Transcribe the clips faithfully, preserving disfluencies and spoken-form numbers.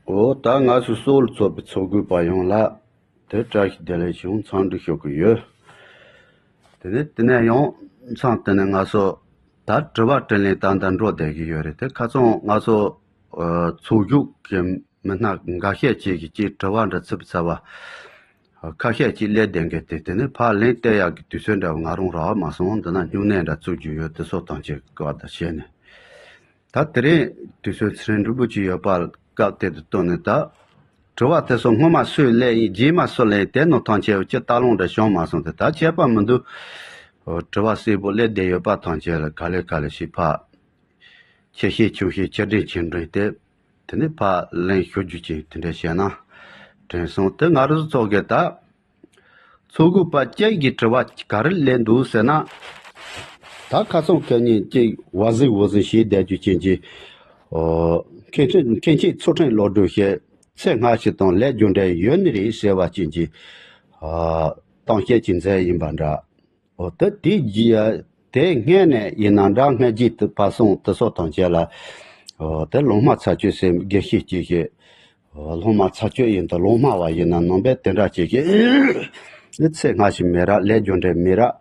འོ་ད་ང་ཚོ་སོགས་ལ་ཚོགས་པའི་ཚོགས་དགོས་པ་ཡོངས་ལ་དེ་བཀྲ་ཤིས་བདེ་ལེགས་ཞུ་འཚམས་འདྲི་ཞུ་གི་ཡོད། དེ་ནས་དེ་ནས་ཡང་མཚམས་དེ་ནས་ང་ཚོ་ད་དྲི་བ་དྲིས་ལན་ད་ལྟ་འགྲོ་བསྡད་ཀྱི་ཡོད་རེད། དེ་ཁ་སང་ང་ཚོ་ཚོགས་ཞུགས་ཀྱི་མི་སྣ་འགའ་ཤས་ཅིག་གིས་ཅིག་དྲི་བ་འདྲ་ཚིག་ཚ་བ་ཁ་ཤས་ཅིག་སླེབས་བསྡད་མཁན་དེ་དེ་ནས་ཕར་ལན་སྟེར་ཡག་གི་དུས་ཚོད་འདྲ་བ་ང་རང་རག་མ་སོང་། འདི་ན་སྨྱུང་གནས་འདྲ་བཙུགས་རྒྱུ་ཡོད། དེ་སོགས་དང་བཅས་བཀའ་དང་བྱས་ནས། ད་དེ་རིང་དུས་ཚོད་ཚེ་རིང་འབྲུ་བུ་ཅིག་ཡོད་པ་སྐབས་དེ་དུ་བཏོན་ནས། ད་དྲི་བ་དེ་ཚོ་སྔོན་མ་སུས་སླེབས་ཡིན། རྗེས་མ་སུ་ལེན་དེ་ནོ་ཐང་ཆེ་ཅི་ལྟ་ལོང་འདྲ་བྱུང་མ་སོང་། དེ་ད་ཁྱད་པར་མི་འདུག་འོ་དྲི་བ་གསལ་པོ་སླེབས་བསྡད་ཡོད་པ་ཐང་ཆེ་ལ་ག་ལེ་ག་ལེ་ཞིག་ཕར་ཆེ་ཤེས་ཆུང་ཤེས་ཆེ་འབྲིང་ཆུང་འབྲིང་དེ་དེ་ནས་ཕར་ལན་ཞུ་རྒྱུ་ཅིག་དེ་འདྲ་བྱས་ན་དྲན་སོང་། དེ་ང་རང་ཚོ་ཚོགས་ཀྱི་ད། ཚོགས་དགོས་པ་ཅན་གྱི་དྲི་བ་ག་རེ་སླེབས་འདུག་ཟེར་ན། ད་ཁ་སང་ཁ་ཉིན་གཅིག་བ་ཟིག་བུ་ཟིག་བྱས་བསྡད་རྒྱུ་ཅན་གྱི། ཨོ། མཁན་ཆེན་མཁན་ཆེན་ཚུལ་ཁྲིམས་བློ་གྲོས་ཞེས་ཚེ་སྔ་ཕྱི་དང་ལས་རྒྱུ་འབྲས་ཡོད་ནི་རེད་ཟེར་བ་ཅན་གྱི། ཨ། གཏམ་བཤད་ཅིག་མཛད་ཡིན་པ་འདྲ། ཨོ་དེ་དེའི་རྗེས་དེ་སྔས་ནས་ཡིན་ན་འདྲ་སྔ་རྗེས་དུ་ཕར་སོང་དུ་སོགས་དང་བཅས་ལ། ཨོ་དེ་ལོང་མ་ཚར་གཅོད་ཟེར་དགེ་བཤེས་ཅིག་གིས། ལྷུང་མ་ཚར་གཅོད་ཡིན་དང་ལོང་མ་བ་ཡིན་ན་ནང་པའི་དེ་འདྲ་ཅིག་གིས་ཚེ་སྔ་ཕྱི་མེད་ར། ལས་རྒྱུ་འབྲས་མེད་ར།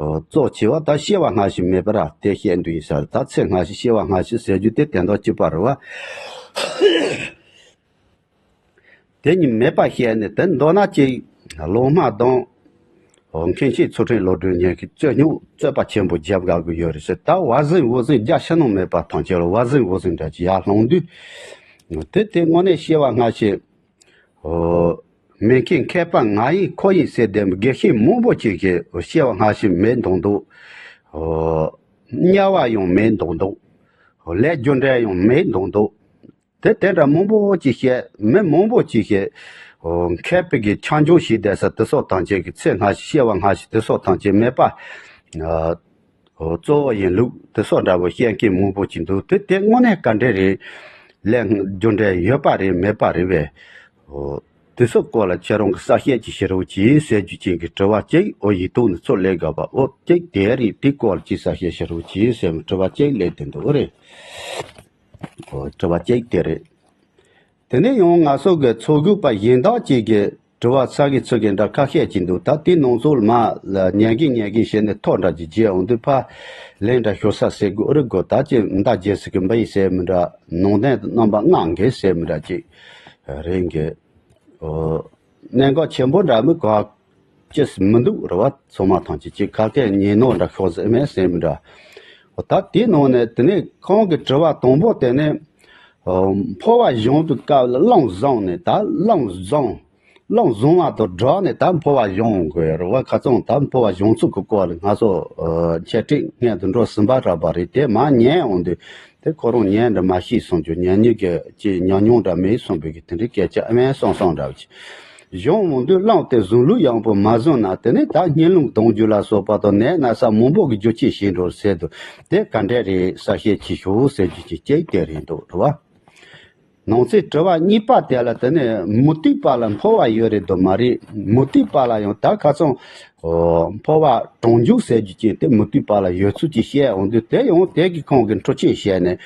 གཙོ་ཆེ་བ་ད་སྐྱེ་བ་སྔ་ཕྱི་མེད་པ་ར་དེ་བཤད་འདུག་ཡིན་ས་རེད། ད་ཚེ་སྔ་ཕྱི་སྐྱེ་བ་སྔ་ཕྱི་ཟེར་རྒྱུ་དེ་དོན་དག་གཅིག་པ་རེད་བ། དེ་གཉིས་མེད་པ་བཤད་ནས་དེ་མདོར་ན་ཅིག་ལོང་མ་དང་། ཨོ་མཁན་ཆེན་ཚུལ་ཁྲིམས་བློ་གྲོས་གཉིས་ཀྱིས་རྩོད་རྙོག་རྩོད་པ་ཆེན་པོ་རྒྱབ་དགའ་གི་ཡོད་རེད་ཟེར། ད་བ་ཟིང་བུ་ཟིང་རྒྱ་ཕྱི་ནང་མེད་པ་ཐམས་ཅད་ལ་བ་ཟིང་བུ་ཟིང་འདྲ་ཅིག་ཡར་ལྷུང་དུས། དེ་དེ་དངོས་གནས་སྐྱེ་བ་སྔ་ཕྱི། ཨོ་མེད་མཁན་མཁས་པ་ང་ཡིན་ཁོ་ཡིན་ཟེར་བསྡད་པའི་དགེ་བཤེས་མང་པོ་ཅིག་གིས་སྐྱེ་བ་སྔ་ཕྱི་མེད་མདོག་མདོག་ཨོ་དམྱལ་བ་ཡང་མེད་མདོག་མདོག་ཨོ་ལས་རྒྱུ་འབྲས་ཡང་མེད་མདོག་མདོག་དེ་དེ་འདྲ་མང་པོ་ཅིག་བཤད། མི་མང་པོ་ཅིག་བཤད། ཨོ་མཁས་པའི་གི་ཆ་འཇོག་བྱས་བསྡད་ས་དེ་སོགས་ཐམས་ཅད་ཀྱི་ཚེ་སྔ་ཕྱི་སྐྱེ་བ་སྔ་ཕྱི་དེ་སོགས་ཐམས་ཅད་མེད་པ། ཨོ་གཙོ་བོ་ཡིན་ལུགས་དེ་སོགས་འདྲ་བོ་བཤད་མཁན་མང་པོ་ཅིག་འདུག་དེ་དེ་དངོས་གནས་ག་འདྲ་རེད། ལས་རྒྱུ་འབྲས་ཡོད་པ་རེད་མེད་པ་རེད་བས། ཨོ་དེ་ཚོ་སྐོར་ལ་ཁྱེད་རང་གི་གསལ་བཤད་ཅིག་ཞུ་རོགས་གྱིས་ཟེར་རྒྱུ་ཅན་གྱི་དྲི་བ་གཅིག་ཨོ་ཡིག་ཐོག་ནས་ཚུར་སླེབས་དགོས་པ་ཨོ་གཅིག་དེ་རེད། དེ་སྐོར་ལ་ཅིག་གསལ་བཤད་ཞུ་རོགས་གྱིས་ཟེར་བའི་དྲི་བ་གཅིག་སླེབས་དེ་འདུག་རེད། ཨོ་དྲི་བ་གཅིག་དེ་རེད། དེ་ནས་ཡང་ང་ཚོ་གི་ཚོགས་ཞུགས་པ་གཞན་དག་ཅིག་གིས་དྲི་བ་ཚ་གི་ཚུ་གི་འདྲ་ཁ་ཤས་ཅིག་འདུག་ད་དེའི་ནང་ཚོགས་ལ་མ་ལ་ཉན་གི་ཉན་གི་བྱས་ནས་ཐོག་འདྲ་ཅིག་བརྗེ་འོང་དུས་ཕ་ལན་འདྲ་ཤོར་ས་ཟེར་དགོས་རེད་དགོས། ད་ཅི་མདའ་རྒྱལ་སྲིད་ཀྱི་འབའ་ཡིག་ཟེར་མི་འདྲ་ནང་བསྟན་དུ་རྣམ་པ་ལྔ་འགལ་ཟེར་མི་འདྲ་ཅིག་རེད་འགལ། ཨོ། གནད་འགག་ཆེན་པོ་འདྲ་མི་ག་ཅི་མི་འདུག་རེད་བ། ཚང་མ་ཐམས་ཅད་ཅིག་ཁ་སྐད་ཉན་ནོ་འདྲ་ཤོག་ཟེར་མེད་ཟེར་མི་འདྲ། ཨོ་ད་དེའི་ནང་ནས་དེ་ནས་ཁོང་གི་དྲི་བ་དང་པོ་དེ་ནས། ཨོ་འཕོ་བ་གཞུང་དུ་སྐབས་ལ་བླང་བཟང་ནས་ད་བླང་བཟང་། བླང་བཟང་བ་དང་སྦྲགས་ནས་ད་འཕོ་བ་གཞུང་དགོས་རེད་བ། ཁ་ཚང་ད་འཕོ་བ་གཞུང་ཚུགས་ཀྱི་སྐོར་ལ་ང་ཚོ་འཆད་ཁྲིད་སྔོན་དུ་འགྲོ་ཟིན་པ་རག་པ་རེད། དེ་མ་ཉན་འོང་དུས། དེ་ཁོ་རང་ཉན་འདྲ་མ་ཤེས་སོང་རྒྱུ་ཉན་ཉེས་ཀྱི་ཅི་ཉམས་མྱོང་འདྲ་མེད་སོང་བའི་གི་དེ་འདྲའི་སྐད་ཆ་ཨ་མའི་སོང་སོང་འདྲ་བ་ཅི། གཞུང་མང་དུས་བླངས་ཏེ་གཞུང་ལུགས་ཡངས་པོ་མ་བཟུང་ན་དེ་ནི་ད་སྙིང་རླུང་གཏོང་རྒྱུ་ལ་སོགས་པ་དང་ནད་ན་ཚ་མང་པོ་གི་རྒྱུ་ཆེ་ཞིག་འགྲོ་ཟེར་དུ་དེ་ག་འདྲས་རེད་གསལ་བཤད་ཅིག་ཞུ་ཟེར་རྒྱུ་ཅིག་ཅིག་དེ་རེད་འདུག་རེད་བ། ནང་གསེས་དྲི་བ་གཉིས་པ་དེ་ལ་དེ་ནི་མུ་སྟེགས་པ་ལ་འཕོ་བ་ཡོད་རེད་དོ་མ་རེད། མུ་སྟེགས་པ་ལ་ཡང་ད་ཁ་ཚང་། ཨོ། འཕོ་བ་གྲོང་འཇུག་ཟེར་རྒྱུ་ཅན་དེ་མུ་སྟེགས་པ་ལ་ཡོད་ཚུལ་གྱི་བཤད་འོང་དུས་དེ་ཡང་དེ་གི་ཁོང་གི་འཕྲོ་ཆེན་བཤད་ནས།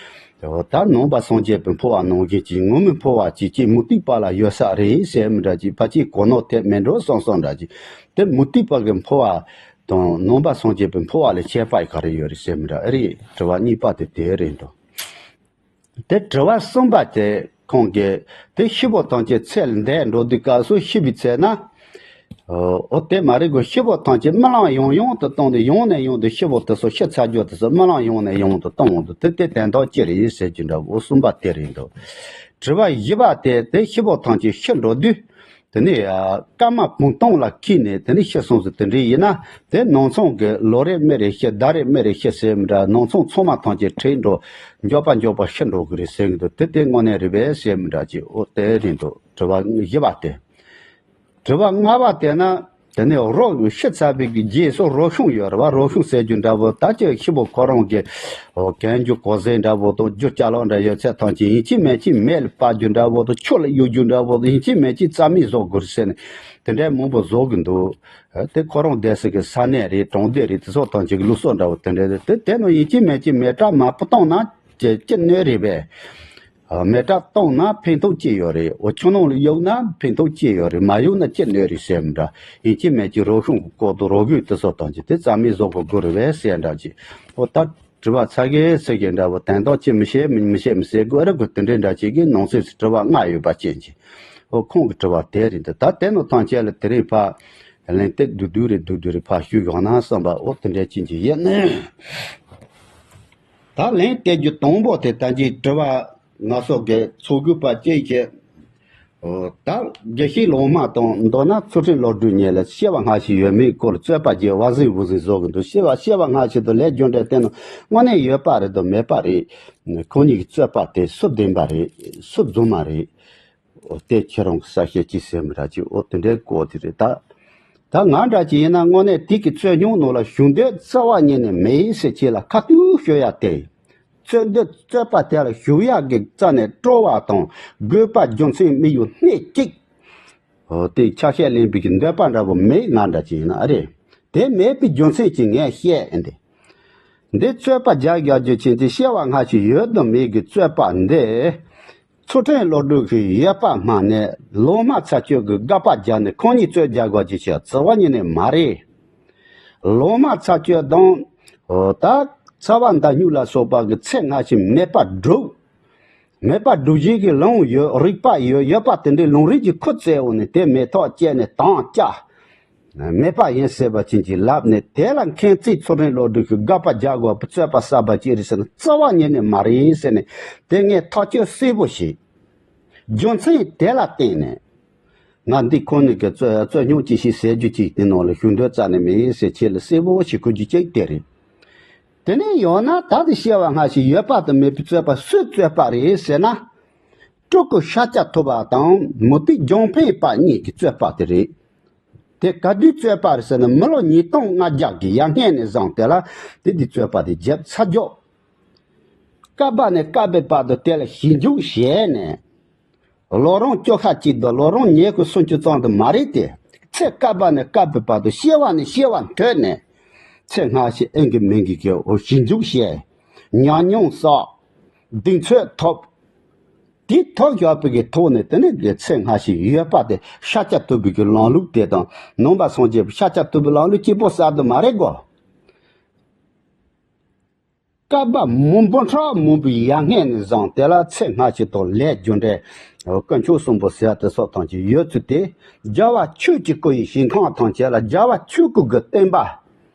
ཨོ་ད་ནང་པ་སངས་རྒྱས་པའི་འཕོ་བ་ནང་བཞིན་གྱི་ངོ་མའི་འཕོ་བ་ཅིག་ཅིག་མུ་སྟེགས་པ་ལ་ཡོད་ས་རེད་ཟེར་མི་འདྲ་ཅིག་ཕལ་ཆེར་གོ་ནོར་ཐེབས་མེད་འགྲོ་སོང་སོང་འདྲ་ཅིག་དེ་མུ་སྟེགས་པ་གི་འཕོ་བ་དང་ནང་པ་སངས་རྒྱས་པའི་འཕོ་བ་ལ་ཁྱད་པར་ག་རེ་ཡོད་རེད་ཟེར་མི་འདྲ་ཨེ་རེད། དྲི་བ་གཉིས་པ་དེ་དེ་རེད་འགྲོ། དེ་དྲི་བ་གསུམ་པ་དེ་ཁོང་གིས་དེ་ཤི་བོ་ཐམས་ཅད་ཚེ་ལ་འདས་འགྲོ་དུས་སྐབས་སུ་ཤི་བའི་ཚེ་ན། ཨོ་དེ་མ་རེད་གོ། ཤི་བོ་ཐམས་ཅད་རྨི་ལམ་ཡང་ཡང་དུ་བཏང་ནས་ཡང་ནས་ཡང་དུ་ཤི་བོ་དེ་ཚོ་ཤི་ཚར་རྒྱུ་དེ་ཚོ་རྨི་ལམ་ཡང་ནས་ཡང་དུ་བཏང་འོང་དུས་དེ་དེ་དོན་དག་ཅི་རེད་ཟེར་གྱི་འདྲ་བོ་གསུམ་པ་དེ་རེད་འདུག་དྲི་བ་བཞི་པ་དེ་དེ་ཤི་བོ་ཐམས་ཅད་ཤི་འགྲོ་དུས། དེ་ནས་སྐར་མ་བུང་སྟོང་ལ་འཁྱིལ་ནས་དེ་ནས་ཤི་སོང་ཟེར་དེ་འདྲ་ཡིན་ན་དེ་ནང་ཚང་གི་ལོ་རེ་མི་རེ་ཤི་ཟླ་རེ་མི་རེ་ཤི་ཟེར་མི་འདྲ་ནང་ཚང་ཚང་མ་ཐམས་ཅད་ཁྲིད་འགྲོ་མགྱོགས་པ་མགྱོགས་པ་ཤི་འགྲོ་གི་རེད་ཟེར་གི་འདུག་དེ་དེ་དངོས་གནས་རེད་པས་ཟེར་མི་འདྲ་ཅིག་ཨོ་དེ་རེད་འདུག་དྲི་བ་བཞི་པ་དེ། དྲི་བ་ལྔ་པ་དེ་ན། དེ་ནས་རོ་ཤི་ཚར་བའི་གི་རྗེས་སུ་རོ་ཤུང་ཡོད་རེད་བ། རོ་ཤུང་ཟེར་རྒྱུ་འདྲ་བོ་ད་ཅི་ཤི་བོ་ཁོ་རང་གི་ཨོ་གན་རྒྱུ་གོ་ཟེ་འདྲ་བོ་དང་རྒྱུ་ཅ་ལག་འདྲ་ཡོད་ཚད་ཐམས་ཅད་ཡིན་གཅིག་མིན་གཅིག་མེ་ལ་སྤར་རྒྱུ་འདྲ་བོ་དང་ཆུ་ལ་གཡུག་རྒྱུ་འདྲ་བོ་དང་ཡིན་གཅིག་མིན་གཅིག་རྩ་མེད་བཟོ་དགོས་ཟེར་ནས་དེ་འདྲའི་མང་པོ་བཟོ་གི་འདུག་དེ་ཁོ་རང་བསྡད་ས་གི་ས་གནས་རེད། གྲོང་སྡེ་རེད། དེ་ཚོ་ཐམས་ཅད་གི་ལུགས་སྲོལ་འདྲ་བོ་དེ་འདྲ་རེད། དེ་དེ་ནང་ཡིན་གཅིག་མིན་གཅིག་མེ་སྲེག་མ་བཏང་ན་ཅི་ཅི་གནོད་རེད་པས། མེ་སྲེག་བཏང་ན་ཕན་ཐོགས་ཅི་ཡོད་རེད། འོ་ཆུ་ནང་ལ་གཡུག་ན་ཕན་ཐོགས་ཅི་ཡོད་རེད། མ་གཡུག་ན་ཅི་གནོད་རེད་ཟེར་མི་འདྲ། ཡིན་གཅིག་མིན་གཅིག་རོ་ཤུང་གི་སྐོར་དུ་རོ་བརྐོས་དེ་ཚོ་བཏང་རྒྱུ་དེ་རྩ་མེད་བཟོ་དགོས་རེད་པས་ཟེར་འདྲ་ཅིག་འོ་ད་དྲི་བ་ཚ་གི་ཚ་གི་འདྲ་བོ་དོན་དག་ཅི་མི་ཤེས་མི་མི་ཤེས་མི་ཟེར་དགོས་རེད། དགོས་དེ་འདྲའི་འདྲ་ཅིག་གི་ནང་གསེས་སུ་དྲི་བ་ལྔ་ཡོད་པ་ཅན་ཅིག་འོ་ཁོང་གི་དྲི་བ་དེ་རེད་འདུག་ད་དེ་ནང་ཐམས་ཅད་ལ་དེ་རིང་ཕ་ལན་དེ་བསྡུས་བསྡུས་རེད། བསྡུས་བསྡུས་རེད། ཕ་ཞུས་ཡོང་ན་བསམ་པ་འོ་དེ་འདྲའི་ཅན་ཅིག་ཡིན། ད་ལན་སྟེར་རྒྱུ་དང་པོ་དེ་ད་གིན་དྲི་བ་ང་ཚོ་གི་ཚོགས་དགོས་པ་ཅིག་བྱས། ད་དགེ་བཤེས་ལོག་སྨྲ་དང་མདོར་ན་ཚུལ་ཁྲིམས་བློ་གྲོས་གཉིས་ལ་སྐྱེ་བ་སྔ་ཕྱི་ཡོད་མེད་སྐོར་རྩོད་པ་བརྒྱབ། བ་ཟིག་བུ་ཟིག་བཟོ་གི་འདུག་སྐྱེ་བ་སྐྱེ་བ་སྔ་ཕྱི་དང་ལས་རྒྱུ་འབྲས་བསྟན་ནོ་དངོས་གནས་ཡོད་པ་རེད་དམ་མེད་པ་རེད། ཁོང་གཉིས་ཀྱི་རྩོད་པ་དེ་སུ་བདེན་པ་རེད། སུ་རྫུན་མ་རེད། འོ་དེ་ཁྱེད་རང་གི་གསལ་བཤད་ཅིག་ཟེར་མི་ར་ཅིག་འོ་དེ་འདྲའི་སྐོར་དེ་རེད་ད། ད་ང་འདྲ་ཅིག་ཡིན་ན་དངོས་གནས་དེ་གི་རྩོད་རྙོག་ནང་ལ་ཞུགས་འདོད་རྩ་བ་ཉིད་ནས་མེད་ཟེར་ཁྱེད་ལ་ཁ་ཐུག་ཤོད་ཡ་དེ། རྩོད་འདོད་རྩོད་པ་དེ་ལ་ཞུགས་ཡག་གི་རྩ་ནས་སྤྲོ་བ་དང་དགོས་པ་རྒྱུ་མཚན་མི་ཡོད་སྣེ་གཅིག་འོ་དེ་ཆ་ཤས་ལེན་པའི་གི་འདོད་པ་འདྲ་པོ་མེད་ང་འདྲ་ཅིག་ཡིན་ན་ཨ་རེད། དེ་མེད་པའི་རྒྱུ་མཚན་ཅིག་ངས་བཤད་ཨེ་འདི། འདི་རྩོད་པ་རྒྱག་རྒྱག་རྒྱུ་ཅན་དེ་སྐྱེ་བ་སྔ་ཕྱི་ཡོད་དམ་མེད་ཀྱི་རྩོད་པ་འདི། ཚུལ་ཁྲིམས་བློ་གྲོས་ཀྱི་ཡོད་པ་སྨྲ་ནས་ལོག་སྨྲ་ཚ་ཁྱོད་ཀྱི་དགག་པ་རྒྱག་ནས་ཁོང་གཉིས་རྩོད་རྒྱག་དགོས་ཀྱི་ཆེད་རྩ་བ་ཉིད་ནས་མ་རེད། ལོག་སྨྲ་ཚ་ཁྱོད་དང་། འོ་ད་ཚ་བ་མདའ་སྨྱུག་ལ་སོགས་པ་གི་ཚེ་སྔ་ཕྱི་མེད་པ་སྒྲུབ། མེད་པ་སྒྲུབ་བྱེད་ཀྱི་ལུང་ཡོད། རིགས་པ་ཡོད། ཡོད་པ་དེ་འདྲའི་ལུང་རིགས་ཀྱི་ཁུར་བཙལ་འོང་ནས་དེ་མེ་ཐག་བཅད་ནས་དམ་བཅའ། མེད་པ་ཡིན་ཟེར་བ་ཅན་གྱིས་ལབ་ནས་དེ་ལ་མཁྱེན་བརྩེ་ཚུལ་ཁྲིམས་བློ་གྲོས་ཀྱི་དགག་པ་རྒྱག་དགོས་པའི་རྩོད་པ་གསར་པ་ཅིག་རེད་ཟེར་ན་རྩ་བ་ཉིད་ནས་མ་རེད་ཟེར་ནས་དེ་ངས་ཐག་གཅོད་གསལ་པོ་བྱས། རྒྱུ་མཚན་དེ་ལ་བརྟེན་ནས་ང་འདི་ཁོང་གཉིས་ཀྱི་རྩོད་རྩོད་རྙོག་ཅིག་ཞིག་ཟེར་རྒྱུ་ཅིག་དེ་ནང་ལ་ཞུགས་འདོད་རྩ་ནས་མེད་ཟེར་ཁྱེད་ལ་གསལ་པོ་ཞིག་གོ་རྒྱུ་ཅིག་དེ་རེད། དེ་ནས་ཡང་ན་ད་དེ་སྐྱེ་བ་སྔ་ཕྱི་ཡོད་པ་དང་མེད་པའི་རྩོད་པ་སུའི་རྩོད་པ་རེད་ཟེར་ན། སྤྲུལ་སྐུ་ཤཱཀྱ་ཐུབ་པ་དང་མུ་སྟེགས་འཇོམས་འཕེན་པ་གཉིས་ཀྱི་རྩོད་པ་དེ་རེད། དེ་ག་དུས་རྩོད་པ་རེད་ཟེར་ན་མི་ལོ་ཉིས་སྟོང་ལྔ་བརྒྱ་གི་ཡར་སྔོན་ནས་བཟུང་དེ་ལ་དེ་དུས་རྩོད་པ་དེ་བརྒྱབ་ཚར་རྒྱུ། བསྐལ་པ་ནས་བསྐལ་པའི་བར་དུ་དེ་ལ་ཞིབ་འཇུག་བྱས་ནས། ལོ་རིམ་བཅུ་ཁ་གཅིག་དང་ལོ་རིམ་ཉི་ཤུ་སུམ་ཅུ་ཙམ་དུ་མ་རེད་དེ། ཚེ་བསྐལ་པ་ནས་བསྐལ་པའི་བར་དུ་སྐྱེ་བ་ནས་སྐྱེ་བ་འཕྲོས་ནས། ཚེ་སྔ་ཕྱི་ཨེ་གི་མིན་གི་གི་འོ་ཞིབ་འཇུག་བྱས། ཉམས་མྱོང་བསགས། གདེང་ཚོད་ཐོབ། དེ་ཐོབ་བཞག་པའི་གི་ཐོག་ནས་དེ་ནས་གི་ཚེ་སྔ་ཕྱི་ཡོད་པ་དེ་ཤཱཀྱ་ཐུབ་པའི་གི་ལམ་ལུགས་དེ་དང་ནང་པ་སངས་རྒྱས་པའི་ཤཱཀྱ་ཐུབ་པའི་ལམ་ལུགས་གཅིག་པོ་གསར་དུ་མ་རེད་གོ། བསྐལ་པ་མང་པོ་ཕྲ་མང་པོའི་ཡར་སྔོན་ནས་བཟུང་དེ་ལ་ཚེ་སྔ་ཕྱི་དང་ལས་རྒྱུ་འབྲས། དཀོན་མཆོག་གསུམ་པོ་ཟེར་བ་དེ་སོགས་ཐམས་ཅད་ཡོད་ཚུལ་དེ། རྒྱལ་བ་ཆོས་ཀྱི་སྐུ་ཡི་ཞིང་ཁམས་ཐམས་ཅད་ལ་རྒྱལ་བ་ཆོས་སྐུ་གི་བསྟན་པ།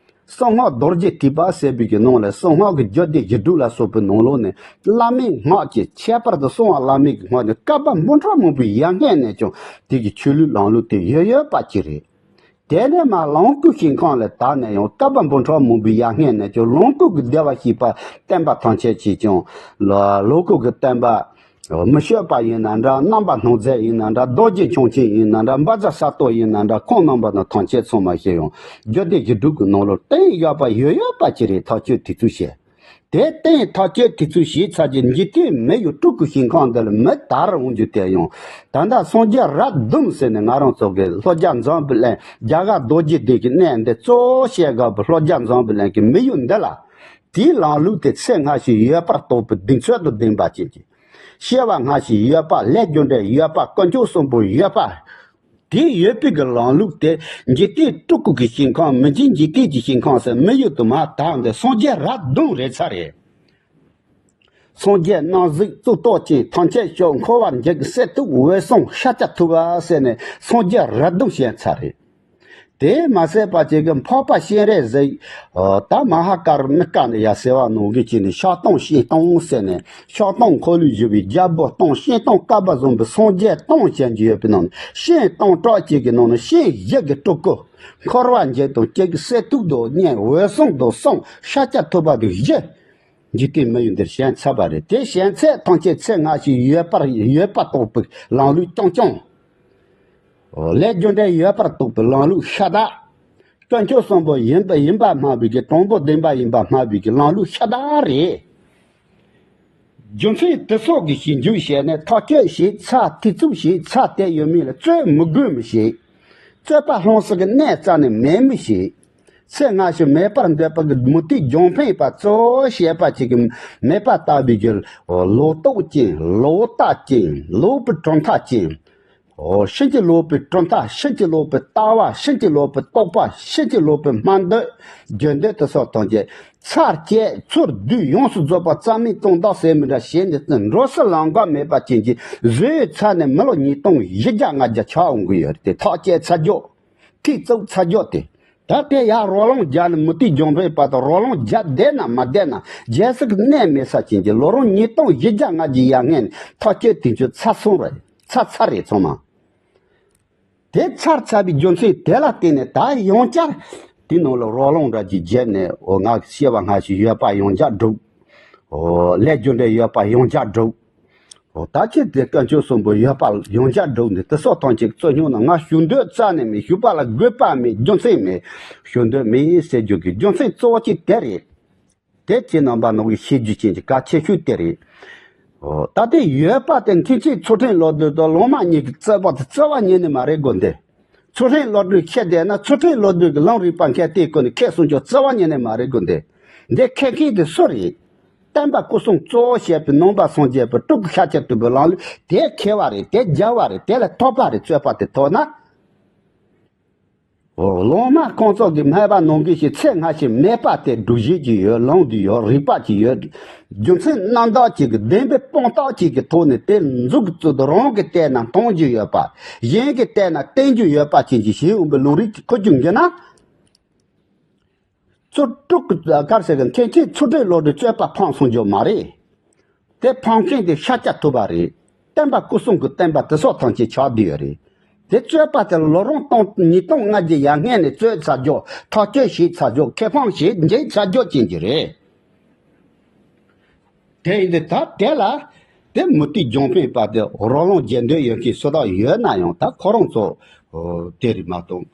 གསང་སྔགས་རྡོ་རྗེ་ཐེག་པ་ཟེར་བའི་གི་ནང་ལ་གསང་སྔགས་ཀྱི་རྒྱུད་སྡེ་བཞི་དྲུག་ལ་སོགས་པའི་ནང་ལོགས་ནས་བླ་མའི་སྔགས་ཀྱི་ཁྱད་པར་དུ་གསང་བ་བླ་མའི་གི་སྔགས་ནི་བསྐལ་པ་འབུམ་ཕྲག་མང་པོའི་ཡར་སྔོན་ནས་ཀྱང་དེ་གི་ཆོས་ལུགས་ལམ་ལུགས་དེ་ཡོད་ཡོད་པ་ཅིག་རེད། དེ་ནས་མར་ལམ་ཀུན་ཞིང་ཁམས་ལ་དར་ནས་ཡང་བསྐལ་པ་འབུམ་ཕྲག་མང་པོའི་ཡར་སྔོན་ནས་ཀྱང་ལམ་ཀུན་གྱི་བདེ་བར་གཤེགས་པ་བསྟན་པ་ཐམས་ཅད་ཀྱིས་ཀྱང་ལ་ལམ་ཀུན་གྱི་བསྟན་པ། མི་བསྐྱོད་པ་ཡིན་ན་འདྲ། རྣམ་པར་སྣང་མཛད་ཡིན་ན་འདྲ། རྡོ་རྗེ་འཆང་ཆེན་ཡིན་ན་འདྲ། བཛྲ་ས་ཏྭ་ཡིན་ན་འདྲ། ཁོང་རྣམ་པ་དང་ཐམས་ཅད་ཚང་མ་ཞིག་ཡང་རྒྱུད་སྡེ་བཞི་དྲུག་གི་ནང་ལོགས་བསྟན་ཡོད་པ་ཡོད་ཡོད་པ་ཅིག་རེད། ཐག་གཅོད་དེ་ཚོ་བྱས། དེ་བསྟན་ཐག་གཅོད་དེ་ཚོ་བྱས་ཚར་རྗེས་འཇིག་རྟེན་མི་ཡི་སྤྲུལ་སྐུ་ཞིང་ཁམས་འདི་ལ་མི་དར་འོང་རྒྱུ་དེ་ཡང་ད་ལྟ་སངས་རྒྱས་རབས་བདུན་ཟེར་ནས་ང་རང་ཚོ་གི་ལྷོ་རྒྱ་འཛམ་བུ་གླིང་རྒྱ་གར་རྡོ་རྗེ་གདན་གྱི་གནས་འདི་གཙོ་བོ་བཤད་དགོས་པའི་ལྷོ་རྒྱ་འཛམ་བུ་གླིང་གི་མི་ཡུལ་འདི་ལ། དེའི་ལམ་ལུགས་དེ་ཚེ་སྔ་ཕྱི་ཡོད་པར་རྟོགས་པའི་གདེང་ཚོད་དང་ལྡན་པ་ཅན་གྱི། སྐྱེ་བ་སྔ་ཕྱི་ཡོད་པ། ལས་རྒྱུ་འབྲས་ཡོད་པ། དཀོན་མཆོག་གསུམ་པོ་ཡོད་པ། དེ་ཡོད་པའི་གི་ལམ་ལུགས་དེ་འཇིག་རྟེན་སྤྲུལ་སྐུ་གི་ཞིང་ཁམས་མི་མཇེད་འཇིག་རྟེན་གྱི་ཞིང་ཁམས་སུ་མི་ཡུལ་དུ་མར་དར་འདི་སངས་རྒྱས་རབས་བདུན་རེད་ཚར་རེད། སངས་རྒྱས་རྣམ་གཟིགས་གཙུག་ཏོར་ཅན། ཐམས་ཅད་སྐྱོབ་འཁོར་བར་འཇིགས་གསེར་ཐུབ་འོད་སྲུང་ཤཱཀྱ་ཐུབ་པ་ཟེར་ནས་སངས་རྒྱས་རབས་བདུན་བྱོན་ཚར་རེད། དེས་མ་ཟད་པ་ཅིག་གི་འཕགས་པ་སྤྱན་རས་གཟིགས། ད་མ་ཧཱ་ཀ་རུ་ཎི་ཀ་ནི་ཡ་ཟེར་བ་ནང་གི་ཅིག་ནི་ཕྱག་སྟོང་ཤེས་སྟོང་ཟེར་ནས་ཕྱག་སྟོང་འཁོར་ལོས་སྒྱུར་བའི་རྒྱལ་པོ་སྟོང་ཤེས་སྟོང་བསྐལ་པ་བཟུང་བའི་སངས་རྒྱས་སྟོང་བྱོན་གྱི་ཡོད་པའི་ནང་ནས་ཤེས་སྟོང་གྲགས་ཅན་གྱི་ནང་ནས་ཤེས་བཞི་གི་སྤྲུལ་སྐུ། འཁོར་བ་འཇིག་དང་སྐྱེ་རྒ་གསོ་དུག་དང་གཉེན་འོད་སྲུང་དང་གསུང་ཤཱཀྱ་ཐུབ་པ་དང་བཞི། འཇིག་རྟེན་མི་ཡུལ་འདིར་བྱོན་ཚར་བ་རེད། དེ་བྱོན་ཚད་ཐམས་ཅད་ཚེ་སྔ་ཕྱི་ཡོད་པར་ཡོད་པ་རྟོགས་པའི་ལམ་ལུགས་རྐྱང་རྐྱང་། ལས་རྒྱུ་འབྲས་ཡོད་པར་རྟོགས་པའི་ལམ་ལུགས་ཤ་སྟག། དཀོན་མཆོག་གསུམ་པོ་ཡིན་པ་ཡིན་པ་སྨྲ་བའི་གི་དང་པོ་བདེན་པ་ཡིན་པ་སྨྲ་བའི་གི་ལམ་ལུགས་ཤ་སྟག་རེད། རྒྱུ་མཚན་དེ་སོགས་ཀྱི་ཞིབ་འཇུག་བྱས་ནས་ཐག་གཅོད་བྱས་ཚར། ཐེ་ཚོམ་བྱས་ཚར། དེ་ཡོད་མེད་ལ་རྩོད་མི་དགོས་མི་ཤེས། རྩོད་པ་སློང་ས་གི་གནས་རྩ་ནས་མེད་མི་ཤེས། ཚེ་སྔ་ཕྱི་མེད་པར་འདོད་པ་གི་མུ་སྟེགས་རྒྱང་འཕེན་པ་གཙོ་བོ་བཤད་པ་ཅིག་གི་མེད་པ་ལྟ་བུའི་གི་ལོག་རྟོག་ཅན། ལོག་ལྟ་ཅན། ལོག་པའི་གྲུབ་མཐའ་ཅན། ཨོ། ཕྱིན་ཅི་ལོག་པའི་གྲུབ་མཐའ། ཕྱིན་ཅི་ལོག་པའི་ལྟ་བ། ཕྱིན་ཅི་ལོག་པའི་རྟོག་པ། ཕྱིན་ཅི་ལོག་པའི་སྨྲ་འདོད། རྒྱུ་འདོད་དེ་སོགས་ཐམས་ཅད་ཚར་བཅད་ཚུར་བསྡུས་ཡོངས་སུ་རྫོགས་པ་རྩ་མེད་གཙང་དག་ཟེར་མི་འདྲ་བྱས་ནས་འགྲོ་སའི་ལམ་ཁ་མེད་པ་ཅན་གྱི་བཟོས་ཚར་ནས་མི་ལོ་ཉིས་སྟོང་བཞི་བརྒྱ་ལྔ་བརྒྱ་ཆགས་འོང་གི་ཡོད་རེད་དེ། ཐག་བཅད་ཚར་རྒྱུ། ཐིག་བཙུགས་ཚར་རྒྱུ་དེ། ད་དེ་ཡང་རོ་ལངས་རྒྱག་ནས་མུ་སྟེགས་རྒྱང་འཕེན་པ་དང་། རོ་ལངས་རྒྱག་བསྡད་ན་མ་བསྡད་ན། རྒྱལ་སྲིད་ཀྱི་གནས་མེད་ས་ཅན་གྱི་ལོ་རིམ་ཉིས་སྟོང་བཞི་བརྒྱ་ལྔ་བརྒྱའི་ཡར་སྔོན་ནས་ཐག་གཅོད་དེ་ཚོ་ཚར་སོང་རེད། ཚར་ཚར་རེད་ཚང་མ། དེ་ཚར་ཚར་བའི་རྒྱུ་མཚན་དེ་ལ་བརྟེན་ནས་ད་ཡང་བསྐྱར་དེ་ནང་ལ་རོ་ལངས་འདྲ་ཅིག་བརྒྱབ་ནས། འོ། ང་སྐྱེ་བ་སྔ་ཕྱི་ཡོད་པ་ཡང་བསྐྱར་སྒྲུབ། འོ། ལས་རྒྱུ་འབྲས་ཡོད་པ་ཡང་བསྐྱར་སྒྲུབ། འོ། ད་ཁྱེད་དེ་དཀོན་མཆོག་གསུམ་པོ་ཡོད་པ་ཡང་བསྐྱར་སྒྲུབ་ནས་དེ་སོགས་ཐམས་ཅད་རྩོད་རྙོག་ནང་ང་ཞུགས་འདོད་རྩ་ནས་མེད། ཞུགས་པ་ལ་དགོས་པ་མེད། རྒྱུ་མཚན་མེད། ཞུགས་འདོད་མེད་ཟེར་རྒྱུ་གི་རྒྱུ་མཚན་གཙོ་བོ་གཅིག་དེ་རེད། དེ་ཁྱེད་རྣམ་པ་ནང་གི་ཤེས་རྒྱུ་ཅན་གྱི་གལ་ཆེ་ཤོས་དེ་རེད། འོ། ད་དེ་ཡོད་པ་དེ་མཁན་ཆེན་ཚུལ་ཁྲིམས་བློ་གྲོས་དང་ལོག་སྨྲ་གཉིས་ཀྱི་རྩོད་པ་དེ་རྩ་བ་ཉིད་ནས་མ་རེད་དགོས་འདི། ཚུལ་ཁྲིམས་བློ་གྲོས་ཁས་བསྡད་ན། ཚུལ་ཁྲིམས་བློ་གྲོས་ཀྱི་ལམ་རིམ་པ་མཁས་དེའི་སྒོ་ནས་ཁས་གསུང་རྒྱུ་རྩ་བ་ཉིད་ནས་མ་རེད་དགོས་འདི། འདི་མཁས་མཁན་དེ་སུ་རེད། བསྟན་པ་སྐུ་གསུམ་གཙོ་བོ་བྱས་པའི་ནང་པ་སངས་རྒྱས་པའི་སྤྲུལ་སྐུ་ཤཱཀྱ་ཐུབ་པའི་ལམ་ལུགས་དེ་མཁས་པ་རེད། དེ་རྒྱལ་བ་རེད། དེ་ལས་ཐོབ་པ་རེད། རྩོད་པ་དེ་ཐོག་ན། འོ། ལོག་སྨྲ་ཁོང་ཚོ་གི་སྨྲས་པ་ནང་བཞིན་ཞིག་ཚེ་སྔ་ཕྱི་མེད་པ་དེ་སྒྲུབ་བྱེད་ཀྱི་ཡོད། ལམ་དུ་ཡོད། རིགས་པ་ཅིག་ཡོད། རྒྱུ་མཚན་རྣམ་དག་ཅིག་གི་བདེན་པའི་དཔང་རྟགས་ཅིག་གི་ཐོག་ནས་དེ་མཛུབ་ཀྱིས་བཙུགས་ཏེ་རང་གིས་བལྟས་ན་མཐོང་རྒྱུ་ཡོད་པ། གཞན་གྱིས་བལྟས་ན་བསྟན་རྒྱུ་ཡོད་པ་ཅན་གྱི་ཞིག་འོང་པའི་ལམ་རིམ་གྱི་ཁུ་བྱུག་འགྱུར་ན། ཚུར་སྤྲུལ་སྐུ་གར་ཟེར་གི་མཁན་ཆེན་ཚུལ་ཁྲིམས་བློ་གྲོས་རྩོད་པ་ཕངས་གསུང་རྒྱུ་མ་རེད། དེ་ཕངས་མཁན་དེ་ཤཱཀྱ་ཐུབ་པ་རེད། བསྟན་པ་སྐུ་གསུམ་གྱི་བསྟན་པ་དེ་སོགས་ཐམས་ཅད་ཆགས་བསྡད་ཡོད་རེད། དེ་རྩོད་པ་དེ་ལོ་རིམ་སྟོང་ཉིས་སྟོང་ལྔ་བརྒྱའི་ཡར་སྔོན་ནས་རྩོད་ཚར་རྒྱུ། ཐག་གཅོད་བྱས་ཚར་རྒྱུ། ཁེ་ཕན་བྱས་འཇལ་ཚར་རྒྱུ་ཅན་གྱི་རེད། དེ་ཡིན་དུས་ད་དེ་ལ་དེ་མུ་སྟེགས་རྒྱང་འཕེན་པ་དེ་རོ་ལངས་རྒྱག་འདོད་ཡོད་མཁན་སུ་དག་ཡོད་ན་ཡང་། ད་ཁོ་རང་ཚོ་དེ་རེད་མ་གཏོགས།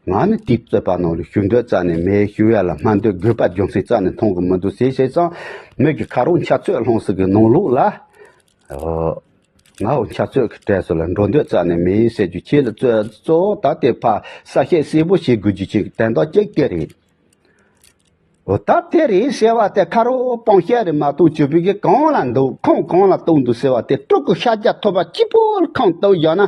ང་ནི་དེའི་རྩོད་པ་ནང་ལ་ཞུགས་འདོད་རྩ་ནས་མེད། ཞུགས་ཡ་ལ་སྨྲ་འདོད་དགོས་པ་རྒྱུ་མཚན་རྩ་ནས་མཐོང་གི་མི་འདུག་ཟེར་བྱས་ཙང་། མི་གི་ཁ་རོག་འཆལ་རྩོད་སློང་ས་གི་ནང་ལོགས་ལ། ཨོ། ང་འོ་འཆལ་རྩོད་ཀྱི་གྲས་སུ་ལ་འགྲོ་འདོད་རྩ་ནས་མེད་ཟེར་རྒྱུ། ཁྱེད་ལ་རྩོད་གཙོ་བོ་ད་དེ་ཕར་གསལ་བཤད་གསལ་པོ་བྱེད་དགོས་རྒྱུ་ཅིག་དོན་དག་གཅིག་དེ་རེད། འོ། ད་དེ་རེད་ཟེར་བ་དེ་ཁ་རོག་སྤང་བཤད་རེད་མ་གཏོགས། བཅུ་པའི་གི་གང་ལ་འདུག་ཁུངས་གང་ལ་གཏུགས་འདུག་ཟེར་བ་དེ། སྤྲུལ་སྐུ་ཤཱཀྱ་ཐུབ་པ་གཅིག་པོ་ལ་ཁུངས་གཏུགས་བཞག་ན།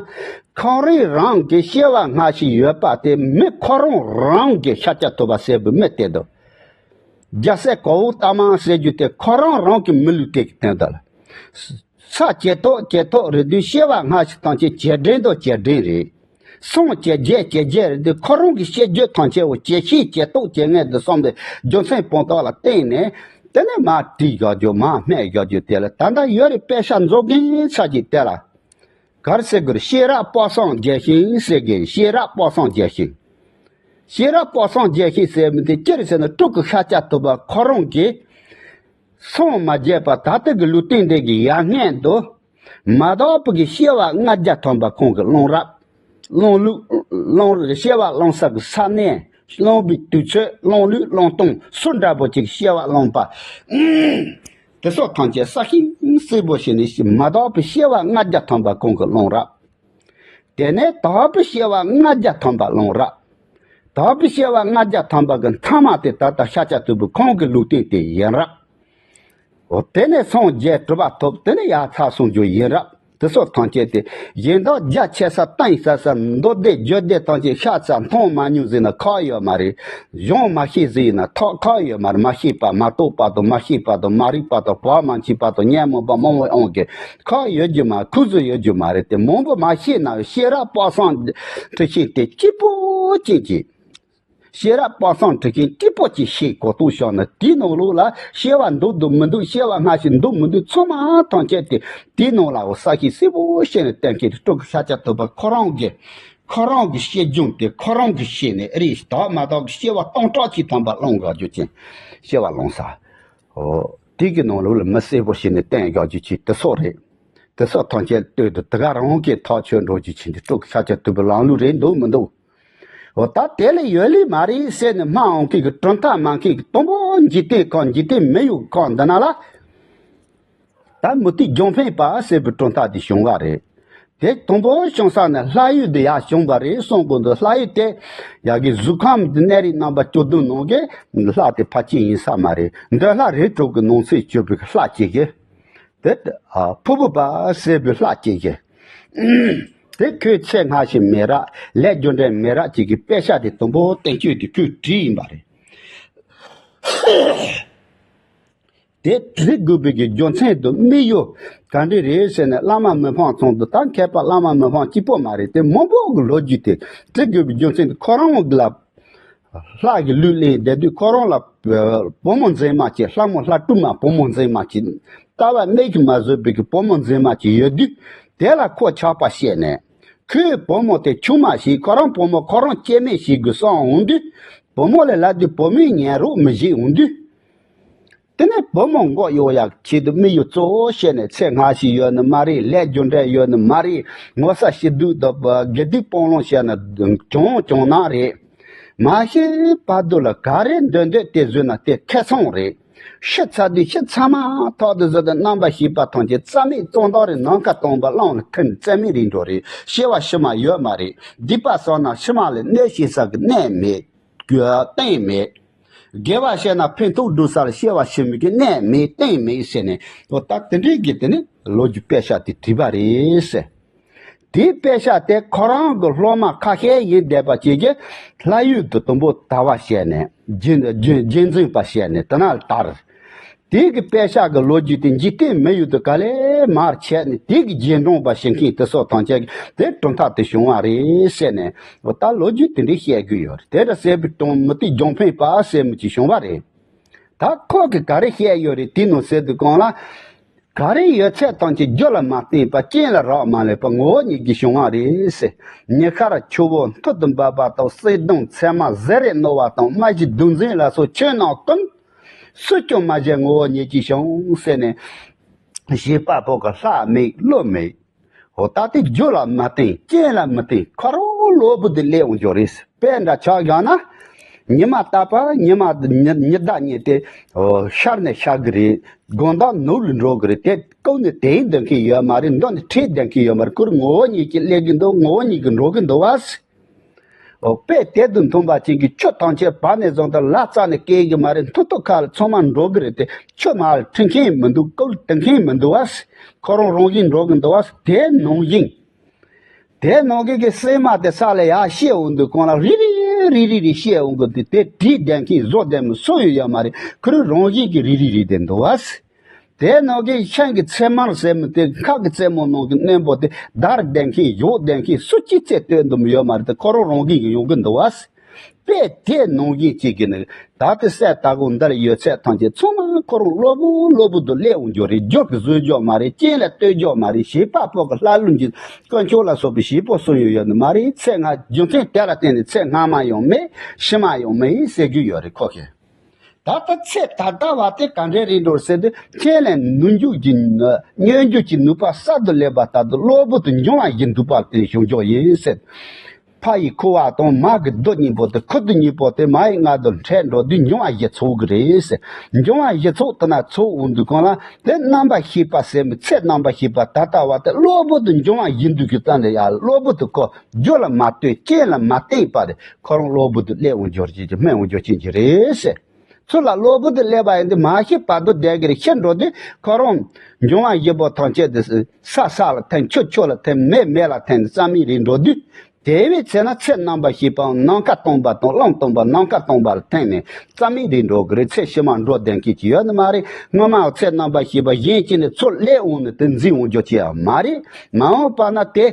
ཁོང་རང་རང་གི་སྐྱེ་བ་སྔ་ཕྱི་ཡོད་པ་དེ་མི་ཁོ་རང་རང་གི་ཤཱཀྱ་ཐུབ་པ་ཟེར་བའི་མི་དེ་འདུག་རྒྱལ་སྲས་གོའུ་ཏ་མ་ཟེར་རྒྱུ་དེ་ཁོ་རང་རང་གི་མི་ལུས་དེ་གི་སྟེང་དུ་ལ། ས་བྱེ་ཐོག་བྱེ་ཐོག་རེད་དུས་སྐྱེ་བ་སྔ་ཕྱི་ཐམས་ཅད་བྱེ་བྲག་དང་བྱེ་བྲག་རེད། སངས་བྱེ་བྱེ་བྱེ་བྱེ་རེད་དུས་ཁོ་རང་གི་སྐྱེ་རྒྱུ་ཐམས་ཅད་འོ་བྱེ་ཤེས་བྱེ་ཐོག་བྱེ་ངན་དུ་བསམ་པའི་རྒྱུ་མཚན་དཔང་རྟགས་ལ་བརྟེན་ནས། དེ་ནས་མར་བྲིས་བཞག་རྒྱུ། མར་སྨྲས་བཞག་རྒྱུ་དེ་ལ་ད་ལྟ་ཡོད་རེད། དཔེ་ཆ་མཛོད་རྒན་ཚ་གྱིས་དེ་ལ། གར་ཟེར་དགོས་རེད། ཤེས་རབ་དཔག་བསམ་རྒྱས་ཤིང་ཟེར་གི། ཤེས་རབ་དཔག་བསམ་རྒྱས་ཤིང་། ཤེས་རབ་དཔག་བསམ་རྒྱས་ཤིང་ཟེར་མི་དེ་ཅི་རེད་ཟེར་ན། སྤྲུལ་སྐུ་ཤཱཀྱ་ཐུབ་པ་ཁོ་རང་གིས་སངས་མ་རྒྱས་པ་ད་ལྟ་གི་ལུས་རྟེན་འདི་གི་ཡར་སྔོན་དུ། མ་དག་པའི་གི་སྐྱེ་བ་ལྔ་བརྒྱ་ཐམ་པ་ཁོང་གིས་བླངས་རབས། བླངས་ལུགས། བླངས་རིགས། སྐྱེ་བ་བླངས་ས་གི་ས་གནས། བླངས་པའི་དུས་ཚོད། བླངས་ལུགས། བླངས་སྟངས་སུ་འདྲ་པོ་ཅིག་སྐྱེ་བ་བླངས་པ། དེ་སོགས་ཐམས་ཅད་གསལ་ཤིང་གསལ་པོ་བྱས་ནས། མ་དག་པའི་སྐྱེ་བ་ལྔ་བརྒྱ་ཐམ་པ་ཁོང་གིས་བླངས་རབས། དེ་ནས་དག་པའི་སྐྱེ་བ་ལྔ་བརྒྱ་ཐམ་པ་བླངས་རབས། དག་པའི་སྐྱེ་བ་ལྔ་བརྒྱ་ཐམ་པ་གི་མཐའ་མ་དེ་ད་ལྟ་ཤཱཀྱ་ཐུབ་པའི་ཁོང་གི་ལུས་རྟེན་དེ་ཡིན་རབས། འོ། དེ་ནས་སངས་རྒྱས་གྲུབ་པ་ཐོབ། དེ་ནས་ཡར་ཚར་སོང་རྒྱུ་ཡིན་རབས། དེ་སོགས་ཐམས་ཅད་དེ་གཞན་དག་རྒྱ་ཆེ་ས་གཏིང་ཟབ་ས་མདོ་སྡེ་རྒྱུད་སྡེ་ཐམས་ཅད་ཤ་ཚ་མཐོང་མ་མྱོང་ཟེར་ན་ཁག་ཡོད་མ་རེད། སྦྱང་མ་ཤེས་ཟེར་ན་ཐག་ཁག་ཡོད་མ་རེད། མ་ཤེས་པ། མ་རྟོགས་པ་དང་། མ་ཤེས་པ་དང་། མ་རིག་པ་དང་། བར་མ་མཆིས་པ་དང་། ཉོན་མོངས་པ་མང་བོ་ཡོང་གི། ཁག་ཡོད་རྒྱུ་མ། ཁུག་ཟུག་ཡོད་རྒྱུ་མ་རེད། དེ་མང་པོ་མ་ཤེས་ན། ཤེས་རབ་དཔག་བསམ་འཁྲི་ཤིང་དེ་གཅིག་པོ་ཅན་གྱི། ཤེས་རབ་དཔག་བསམ་འཁྲི་ཤིང་གཅིག་པོ་ཅིག་ཤེས་གོ་རྟོགས་བྱུང་ན། དེའི་ནང་ལོགས་ལ་སྐྱེ་བ་འདུག་འདུག་མི་འདུག་སྐྱེ་བ་སྔ་ཕྱི་འདུག་མི་འདུག་ཚང་མ་ཐམས་ཅད་དེ་དེའི་ནང་ལ་འོ་གསལ་ཤིང་གསལ་པོ་བྱས་ནས་བསྟན་མཁན་དེ་སྤྲུལ་སྐུ་ཤཱཀྱ་ཐུབ་པ་ཁོ་རང་གི། ཁོ་རང་གི་ཤེས་བྱུང་དེ་ཁོ་རང་གིས་ཤེས་ནས། ཨེ་རེད། དག་མ་དག་གི་སྐྱེ་བ་སྟོང་ཕྲག་གཅིག་ཐམ་པ་བླངས་དགོས་རྒྱུ་ཅན། སྐྱེ་བ་བླངས་ས། འོ། དེ་གི་ནང་ལོགས་ལ་མི་གསལ་པོ་བྱས་ནས་བསྟན་དགོས་རྒྱུ་ཅིག་དེ་སོགས་རེད། དེ་སོགས་ཐམས་ཅད་ལྟོས་དུས་དེ་ག་རང་གི་ཐག་ཆོད་འགྲོ་རྒྱུ་ཅན་དེ་སྤྲུལ་སྐུ་ཤཱཀྱ་ཐུབ་པའི་ལམ་ལུགས་རེད་འདུག་མི་འདུག་འོ། ད་དེ་ལས་ཡོད་ལེ་མ་རེད་ཟེར་ནས་སྨྲ་འོང་མཁན་གྱི་གྲུབ་མཐའ་སྨྲ་མཁན་གྱི་དང་པོ་འཇིག་རྟེན་ཁམས། འཇིག་རྟེན་མི་ཡི་ཁམས་འདི་ན་ལ། ད་མུ་སྟེགས་རྒྱང་འཕེན་པ་ཟེར་བའི་གྲུབ་མཐའ་འདི་བྱུང་བ་རེད། དེ་དང་པོ་བྱུང་ས་ནས་ལྷ་ཡུལ་དུ་ཡར་བྱུང་བ་རེད་གསུང་གི་འདུག་ལྷ་ཡུལ་དེ་ཡ་གི་གཟུགས་ཁམས་དེ་གནས་རིགས་རྣམ་པ་བཅུ་བདུན་ནང་གི་ལྷ་དེ་ཕལ་ཆེར་ཡིན་ས་མ་རེད། འདོད་ལྷ་རིགས་དྲུག་གི་ནང་གསེས་གྱུར་པའི་ལྷ་གཅིག་གི། དེ་ཕུར་བུ་པ་ཟེར་བའི་ལྷ་གཅིག་གི། དེ་ཁོས་ཚེ་སྔ་ཕྱི་མེད་རབས་ལས་རྒྱུ་འབྲས་མེད་རབས་གཅིག་གི་དཔེ་ཆ་དེ་དང་པོ་བསྟན་བཅོས་དེ་ཁོས་བྲིས་ཡིན་པ་རེད། དེ་བྲི་དགོས་པའི་གི་རྒྱུ་མཚན་དུ་དམིགས་ཡུལ་ག་འདྲ་རེད་ཟེར་ནས། བླ་མ་མི་ཕམ་ཚང་དུ་ད་མཁས་པ་བླ་མ་མི་ཕམ་གཅིག་པོ་མ་རེད། དེ་མང་པོ་གི་ལོ་རྒྱུས་དེ་བྲི་དགོས་པའི་རྒྱུ་མཚན་དུ་ཁོ་རང་ལ་ལྷ་གི་ལུས་ལེན་བསྡད་དུས་ཁོ་རང་ལ་བུ་མོ་མཛེས་མ་གཅིག་ལྷ་མོ་ལྷ་སྒྲུང་མ་བུ་མོ་མཛེས་མ་གཅིག་ལྟ་བ་གནས་ཀྱི་མ་བཟོད་པའི་གི་བུ་མོ་མཛེས་མ་གཅིག་ཡོད་དུས། དེ་ལ་ཁོ་ཆགས་པ་སྐྱེས་ནས། ཁོའི་བུ་མོ་དེ་ཆུང་མ་ཞིག་ཁོ་རང་བུ་མོ་ཁོ་རང་སྐྱེ་དམན་ཞིག་དགོས་བསམ་འོང་དུས། བུ་མོ་ལ་ལབ་དུས་བུ་མོས་ཉན་རོགས་མི་བྱེད་འོང་དུས། དེ་ནས་བུ་མོ་མགོ་གཡོག་ཡག་ཆེད་དུ་དམིགས་ཡུལ་གཙོ་བོ་བཤད་ནས། ཚེ་སྔ་ཕྱི་ཡོད་ནི་མ་རེད། ལས་རྒྱུ་འབྲས་ཡོད་ནི་མ་རེད། ངོ་ཚ་ཤེས་སྡུག་དང་དགེ་སྡིག་སྤང་བླང་བྱས་ན་གྱོང་གྱོང་ནག་རེད། མ་ཤི་བར་དུ་ལ་ག་རེ་འདོད་འདོད་དེ་བཟོས་ན་དེ་ཁེ་ཚང་རེད། ཤི་ཚར་དུས་ཤི་ཚང་མ་ཐོག་ཏུ་བཟོས་ཏེ་རྣམ་པར་ཤེས་པ་ཐམས་ཅད་རྩ་མེད་གཙང་དག་རེད། ནམ་མཁའ་སྟོང་པ་གླང་ལ་ཐིམ། རྩ་མེད་རེད་འགྲོ་རེད། སྐྱེ་བ་ཕྱི་མ་ཡོད་མ་རེད། སྡིག་པ་བསགས་ན་ཕྱི་མ་ལ་གནོད་བྱེད་ས་གི་གནས་མེད། རྟེན་མེད། དགེ་བ་བྱས་ན་ཕན་ཐོགས་འགྲོ་ས་ལ་སྐྱེ་བ་ཕྱི་མ་གི་གནས་མེད་རྟེན་མེད་ཟེར་ནས། འོ་ད་དེ་འདྲའི་གི་དེ་ནི་ལོ་རྒྱུས་དཔེ་ཆ་དེ་བྲིས་པ་རེད་ཟེར། དེའི་དཔེ་ཆ་དེ་ཁོ་རང་གི་སློབ་མ་ཁ་ཤས་ཡིན་བསྡད་པ་བཅས་ཀྱིས་ལྷ་ཡུལ་དུ་དུམ་བུ་དར་བ་བྱས་ནས། རྒྱུན་རྒྱུན་རྒྱུན་འཛིན་པ་བྱས་ནས་དེ་ན་དར། དེ་གི་དཔེ་ཆ་གི་ལོ་རྒྱུས་དེ་འཇིག་རྟེན་མི་ཡུལ་དུ་ག་ལེ་མར་ཁྱབ་ནས། དེ་གི་རྗེས་འབྲང་པ་བྱེད་མཁན་དེ་ཚོ་ཐམས་ཅད་ཀྱིས་དེ་གྲུབ་མཐའ་དེ་བྱུང་བ་རེད་ཟེར་ནས། འོ་ད་ལོ་རྒྱུས་དེ་འདྲའི་བཤད་རྒྱུ་ཡོད་རེད། དེ་འདྲ་ཟེར་བའི་གྲོང་མུ་ཏིག་ལྗོན་ཕན་པ་ཟེར་མི་ཅིག་བྱུང་བ་རེད། ད་ཁོ་གིས་ག་རེ་བཤད་ཡོད་རེད། དེ་ནང་ཟེར་དུས་གང་ལ། ག་རེ་ཡོད་ཚད་ཐམས་ཅད་རྒྱུ་ལ་མ་བརྟེན་པར་རྐྱེན་ལ་རག་མ་ལས་པ་ངོ་བོ་ཉིད་ཀྱིས་བྱུང་བ་རེད་ཟེར། ཉི་ཤར་ཆུ་བོ་མཐུད་དུ་འབབ་པ་དང་། གསེར་གདུང་ཚེར་མ་ཟེར་རེ་རྣོ་བ་དང་། རྨ་བྱའི་གདུང་འཛིན་ལ་སོགས་ཆོས་རྣམས་ཀུན། སུས་ཀྱང་མ་བྱས་ངོ་བོ་ཉིད་ཀྱིས་བྱུང་ཟེར་ནས། བྱེད་པ་པོ་གི་ལྷ་མེད་བློ་མེད། འོ་ད་དེ་རྒྱུ་ལ་མ་བརྟེན་རྐྱེན་ལ་མི་བརྟེན་ཁོ་རང་གློ་བུར་དུ་སླེབས་འོང་རྒྱུ་རེད། དཔེ་འདྲ་ཆ་བཞག་ན། ཉི་མ་རྟག་པར་ཉི་མ་ཉི་ཉི་ཟླ་གཉིས་དེ་འོ་ཤར་ནས་ཤར་གི་རེད། དགོང་དག་ནུབ་ལ་འགྲོ་གི་རེད། དེ་ཀུན་ནས་དེ་འདོད་མཁན་ཡོད་མ་རེད། མདོ་ནས་ཁྲིད་འདོད་མཁན་ཡོད་མ་རེད། ཁོ་རང་ངོ་བོ་ཉིད་ཀྱིས་སླེབས་ཀྱི་འདུག་ངོ་བོ་ཉིད་ཀྱིས་འགྲོ་གི་འདུག་བ། འོ་དཔེ་དེ་དང་མཐུན་པ་ཅན་གྱི་ཆུ་ཐམས་ཅད་བར་ནས་བཟུང་སྟེ་ལ་རྩ་ནས་སྐྱེ་གི་མ་རེད། མཐུ་སྟོབས་ཁ་ལ་ཚང་མ་འགྲོ་གི་རེད་དེ། ཆུ་མར་ལ་ཁྲིད་མཁན་མི་འདུག་ཀུན་ལ་དེད་མཁན་མི་འདུག་བ། ཁོ་རང་རང་བཞིན་འགྲོ་གི་འདུག་བ། དེ་ནང་བཞིན། དེ་ནང་བཞིན་གྱི་གསེག་མ་དེ་ས་ལ་ཡར་བཤལ་འོང་དུས་གང་ལ་རི་རི་རི་རི་རི་བཤལ་འོང་གི་འདུག་དེ་བྲིས་བསྡད་མཁན་བཟོ་བསྡད་མི་སུ་ཡང་ཡོད་མ་རེད། ཁོ་རང་རང་བཞིན་གྱིས་རི་རི་རི་བསྡད་འདུག་བ། དེ་ནང་གི་ཤིང་གི་ཚེར་མ་ཟེར་མི་དེ་ཁ་གི་རྩེ་མོ་ནང་གི་རྣོན་པོ་དེ་བརྡར་བསྡད་མཁན་གཞོགས་བསྡད་མཁན་སུ་གཅིག་ཚེ་ལྟོས་འདུམ་ཡོད་མ་རེད་དེ། ཁོ་རང་རང་གིས་ཡོང་གི་འདུག་བ། དཔེ་དེ་ནང་བཞིན་གཅིག་གི་ནི་ད་དེ་སྲས་དར་གོང་འདིར་ཡོད་ཚད་ཐམས་ཅད་ཚང་མ་ཁོ་རང་གློ་བུར་གློ་བུར་དུ་སླེབས་འོང་རྒྱུ་རེད། རྒྱུ་གིས་བཟོས་རྒྱུ་མ་རེད། རྐྱེན་ལ་ལྟོས་རྒྱུ་མ་རེད། བྱེད་པ་པོ་གི་ལྷ་ཀླུ་གི་དཀོན་མཆོག་ལ་སོགས་པའི་བྱེད་པོ་སུ་ཡང་ཡོད་ནི་མ་རེད། ཚེ་སྔ་རྒྱུ་མཚན་དེ་ལ་བརྟེན་ནས་ཚེ་སྔ་མ་ཡང་མེད། ཕྱི་མ་ཡང་མེད་ཟེར་རྒྱུ་ཡོད་རེད་ཁོ་གིས། ད་ལྟ་ཚེ་ད་ལྟ་བ་དེ་ག་འདྲ་རེད་འགྲོ་ཟེར་དུས། ཁྱེད་ལས་ནུས་འགྱུར་གྱི་ནུས་འགྱུར་གྱི་ནུས་པ་གསར་དུ་སླེབས་པ་ལྟར་དུ་གློ་བུར་དུ་འབྱུང་བ་བཞི་འདུས་པ་དེ་བྱུང་ཆོག་ཡིན་ཟེར། ཕ་ཡི་ཁུ་བ་དང་མ་གི་རྡུལ་གཉིས་པོ་དེ་ཁུ་རྡུལ་གཉིས་པོ་དེ་མ་ཡི་མངལ་དུ་འཕྲད་འགྲོ་དུས་འབྱུང་བ་བཞི་ཚོགས་ཀྱི་རེད་ཟེར། འབྱུང་བ་བཞི་ཚོགས་དེ་ན་ཚོགས་འོང་དུས་གང་ལ་དེ་རྣམ་པར་ཤེས་པ་ཟེར་མི་ཚེ་རྣམ་པར་ཤེས་པ་ད་ལྟ་བ་དེ་གློ་བུར་དུ་འབྱུང་བ་བཞི་འདུས་ཀྱི་རྩ་ནས་ཡར་གློ་བུར་དུ་ཁོ་རྒྱུ་ལ་མ་ལྟོས་རྐྱེན་ལ་མ་བརྟེན་པ་དེ་ཁོ་རང་གློ་བུར་དུ་སླེབས་འོང་རྒྱུ་ཅན་གྱི་སྨིན་འོང་རྒྱུ་ཅན་གྱི་རེད་ཟེར། ཚུར་ལ་གློ་བུར་དུ་སླེབས་པ་ཡིན་དུས་མ་ཤི་བར་དུ་བསྡད་ཀྱི་རེད། ཤི་འགྲོ་དུས་ཁོ་རང་འབྱུང་བ་བཞི་པོ་ཐམས་ཅད་དེ་ས་ས་ལ་ཐིམ། ཆུ་ཆུ་ལ་ཐིམ། མེ་མེ་ལ་ཐིམ། རྩ་མེད་རེད་འགྲོ་དུས། དེ་བས་ཚེ་ན་ཚེ་རྣམ་པར་ཤེས་པའང་ནམ་མཁའ་སྟོང་པ་དང་། གླང་སྟོང་པ་ནམ་མཁའ་སྟོང་པ་ལ་ཐིམ་ནས་རྩ་མེད་རེད་འགྲོ་གི་རེད། ཚེ་ཕྱི་མ་འགྲོ་བསྡད་མཁན་ཅིག་ཡོད་ནི་མ་རེད། སྔོན་མ་ཚེ་རྣམ་པར་ཤེས་པ་གཞན་གཅིག་ནས་ཚུར་སླེབས་འོང་ནས་དེ་འཛིན་འོང་རྒྱུ་ཅིག་ཡང་མ་རེད། མ་འོངས་པ་ན་དེ།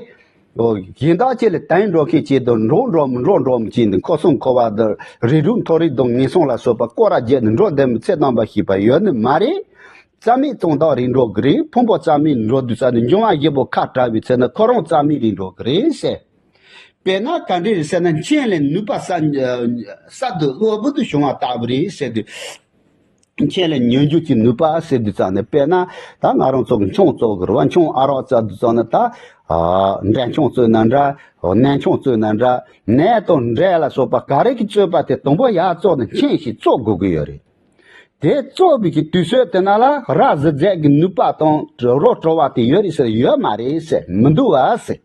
ཨོ། གཞན་དག་ཅིག་ལ་དེང་འགྲོ་མཁན་ཅིག་དང་འགྲོ་འགྲོ་མི་འགྲོ་འགྲོ་མི་ཅིག་འདི་འཁོར་གསུམ་འཁོར་བ་དང་རིགས་དྲུག་མཐོ་རིས་དང་ངན་སོང་ལ་སོགས་པ་སྐོར་ར་བརྒྱབ་ནས་འགྲོ་བསྡད་མི་ཚེ་རྣམ་པར་ཤེས་པ་ཡོད་ནི་མ་རེད། རྩ་མེད་གཙང་དག་རེད་འགྲོ་གི་རེད། ཕུང་པོ་རྩ་མེད་འགྲོ་དུས་ཙ་ནས་འབྱུང་བ་བཞི་པོ་ཁ་བྲལ་བའི་ཚེ་ན་ཁོ་རང་རྩ་མེད་རེད་འགྲོ་གི་རེད་ཟེར། དཔེར་ན་ག་འདྲ་རེད་ཟེར་ན། རྐྱེན་ལས་ནུས་པ་གསར་གསར་དུ་གློ་བུར་དུ་བྱུང་བ་ལྟ་བུ་རེད་ཟེར་དུས། རྐྱེན་ལས་ནུས་འགྱུར་གྱི་ནུས་པ་ཟེར་དུས་ཙང་ནས། དཔེར་ན་ད་ང་རང་ཚོ་གི་ཆང་བཙོ་གི་རེད་བ། ཆང་ཨ་རག་བཙོ་དུས་ཙང་ནས་ད། ཨ། འབྲས་ཆང་བཙོས་ན་འདྲ། ནས་ཆང་བཙོས་ན་འདྲ། ནས་དང་འབྲས་ལ་སོགས་པ་ག་རེ་གི་བཙོས་པ་དེ་དང་པོ་ཡར་བཙོས་ནས་ཁྱེར་ཞིག་བཙོ་དགོས་ཀྱི་ཡོད་རེད། དེ་གཙོ་བོ་གི་དུས་ཚོད་དེ་ན་ལ་ར་བཟི་རྫས་ཀྱི་ནུས་པ་དང་རོ་བྲོ་བ་དེ་ཡོད་རེད་ཟེར། ཡོད་མ་རེད་ཟེར། མི་འདུག་བ་ཟེར།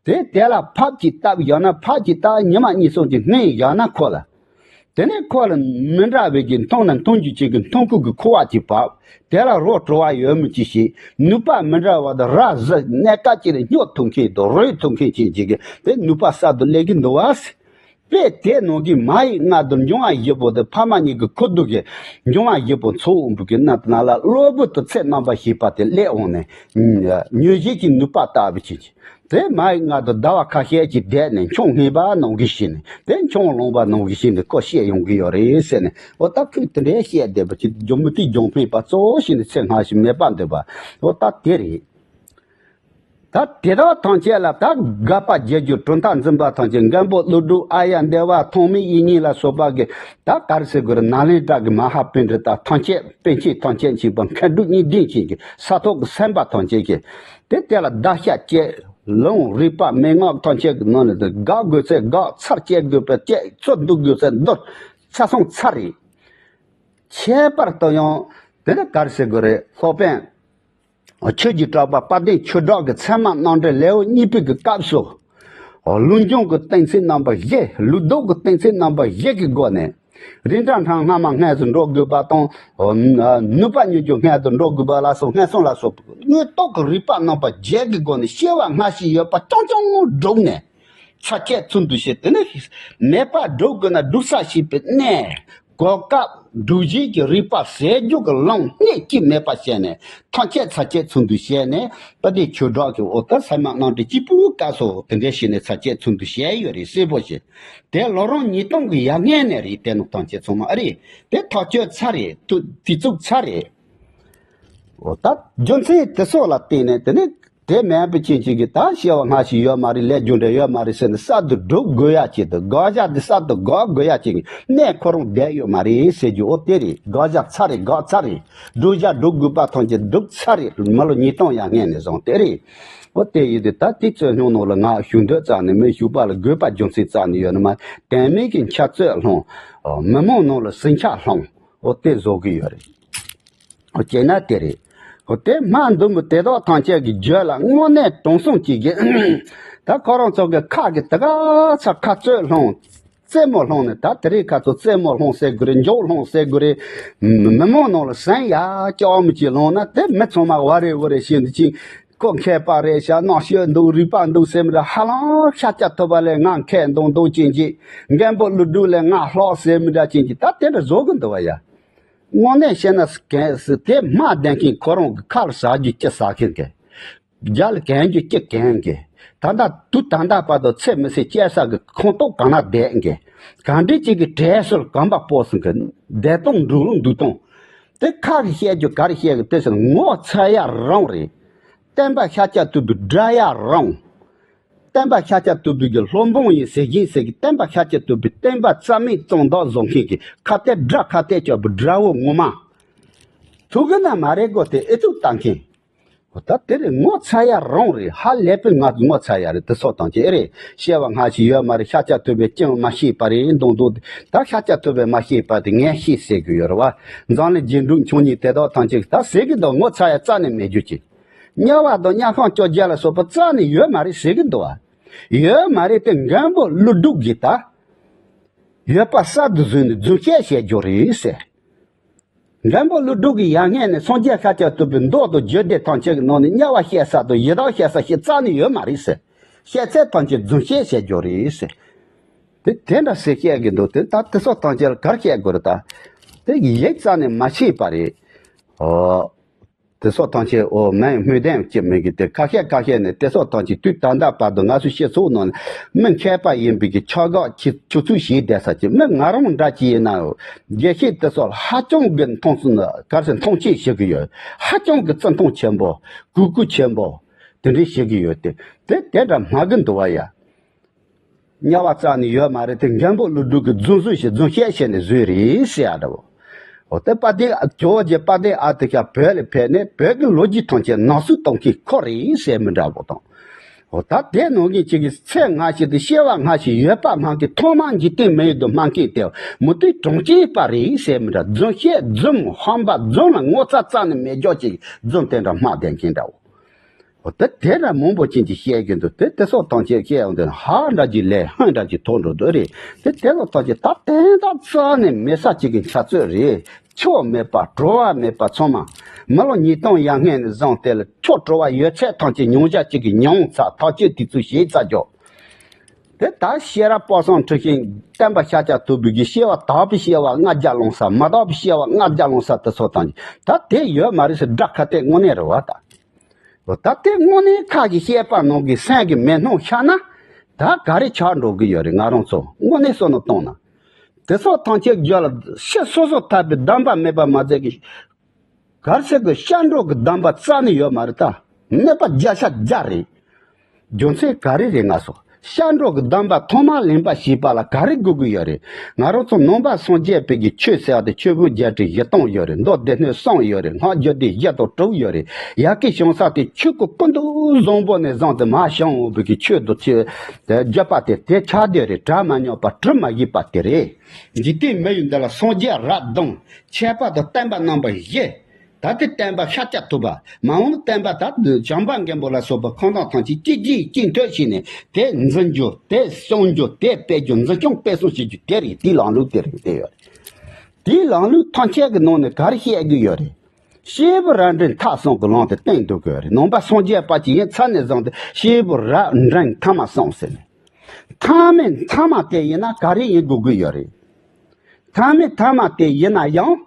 དེ་དེ་ལ་ཕབ་ཀྱིས་བཏབ་ཡང་ན་ཕབ་ཀྱིས་བཏབ་ཉི་མ་གཉིས་གསུམ་གྱི་སྔོན་ཡང་ན་ཁོ་ལ། དེ་ནས་ཁོ་ལ་མི་འདྲ་བའི་གི་མཐོང་ན་མཐོང་རྒྱུ་ཅན་གྱི་མཐོང་ཁུག་གི་ཁུ་བ་ཅིག་བབས། དེ་ལ་རོ་བྲོ་བ་ཡོད་མི་ཅིག་ཞིག་ནུས་པ་མི་འདྲ་བ་དང་ར་བཟི་གནས་སྐབས་ཅིག་ལ་སྙོབ་ཐུབ་མཁན་དང་རོལ་ཐུབ་མཁན་ཅན་ཅིག་གི་དེ་ནུས་པ་གསར་དུ་སླེབས་ཀྱི་འདུག་བ་ཟེར། དཔེ་དེ་ནང་གི་མ་ཡི་མངལ་དུ་འབྱུང་བ་བཞི་པོ་དེ་ཕ་མ་གཉིས་ཀྱི་ཁུ་རྡུལ་གྱི་འབྱུང་བ་བཞི་པོ་ཚོགས་འོང་བུ་གི་ནང་དུ་ན་ལ་གློ་བུར་དུ་ཚེ་རྣམ་པར་ཤེས་པ་དེ་སླེབས་འོང་ནས་མྱོས་བྱེད་ཀྱི་ནུས་པ་ལྟ་བུ་ཅན་གྱི། དེ་མ་ཡི་མངལ་དུ་ཟླ་བ་ཁ་ཤས་ཀྱིས་བསྡད་ནས་མཆོང་ངེས་པ་ནང་གི་ཞིག་ནས་དེ་མཆོང་ལོང་བ་ནང་གི་ཞིག་ནས་ཁོ་བཤད་ཡོང་གི་ཡོད་རེད་ཟེར་ནས། འོ་ད་ཁོས་དེ་འདྲའི་བཤད་བསྡད་པ་ཅིག་ཇོ་མུ་ཏིག་ལྗོན་ཕན་པ་གཙོ་བོ་ཞིག་ནས་ཚེ་སྔ་ཞིག་མེད་པ་འདོད་པ། འོ་ད་དེ་རེད། ད་དེ་དག་ཐམས་ཅད་ལ་ད་དགག་པ་རྒྱག་རྒྱུ་གྲུབ་མཐའ་འཛིན་པ་ཐམས་ཅད་མགོན་པོ་ཀླུ་སྒྲུབ་ཨཱརྱ་དེ་བ་ཐོགས་མེད་དབྱིག་གཉེན་ལ་སོགས་པ་གི་ད་ག་རེ་ཟེར་དགོས་རེད། ནཱ་ལེནྡྲ་གི་མ་ཧཱ་པཎྜི་ཏ་ཐམས་ཅད་པཎ་ཆེན་ཐམས་ཅད་མཁྱེན་པ་མཁས་གྲུབ་གཉིས་ལྡན་ཅན་གྱི་ས་ཐོབ་ཀྱི་སེམས་དཔའ་ཐམས་ཅད་ཀྱིས་དེ་དེ་ལ་བརྡ་ཤ་བཅད་ལུང་རིགས་པ་མན་ངག་ཐམས་ཅད་ཀྱི་ནང་ནས་དེ་དགག་དགོས་ཚད་དགག་ཚར། བཅད་དགོས་པ་བཅད། ཚུར་བསྡུ་དགོས་ཚད་བསྡུ་ཚར་སོང་ཚར་རེད། ཁྱད་པར་དུ་ཡང་དེ་ནི་ག་རེ་ཟེར་དགོས་རེད། སློབ་དཔོན་ཆོས་ཀྱི་གྲགས་པ་དཔལ་ལྡན་ཆོས་གྲགས་ཀྱི་ཚད་མ་རྣམ་འགྲེལ་ལེའུ་གཉིས་པའི་གི་སྐབས་སུ། ལུགས་འབྱུང་གི་གཏན་ཚིགས་རྣམ་པ་བཞི། ལུགས་ལྡོག་གི་གཏན་ཚིགས་རྣམ་པ་བཞི་གི་སྒོ་ནས། རིགས་འདྲ་འཕྲང་སྔ་མ་སྔས་སུ་འགྲོ་དགོས་པ་དང་། ནུས་པ་ཉིད་ཀྱང་སྔས་སུ་འགྲོ་དགོས་པ་ལ་སོགས་སྔས་སོང་ལ་སོགས་པའི་དངོས་རྟོགས་ཀྱི་རིགས་པ་རྣམ་པ་བརྒྱད་ཀྱི་སྒོ་ནས་སྐྱེ་བ་སྔ་ཕྱི་ཡོད་པ་རྐྱང་རྐྱང་ངོ་བསྒྲུབས་ནས། ཚར་བཅད་ཚུར་བསྡུ་བྱས། དེ་ནས་མེད་པ་སྒྲུབ་དགོས་ན་སྒྲུབ་ས་ཤེས་པའི་གནས། གོ་སྐབས། སྒྲུབ་བྱེད་ཀྱི་རིགས་པ་ཟད་འཇུག་གི་ལམ་སྣེ་གཅིག་མེད་པ་བྱས་ནས་ཐམས་ཅད་ཚར་བཅད་ཚུར་བསྡུ་བྱས་ནས་དཔལ་ལྡན་ཆོས་གྲགས་ཀྱི་འོ་ད་ཚད་མ་རྣམ་འགྲེལ་གཅིག་པུའི་སྐབས་སུ་དེ་འདྲ་བྱས་ནས་ཚར་བཅད་ཚུར་བསྡུ་བྱས་ཡོད་རེད། གསལ་པོ་ཞིག་དེ་ལོ་རིམ་ཉིས་སྟོང་གི་ཡར་སྔོན་ནས་རེད། དེ་ནང་ཐམས་ཅད་ཚང་མ་ཨ་རེད། དེ་ཐག་གཅོད་ཚར་རེད། དུ་དེ་བཙུགས་ཚར་རེད། འོ་ད་རྒྱུ་མཚན་དེ་ཚོ་ལ་བརྟེན་ནས་དེ་ནི་དེ་མིན་པའི་རྐྱེན་གཅིག་གིས་ད་སྐྱེ་བ་སྔ་ཕྱི་ཡོད་མ་རེད། ལས་རྒྱུ་འབྲས་ཡོད་མ་རེད་ཟེར་ནས་གསར་དུ་སྒྲུབ་དགོས་ཡ་ཅིག་དང་དགག་བྱ་འདི་གསར་དུ་དགག་དགོས་ཡ་ཅིག་གནས་ཁོ་རང་བསྡད་ཡོད་མ་རེད་ཟེར་རྒྱུ་འོ་དེ་རེད། དགག་བྱ་ཚར་རེད། དགག་ཚར་རེད། སྒྲུབ་བྱ་སྒྲུབ་དགོས་པ་ཐམས་ཅད་སྒྲུབ་ཚར་རེད། མི་ལོ་ཉིས་སྟོང་ཡར་སྔོན་ནས་བཟུང་དེ་རེད། འོ་དེ་ཡིན་དུས་ད་དེ་ཚོའི་སྔོན་ནང་ལ་ང་ཞུ་འདོད་རྩ་ནས་མི་ཞུ་བ་ལ་དགོས་པ་རྒྱུ་མཚན་རྩ་ནས་ཡོད་ནི་མ། དོན་མེད་ཀྱི་འཆལ་རྩོད་སློང་། མི་མང་ནང་ལ་ཟིང་ཆ་སློང་། འོ་དེ་བཟོ་གི་ཡོད་རེད། ཨོ་བྱས་ན་དེ་རེད། ཨོ་དེ་སྨྲ་འདུལ་མི་དེ་དག་ཐམས་ཅད་ཀྱི་རྒྱུད་ལ་དངོས་གནས་དྲང་སྲོང་གཅིག་གིས། ད་ཁོ་རང་ཚོ་གི་ཁ་གི་དེ་ག་ཚ་ཁ་རྩོད་སློང་། རྩེད་མོ་སློང་ནས། ད་དེ་རིང་ཁ་ཚོ་རྩེད་མོ་སློང་ཟེར་དགོས་རེད། འཇོག་སློང་ཟེར་དགོས་རེད། མི་མང་ནང་ལ་ཟན་ཡ་ཅོག་མི་གཅིག་སློང་ན་དེ་མི་ཚང་མ་ཝ་རེ་ཝུ་རེ་བྱེད་འདི་ཅིག་ཁོ་མཁས་པ་རེད་ཤག་རྣམ་དཔྱོད་འདུག་རིག་པ་འདུག་ཟེར་མི་འདྲ། ཧ་ལམ་ཤཱཀྱ་ཐུབ་པ་ལས་ང་མཁས་འདུག་འདུག་ཅན་གྱིས། མགོན་པོ་ཀླུ་སྒྲུབ་ལས་ང་ལྷག་ཟེར་མི་འདྲ་ཅན་གྱིས་ད་དེ་འདྲ་བཟོ་གི་འདུག་བ་ཡ། དངོས་གནས་བཤད་ན་གན་ཟེར་དེ་སྨྲ་བདེན་མཁན་ཁོ་རང་གི་ཁ་ལ་ཟ་རྒྱུ་ཅི་ཟ་མཁན་གི། རྒྱ་ལ་གན་རྒྱུ་ཅི་གན་གི། ད་ལྟ་དུས་ད་ལྟ་བར་དུ་ཚེ་མི་ཟད་སྐྱེལ་ས་གི་ཁོངས་གཏོགས་གང་ན་བསྡད་གི། གང་འདྲ་ཅིག་གི་གྲས་སུ་གོམ་པ་སྤོ་སོང་གི། བསྡད་སྟངས་འགྲོ་ལུགས་འདུག་སྟངས། དེ་ཁ་གི་བཤད་རྒྱུ་ག་རེ་བཤད་གི་དེ་ཟེར་ངོ་ཚ་ཡ་རང་རེད། བསྟན་པ་ཤཱཀྱ་ཐུབ་པའི་དགྲ་ཡ་རང་། བསྟན་པ་ཤཱཀྱ་ཐུབ་པའི་གི་སློབ་འབངས་ཡིན་ཟེར་གྱིན་ཟེར་གི། བསྟན་པ་ཤཱཀྱ་ཐུབ་པའི་བསྟན་པ་རྩ་མེད་གཏོང་བདག་བཟོ་མཁན་གྱི་ཁ་གཏད་དགྲ་ཁ་གཏད་གཅོག་པའི་དགྲ་བོ་ངོ་མ། ཐུག་གི་ན་མ་རེད་གོ། དེ་ཨེ་ཐུག་བཏང་མཁན། འོ་ད་དེ་རེད། ངོ་ཚ་ཡ་རང་རེད། ཧ་ལས་པའི་ང་ངོ་ཚ་ཡ་རེད། དེ་སོགས་དང་ཅི་ཨེ་རེད། སྐྱེ་བ་སྔ་ཕྱི་ཡོད་མ་རེད། ཤཱཀྱ་ཐུབ་པས་ཅང་མ་ཤེས་པ་རེད་འདུག་འདུག་ད་ཤཱཀྱ་ཐུབ་པས་མ་ཤེས་པ་དེ་ངས་ཤེས་ཟེར་གི་ཡོད་རེད་བ། འཛམ་གླིང་རྗེས་འགྲོ་ཆུང་གཉིས་དེ་དག་ཐམས་ཅད་ད་ཟེར་གི་འདུག་ངོ་ཚ་ཡ་རྩ་ནས་མེད་རྒྱུ་ཅིག་དམྱལ་བ་དང་དམྱལ་ཁམས་བཅོ་བརྒྱད་ལ་སོགས་པ་རྩ་ནས་ཡོད་མ་རེད་ཟེར་གི་འདུག་བ། ཡོད་མ་རེད། དེ་མགོན་པོ་ཀླུ་སྒྲུབ་ཀྱིས་ད་ཡོད་པ་གསར་དུ་བཟོས་ནས་རྫུན་བཤད་བྱས་རྒྱུ་རེད་ཟེར། མགོན་པོ་ཀླུ་སྒྲུབ་ཀྱིས་ཡར་སྔས་ནས་སངས་རྒྱས་ཤཱཀྱ་ཐུབ་པའི་མདོ་དང་རྒྱུད་སྡེ་ཐམས་ཅད་ཀྱི་ནང་ནས་དམྱལ་བ་བཤད་ས་དང་ཡི་དྭགས་བཤད་ས་ཞིག་རྩ་ནས་ཡོད་མ་རེད་ཟེར། བཤད་ཚད་ཐམས་ཅད་རྫུན་བཤད་བྱས་རྒྱུ་རེད་ཟེར། དེ་དེ་འདྲ་ཟེར་བཤད་གི་འདུག་དེ་ད་དེ་སོགས་ཐམས་ཅད་ལ་ག་རེ་བཤད་དགོས་རེད་ད། དེ་ཡིག་རྩ་ནས་མ་ཤེས་པ་རེད། ཨོ། དེ་སོགས་ཐམས་ཅད་འོ་མའི་སྨོས་དོན་ཅི་མེད་གི། དེ་ཁ་ཤས་ཁ་ཤས་ནས་དེ་སོགས་ཐམས་ཅད་དུས་ད་ལྟ་བར་དུ་ང་ཚོའི་སྤྱི་ཚོགས་ནང་ནས་མི་མཁས་པ་ཡིན་པའི་གི་ཆགས་སྒོ་ཆུ་ཆུ་ཚོད་བྱས་བསྡད་ས་ཅིག་མི་ང་རང་འདྲ་ཅིག་ཡིན་ན་ཡང་དགེ་བཤེས་དེ་སོགས་ལ་ཧ་ཅང་གི་མཐོང་ཚུལ་ག་རེ་ཟེར་མཐོང་ཆེན་བྱེད་གི་ཡོད། ཧ་ཅང་གི་བརྩི་མཐོང་ཆེན་པོ་གུས་བཀུར་ཆེན་པོ་དེ་འདྲ་བྱེད་གི་ཡོད། དེ་དེ་དེ་འདྲ་སྨྲ་གི་འདུག་བ་ཡ། དམྱལ་བ་རྩ་ནས་ཡོད་མ་རེད། དེ་མགོན་པོ་ཀླུ་སྒྲུབ་ཀྱིས་རྫུན་བཟོ་ཞིག་རྫུན་བཤད་བྱས་ནས་བཟོས་རེད་ཟེར་ཡ་འདྲ་བོ། འོ་དེ་དཔལ་ལྡན་ཇོ་བོ་རྗེ་དཔལ་ལྡན་ཨ་ཏི་ཤ་བོད་ལ་ཕེབས་ནས་བོད་ཀྱི་ལོ་རྒྱུས་ཐམས་ཅད་ནང་བསུབ་གཏོང་མཁན་ཁོ་རེད་ཟེར་མི་འདྲ་བོ་དང་། ད་དེ་ནང་གི་གཅིག་གི་ཚེ་སྔ་ཕྱི་དེ་སྐྱེ་བ་སྔ་ཕྱི་ཡོད་པ་སྨྲ་མཁན། ཐོག་མར་འཇིག་རྟེན་མི་ཡུལ་དུ་སྨྲ་མཁན་དེ་མུ་སྟེགས་གྲོང་ཁྱེར་པ་རེད་ཟེར་མི་འདྲ། རྫུན་བཤད་རྫུན་ཧམ་པ་རྫུན་ལ་ངོ་ཚ་རྩ་ནས་མེད་རྒྱུ་ཅིག་རྫུན་དེ་འདྲ་སྨྲ་བསྡད་མཁན་འདྲ་བོ། འོ་དེ་དེ་འདྲ་མང་པོ་ཅན་གྱིས་བཤད་ཀྱི་འདུག་དེ་དེ་སོགས་ཐམས་ཅད་བཤད་ཡོང་དུས་ཧ་འདྲ་གྱི་ལས་ཧ་འདྲ་གྱི་ཐོག་འགྲོ་འདུག་རེད། དེ་དེ་སོགས་ཐམས་ཅད་ད་དེ་འདྲ་རྩ་ནས་མེད་ས་ཅིག་གི་འཆར་ཚུལ་རེད། ཆོས་མེད་པ་བྲོ་བ་མེད་པ་ཚང་མ། མི་ལོ་ཉིས་སྟོང་ཡར་སྔོན་ནས་བཟུང་སྟེ་ལ་ཆོས་བྲོ་བ་ཡོད་ཚད་ཐམས་ཅད་མྱོང་བྱ་གཅིག་གིས་མྱོང་ཚར། ཐག་གཅོད་དེ་ཚོ་བྱས་ཚར་ཀྱོག་དེ་ད་ཤེས་རབ་དཔག་བསམ་འཁྲི་ཤིང་བསྟན་པ་ཤཱཀྱ་ཐུབ་པའི་གི་སྐྱེ་བ་དག་པའི་སྐྱེ་བ་ལྔ་བརྒྱ་ལོན་ས། མ་དག་པའི་སྐྱེ་བ་ལྔ་བརྒྱ་ལོན་ས་དེ་ཚོ་དང་ད་དེ་ཡོད་མ་རེད་ཟེར་སྒྲ་ཁ་གཏད་དངོས་གནས་རེད་བ་ད། ད་དེ་དངོས་གནས་ཁ་གི་བཤད་པ་ནང་གི་སེམས་ཀྱི་མེ་སྣོམ་ཤར་ན་ད་ག་རེ་ཆགས་འགྲོ་གི་ཡོད་རེད། ང་རང་ཚོ་དངོས་གནས་བསམ་བློ་བཏང་ན། དེ་ཚོ་ཐམས་ཅད་རྒྱུད་ལ་ཕྱི་སོ་སོ་ཐར་པའི་སྡོམ་པ་མེད་པ་མ་ཟད་ཀྱི། གར་ཟེར་གི་སྐྱབས་འགྲོ་གི་སྡོམ་པ་རྩ་ནས་ཡོད་མ་རེད་ད། མེད་པ་བརྒྱ་ཆ་བརྒྱ་རེད། རྒྱུ་མཚན་ག་རེ་རེད་ང་ཚོ། སྐྱབས་འགྲོ་གི་སྡོམ་པ་ཐོག་མར་ལེན་པ་ཞེས་པ་ལ་ག་རེ་དགོས་ཀྱི་ཡོད་རེད། ང་རང་ཚོ་ནང་པ་སངས་རྒྱས་པའི་གི་ཆོས་ཟེར་བ་དེ་ཆོས་ཕུང་བརྒྱད་ཁྲི་བཞི་སྟོང་ཡོད་རེད། མདོ་སྡེ་སྣོད་གསུམ་ཡོད་རེད། སྔགས་རྒྱུད་སྡེ་བཞི་དང་དྲུག་ཡོད་རེད། ཡ་གི་བྱང་ས་དེ་ཆོས་སྐུ་ཀུན་ཏུ་བཟང་པོ་ནས་བཟུང་སྟེ་མར་བྱུང་བའི་གི་ཆོས་དང་ཆོས་དེ་བརྒྱུད་པ་དེ་དེ་ཆགས་བསྡད་རེད། གྲ་མ་ཉོག་པ་གྲུ་མ་བཞི་པ་དེ་རེད། འཇིག་རྟེན་མི་ཡི་འདི་ལ་སངས་རྒྱས་རབ་བདུན། ཁྱད་པར་དུ་བསྟན་པ་རྣམ་པ་བཞི། ད་ལྟའི་བསྟན་པ་ཤཱཀྱ་ཐུབ་པ། མ་འོངས་བསྟན་པ་ད་བྱམས་པ་མགོན་པོ་ལ་སོགས་པ་ཁོང་རྣམས་ཐམས་ཅད་གཅིག་རྗེས་གཅིག་མཐུན་བྱས་ནས་དེ་འཛིན་རྒྱུ། དེ་སྲུང་རྒྱུ། དེ་སྤེལ་རྒྱུ། འཛིན་སྐྱོང་སྤེལ་གསུམ་བྱེད་རྒྱུ་དེ་རེད། དེའི་ལམ་ལུགས་དེ་རེད། དེ་ཡོད་རེད། དེའི་ལམ་ལུགས་ཐམས་ཅད་ཀྱི་ནང་ནས་ག་རེ་བཤད་རྒྱུ་ཡོད་རེད། སྐྱེས་བུ་རབ་འབྲིང་ཐ་གསུམ་གྱི་ལམ་དེ་བསྟན་འདུག་གི་ཡོད་རེད། ནང་པ་སངས་རྒྱས་པ་ཅིག་ཡིན་ཚར་ནས་བཟུང་སྟེ་སྐྱེས་བུ་རབ་འབྲིང་ཐ་མ་གསུམ་ཟེར་ནས། ཐ་མའི་ཐ་མ་དེ་ཡིན་ན་ག་རེ་ཡིན་དགོས་ཀྱི་ཡོད་རེད། ཐ་མའི་ཐ་མ་དེ་ཡིན་ན་ཡང་།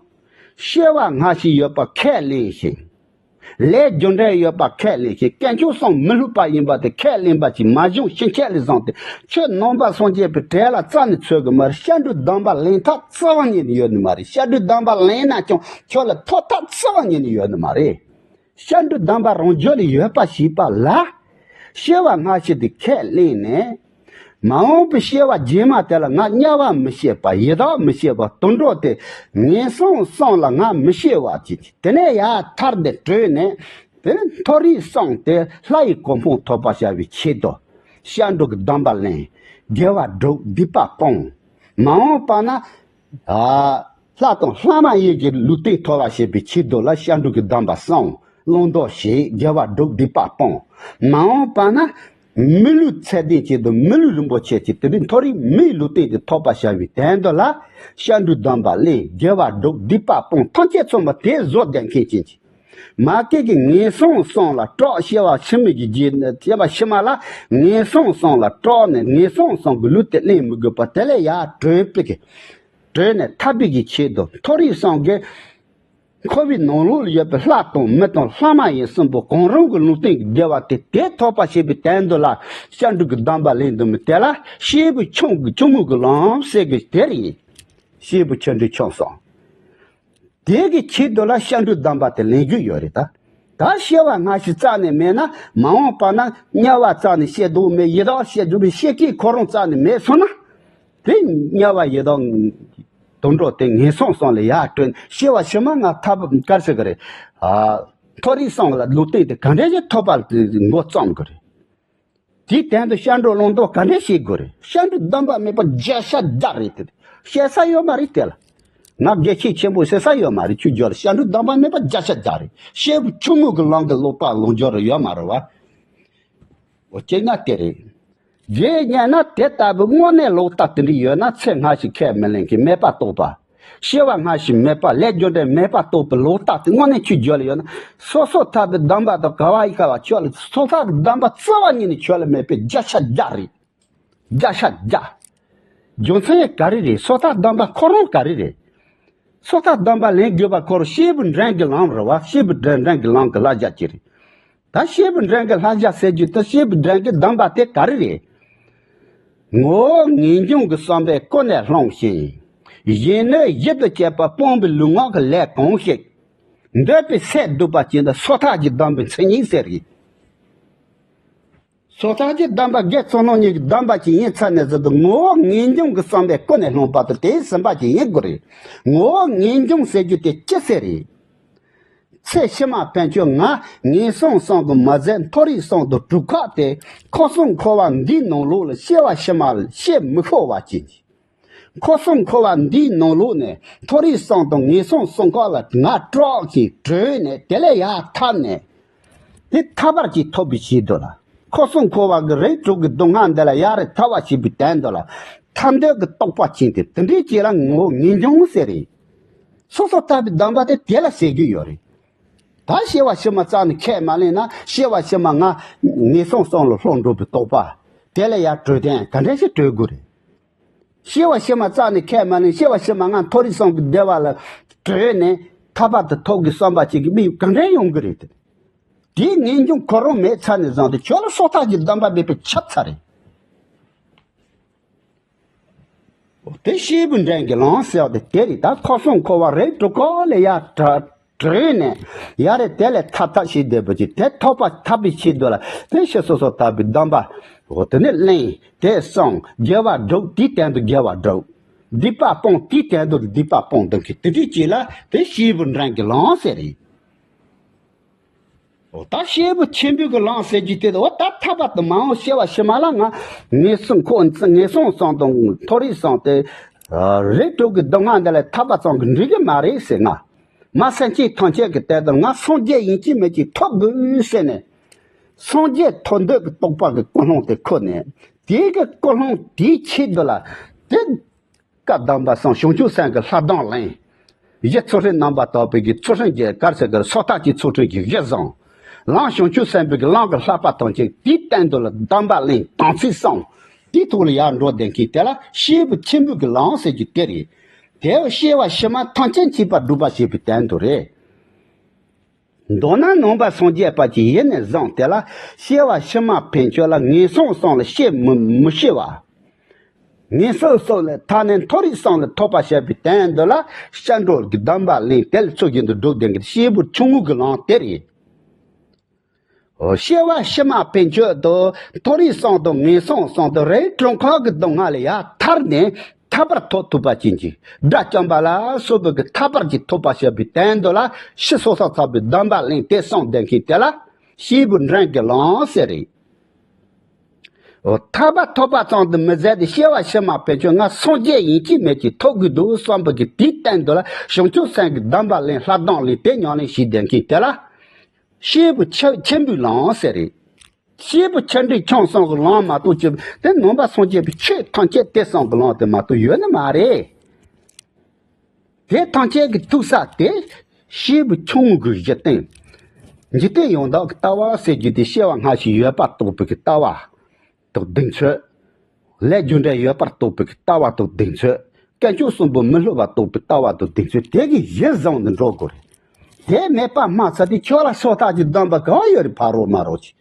སྐྱེ་བ་སྔ་ཕྱི་ཡོད་པ་ཁས་ལེན་ཞིང་། ལས་རྒྱུ་འབྲས་ཡོད་པ་ཁས་ལེན་ཞིང་། དཀོན་མཆོག་གསུམ་མི་སླུ་བ་ཡིན་པ་དེ་ཁས་ལེན་པ་ཅིག་མ་བྱུང་ཕྱིན་ཆད་ལས་བཟུང་སྟེ་ཁྱོད་ནང་པ་སངས་རྒྱས་པའི་གྲལ་ལ་རྩ་ནས་ཚུད་གི་མ་རེད། སྐྱབས་འགྲོའི་སྡོམ་པ་ལེན་ཐབས་རྩ་བ་ཉིད་ནས་ཡོད་ནི་མ་རེད། སྐྱབས་འགྲོའི་སྡོམ་པ་ལེན་ན་ཀྱང་ཁྱོད་ལ་ཐོབ་ཐབས་རྩ་བ་ཉིད་ནས་ཡོད་ནི་མ་རེད། སྐྱབས་འགྲོའི་སྡོམ་པ་རང་རྒྱུད་ལ་ཡོད་པ་ཞེས་པ་ལ། སྐྱེ་བ་སྔ་ཕྱི་དེ་ཁས་ལེན་ནས། མ་འོངས་པའི་སྐྱེ་བ་རྗེས་མ་དེ་ལ་ང་དམྱལ་བ་མི་སྐྱེ་བ། ཡི་དྭགས་མི་སྐྱེ་བ། དུད་འགྲོ་དེ་ངན་སོང་གསུམ་ལ་ང་མི་སྐྱེ་བ་བྱེད་ཀྱི། དེ་ནས་ཡར་ཐར་འདི་བགྲོད་ནས་དེ་ནས་མཐོ་རིས་གསུམ་དེ་ལྷ་ཡི་གོ་འཕང་ཐོབ་པར་བྱ་བའི་ཆེད་དུ། སྐྱབས་འགྲོ་གི་སྡོམ་པ་ལེན། དགེ་བ་སྒྲུབ། སྡིག་པ་སྤོང་། མ་འོངས་པ་ན། ཨ། ལྷ་དང་ལྷ་མ་ཡིན་གྱི་ལུས་རྟེན་ཐོབ་པར་བྱེད་པའི་ཆེད་དུ་ལ་སྐྱབས་འགྲོ་གི་སྡོམ་པ་གསུམ་བླང་དོར་བྱེད། དགེ་བ་སྒྲུབ། སྡིག་པ་སྤོང་། མ་འོངས་པ་ན་མི་ལུས་ཚད་ལྡན་ཆེད་དུ་མི་ལུས་རིན་པོ་ཆེ་ཆེད་དུ་མཐོ་རིས་མིའི་ལུས་རྟེན་དེ་ཐོབ་པར་བྱ་བའི་དོན་དུ་ལ་སྐྱབས་འགྲོའི་སྡོམ་པ་ལེན། དགེ་བ་སྒྲུབ། སྡིག་པ་སྤོང་། ཐམས་ཅད་ཚང་མ་དེ་བཟོ་བསྡད་མཁན་ཅན་གྱི། མ་སྐྱེས་ཀྱི་ངན་སོང་གསུམ་ལ་སྐྲག། སྐྱེ་བ་ཕྱི་མའི་གི་རྗེས་སྐྱེ་བ་ཕྱི་མ་ལ་ངན་སོང་གསུམ་ལ་སྐྲག་ནས་ངན་སོང་གསུམ་གྱི་ལུས་དེ་ལེན་མི་དགོས་པ་དེ་ལས་ཡར་གྲོལ་བའི་གི། བྲོས་ནས་ཐར་པའི་གི་ཆེད་དུ་མཐོ་རིས་སངས་རྒྱས། འཁོར་བའི་ནང་ལོགས་ལ་ཡོད་པའི་ལྷ་དང་མི་དང་ལྷ་མ་ཡིན་གསུམ་པོ་གང་རུང་གི་ལུང་བསྟན་གྱི་བདེ་བ་དེ་དེ་ཐོབ་པར་བྱེད་པའི་དོན་དུ་ལ་སྐྱབས་འགྲོ་གི་སྡོམ་པ་ལེན་འདུག་མི་དེ་ལ་སྐྱེས་བུ་ཆུང་གི་ཆུང་ངུ་གི་ལམ་ཟེར་གི་དེ་རེད། སྐྱེས་བུ་ཆེ་འབྲིང་ཆུང་གསུམ། དེ་གི་ཆེད་དུ་ལ་སྐྱབས་འགྲོའི་སྡོམ་པ་དེ་ལེན་རྒྱུ་ཡོད་རེད་ད། ད་སྐྱེ་བ་སྔ་ཕྱི་རྩ་ནས་མེད་ན་མ་འོངས་པ་ན་དམྱལ་བ་རྩ་ནས་སྐྱེ་འདོད་མེད། ཡི་དྭགས་སྐྱེ་འདོད་མེད། སྐྱེ་མཁན་ཁོ་རང་རྩ་ནས་མེད་སོང་ན། དེ་དམྱལ་བ་ཡི་དྭགས་དུད་འགྲོ་དེ་ངན་སོང་གསུམ་ལ་ཡར་བྲོས། སྐྱེ་བ་ཕྱི་མ་ང་ཐར་པ་ག་རེ་ཟེར་གི་རེད། ཨ། མཐོ་རིས་གསུམ་ལ་ལུང་བསྟན་དེ་ག་འདྲ་ཞིག་ཐོབ་པ་འགོ་རྩོམ་གི་རེད། དེའི་དོན་དུ་སྐྱབས་འགྲོ་བླང་དོར་ག་འདྲ་བྱེད་དགོས་རེད། སྐྱབས་འགྲོའི་སྡོམ་པ་མེད་པ་བརྒྱ་ཆ་བརྒྱ་རེད་དེ། བཤད་ས་ཡོད་མ་རེད་དེ་ལ། ང་དགེ་བཤེས་ཆེན་པོ་ཟེར་ས་ཡོད་མ་རེད། ཆོས་རྒྱུད་ལ་སྐྱབས་འགྲོའི་སྡོམ་པ་མེད་པ་བརྒྱ་ཆ་བརྒྱ་རེད། སྐྱེས་བུ་ཆུང་ངུ་གི་ལམ་གྱི་ལོག་པ་ལོག་སྦྱོར་ཡོད་མ་རེད་བ། འོ་སྤྱིར་ན་དེ་རེད། རྗེས་ཉན་ན་དེ་ལྟ་བུའི་དངོས་གནས་ལོག་ལྟ་དེ་འདྲ་ཡོད་ན་ཚེ་སྔ་ཕྱི་ཁས་མི་ལེན་མཁན་མེད་པ་རྟོགས་པ། སྐྱེ་བ་སྔ་ཕྱི་མེད་པ། ལས་རྒྱུ་འབྲས་མེད་པ་རྟོགས་པའི་ལོག་ལྟ་དེ་དངོས་གནས་ཆོས་རྒྱུད་ལ་ཡོད་ན། སོ་སོ་ཐར་པའི་སྡོམ་པ་དང་ག་བ་ཡི་ག་བ་ཆོས་ལ་སོ་ཐར་སྡོམ་པ་རྩ་བ་ཉིད་ནས་ཆོས་ལ་མེད་པའི་བརྒྱ་ཆ་བརྒྱ་རེད། བརྒྱ་ཆ་བརྒྱ། རྒྱུ་མཚན་ག་རེ་རེད། སོ་ཐར་སྡོམ་པ་ཁོ་རང་ག་རེ་རེད། སོ་ཐར་སྡོམ་པ་ལེན་དགོས་པ་ཁོ་རང་སྐྱེས་བུ་འབྲིང་གི་ལམ་རེད་བ། སྐྱེས་བུ་འབྲིང་གི་ལམ་གྱི་བསླབ་བྱ་ཅིག་རེད། ད་སྐྱེས་བུ་འབྲིང་གི་བསླབ་བྱ་ཟེར་རྒྱུ་དེ་སྐྱེས་བུ་འབྲིང་གི་སྡོམ་པ་དེ་ག་རེ་རེད། ངོ་བོ་ངེས་འབྱུང་གི་བསམ་པས་ཀུན་ནས་བསླངས་ཤིང་། གཞན་ནི་ཡིད་དུ་བྱེད་པ་སྤོང་བའི་ལུས་ངག་གི་ལས་གང་ཞིག་འདོད་པའི་ཚེ་སྡུག་པ་ཅན་དུ་སོ་ཐར་གྱི་སྡོམ་པའི་མཚན་ཉིད་ཟེར་གི། སོ་ཐར་གྱི་སྡོམ་པ་དགེ་ཚུལ་སྣང་གཉིས་ཀྱི་སྡོམ་པ་ཅིག་ཡིན་ཚར་ནས་ཟེར་དུས་ངོ་བོ་ངེས་འབྱུང་གི་བསམ་པས་ཀུན་ནས་བསླངས་པ་དང་དེའི་ཟིན་པ་ཅིག་ཡིན་དགོས་རེད། ངོ་བོ་ངེས་འབྱུང་ཟེར་རྒྱུ་དེ་ཅི་ཟེར་རེད། ཚེ་ཕྱི་མ་ཕན་ཆོད་ང་ངན་སོང་གསུམ་གྱི་མི་ཟད་མཐོ་རིས་གསུམ་དུ་གྲུབ་ཁག་སྟེ། འཁོར་གསུམ་འཁོར་བ་འདིའི་ནང་ལོགས་ལ་སྐྱེ་བ་ཕྱི་མ་ལ་སྐྱེ་མི་ཤོར་བ་ཅན་གྱི། འཁོར་གསུམ་འཁོར་བ་འདིའི་ནང་ལོགས་ནས་མཐོ་རིས་གསུམ་དང་ངན་སོང་གསུམ་ཀ་ལ་ང་སྐྲག་ཅིང་བྲོས་ནས་དེ་ལས་ཡར་ཐར་ནས། དེ་ཐར་པ་ཅིག་ཐོབ་པའི་ཆེད་དུ་ལ། འཁོར་གསུམ་འཁོར་བ་གི་རིགས་དྲུག་གི་སྡུག་བསྔལ་འདི་ལས་ཡར་ཐར་བར་བྱེད་པའི་དོན་དུ་ལ། ཐར་འདོད་ཀྱི་རྟོགས་པ་ཅན་དེ་དེ་འདྲའི་ཅིག་ལ་ངོ་བོ་ངེས་འབྱུང་ཟེར་རེད། སོ་སོར་ཐར་པའི་སྡོམ་པ་དེ་དེ་ལ་ཟེར་གྱི་ཡོད་རེད། ད་སྐྱེ་བ་ཕྱི་མ་རྩ་ནས་ཁས་མ་ལེན་ན། སྐྱེ་བ་ཕྱི་མ་ང་ངན་སོང་གསུམ་ལ་ལྷུང་འགྲོ་བའི་རྟོགས་པ། དེ་ལས་ཡར་གྲོལ་དོན་ག་འདྲ་ཞིག་གྲོལ་དགོས་རེད། སྐྱེ་བ་ཕྱི་མ་རྩ་ནས་ཁས་མ་ལེན། སྐྱེ་བ་ཕྱི་མ་ང་མཐོ་རིས་གསུམ་གྱི་བདེ་བ་ལ་གྲོལ་ནས་ཐར་པ་དེ་ཐོབ་དགོས་བསམ་པ་ཅིག་གི་མི་ག་འདྲ་ཡོང་གི་རེད་དེ། དེའི་ངེས་འབྱུང་ཁོ་རང་མེད་ཚར་ནས་བཟུང་སྟེ་ཁྱོད་ལ་སོ་ཐར་གྱི་སྡོམ་པ་མེད་པས་ཁྱབ་ཚར་རེད། དེ་སྐྱེས་བུ་འབྲིང་གི་ལམ་ཟེར་བ་དེ་དེ་རེད། ད་འཁོར་གསུམ་འཁོར་བ་རིགས་དྲུག་ཀ་ལས་ཡར་བྲལ་བྲལ་ནས་ཡར་རེ་དེ་ལས་ཐར་ཐབས་ཤིག་བསྡད་པ་ཅིག་དེ་ཐོབ་པ་ཐར་པའི་ཆེད་དུ་ལ་དེ་ཕྱི་སོ་སོར་ཐར་པའི་སྡོམ་པ། འོ་དེ་ནས་ལེན། དེ་སོང་དགེ་བ་སྒྲུབ། དེའི་སྟེང་དུ་དགེ་བ་སྒྲུབ། སྡིག་པ་སྤོང་། དེའི་སྟེང་དུ་སྡིག་པ་སྤོང་། དེ་གི་དེ་འདྲའི་ཅིག་ལ་དེ་སྐྱེས་བུ་འབྲིང་གི་ལམ་ཟེར་རེད། འོ་ད་སྐྱེས་བུ་ཆེན་པོའི་གི་ལམ་ཟེར་རྒྱུ་དེ། འོ་ད་ཐར་པ་དང་མ་འོངས་སྐྱེ་བ་ཕྱི་མ་ལ་ང་ངན་སོང་འཁོར་ངན་སོང་གསུམ་དང་མཐོ་རིས་གསུམ་དེ་རིགས་དྲུག་གི་སྡུག་བསྔལ་འདི་ལས་ཐར་པ་ཙམ་གྱིས་འགྲིག་གི་མ་རེད་ཟེར། ང་མ་སེམས་ཅན་ཐམས་ཅད་ཀྱི་དོན་དུ་ང་སངས་རྒྱས་ཡིན་གཅིག་མིན་གཅིག་ཐོབ་དགོས་ཟེར་ནས། སངས་རྒྱས་ཐོབ་འདོད་ཀྱི་རྟོགས་པ་གི་ཀུན་སློང་དེ་ཁུར་ནས། དེའི་གི་ཀུན་སློང་དེའི་ཆེད་དུ་ལ་དེ། བཀའ་གདམས་པ་གསུངས། བྱང་ཆུབ་སེམས་ཀྱི་ལྷ་གདམས་ལེན། གཞི་ཚུལ་ཁྲིམས་རྣམ་པར་དག་པའི་གི་ཚུལ་ཁྲིམས་ཀྱི་གར་ཟེར་གི་སོ་ཐར་གྱི་ཚུལ་ཁྲིམས་ཀྱི་གཞི་བཟུང་། ལམ་བྱང་ཆུབ་སེམས་དཔའི་གི་ལམ་གྱི་བསླབ་པ་ཐམས་ཅད་དེའི་སྟེང་དུ་ལ་གདམས་པ་ལེན། དམ་ཚིག་བསྲུང་། དེའི་ཐོག་ལ་ཡར་འགྲོ་བསྡད་མཁན་དེ་ལ་སྐྱེས་བུ་ཆེན་པོའི་གི་ལམ་ཟེར་རྒྱུ་དེ་རེད། དེ་སྐྱེ་བ་ཕྱི་མ་ཐམས་ཅད་མཁྱེན་པར་སྒྲུབ་པར་བྱེད་པའི་དོན་དུ་རེད། མདོར་ན་ནང་པ་སངས་རྒྱས་པ་ཅིག་ཡིན་ནས་བཟུང་སྟེ་ལ། སྐྱེ་བ་ཕྱི་མ་ཕན་ཆོད་ལ་ངན་སོང་གསུམ་ལ་སྐྱེ་མི་མི་སྐྱེ་བ། ངན་སོང་གསུམ་ལས་ཐར་ནས་མཐོ་རིས་གསུམ་ལ་ཐོབ་པར་བྱེད་པའི་དོན་དུ་ལ། སྐྱབས་འགྲོ་གི་སྡོམ་པ་ལེན། དེ་ལ་ཚུལ་བཞིན་དུ་སྒྲུབ་བསྡད་མཁན་སྐྱེས་བུ་ཆུང་ངུ་གི་ལམ་དེ་རེད། འོ་སྐྱེ་བ་ཕྱི་མ་ཕན་ཆོད་དང་མཐོ་རིས་གསུམ་དང་ངན་སོང་གསུམ་དང་རིགས་དྲུག་ཀ་གི་སྡུག་བསྔལ་ལས་ཡར་ཐར་ནས། ཐར་པར་ཐོབ་ཐུབ་པ་ཅན་གྱི་དགྲ་བཅོམ་པ་ལ་སོགས་པའི་གི་ཐར་པར་གྱི་ཐོབ་པ་བྱེད་པའི་དོན་དུ་ལ་ཕྱི་སོ་སོར་ཐར་པའི་སྡོམ་པ་ལེན་ཏེ་སོང་བསྡད་མཁན་དེ་ལ་སྐྱེས་བུ་འབྲིང་གི་ལམ་ཟེར་རེད། འོ་ཐར་པ་ཐོབ་པ་ཙམ་དུ་མི་ཟད་དེ་སྐྱེ་བ་ཕྱི་མ་ཕན་ཆོད་ང་སངས་རྒྱས་ཡིན་གཅིག་མིན་གཅིག་ཐོབ་དགོས་འདུག་བསམ་པའི་གི་དེའི་སྟེང་དུ་ལ་བྱང་ཆུབ་སེམས་ཀྱི་སྡོམ་པ་ལེན། ལྷ་གདམས་ལེན། དེ་ཉམས་ལེན་བྱེད་བསྡད་མཁན་དེ་ལ་སྐྱེས་བུ་ཆེ་ཆེན་པོའི་ལམ་ཟེར་རེད། སྐྱེས་བུ་ཆེ་འབྲིང་ཆུང་གསུམ་གྱི་ལམ་མ་གཏོགས་ཅི། དེ་ནང་པ་སངས་རྒྱས་པའི་ཆོས་ཐམས་ཅད་དེ་གསུམ་གྱི་ལམ་དེ་མ་གཏོགས་ཡོད་ནི་མ་རེད། དེ་ཐམས་ཅད་ཀྱི་ཐུག་ས་དེ་སྐྱེས་བུ་ཆུང་ངུ་གི་གཞི་རྟེན། འཇིག་རྟེན་ཡང་དག་གི་ལྟ་བ་ཟེར་རྒྱུ་དེ་སྐྱེ་བ་སྔ་ཕྱི་ཡོད་པར་རྟོགས་པའི་གི་ལྟ་བ་དང་གདེང་ཚོད། ལས་རྒྱུ་འབྲས་ཡོད་པར་རྟོགས་པའི་གི་ལྟ་བ་དང་གདེང་ཚོད། དཀོན་མཆོག་གསུམ་པོ་མི་སླུ་བར་རྟོགས་པའི་ལྟ་བ་དང་གདེང་ཚོད་དེ་གི་གཞི་བཟུང་ནས་འགྲོ་དགོས་རེད། དེ་མེད་པ་སྨྲ་ཚར་དུས་ཁྱོད་ལ་སོ་ཐར་གྱི་སྡོམ་པ་ག་བ་ཡོད་རེད། ཕ་རོལ་མ་རོལ་གྱི།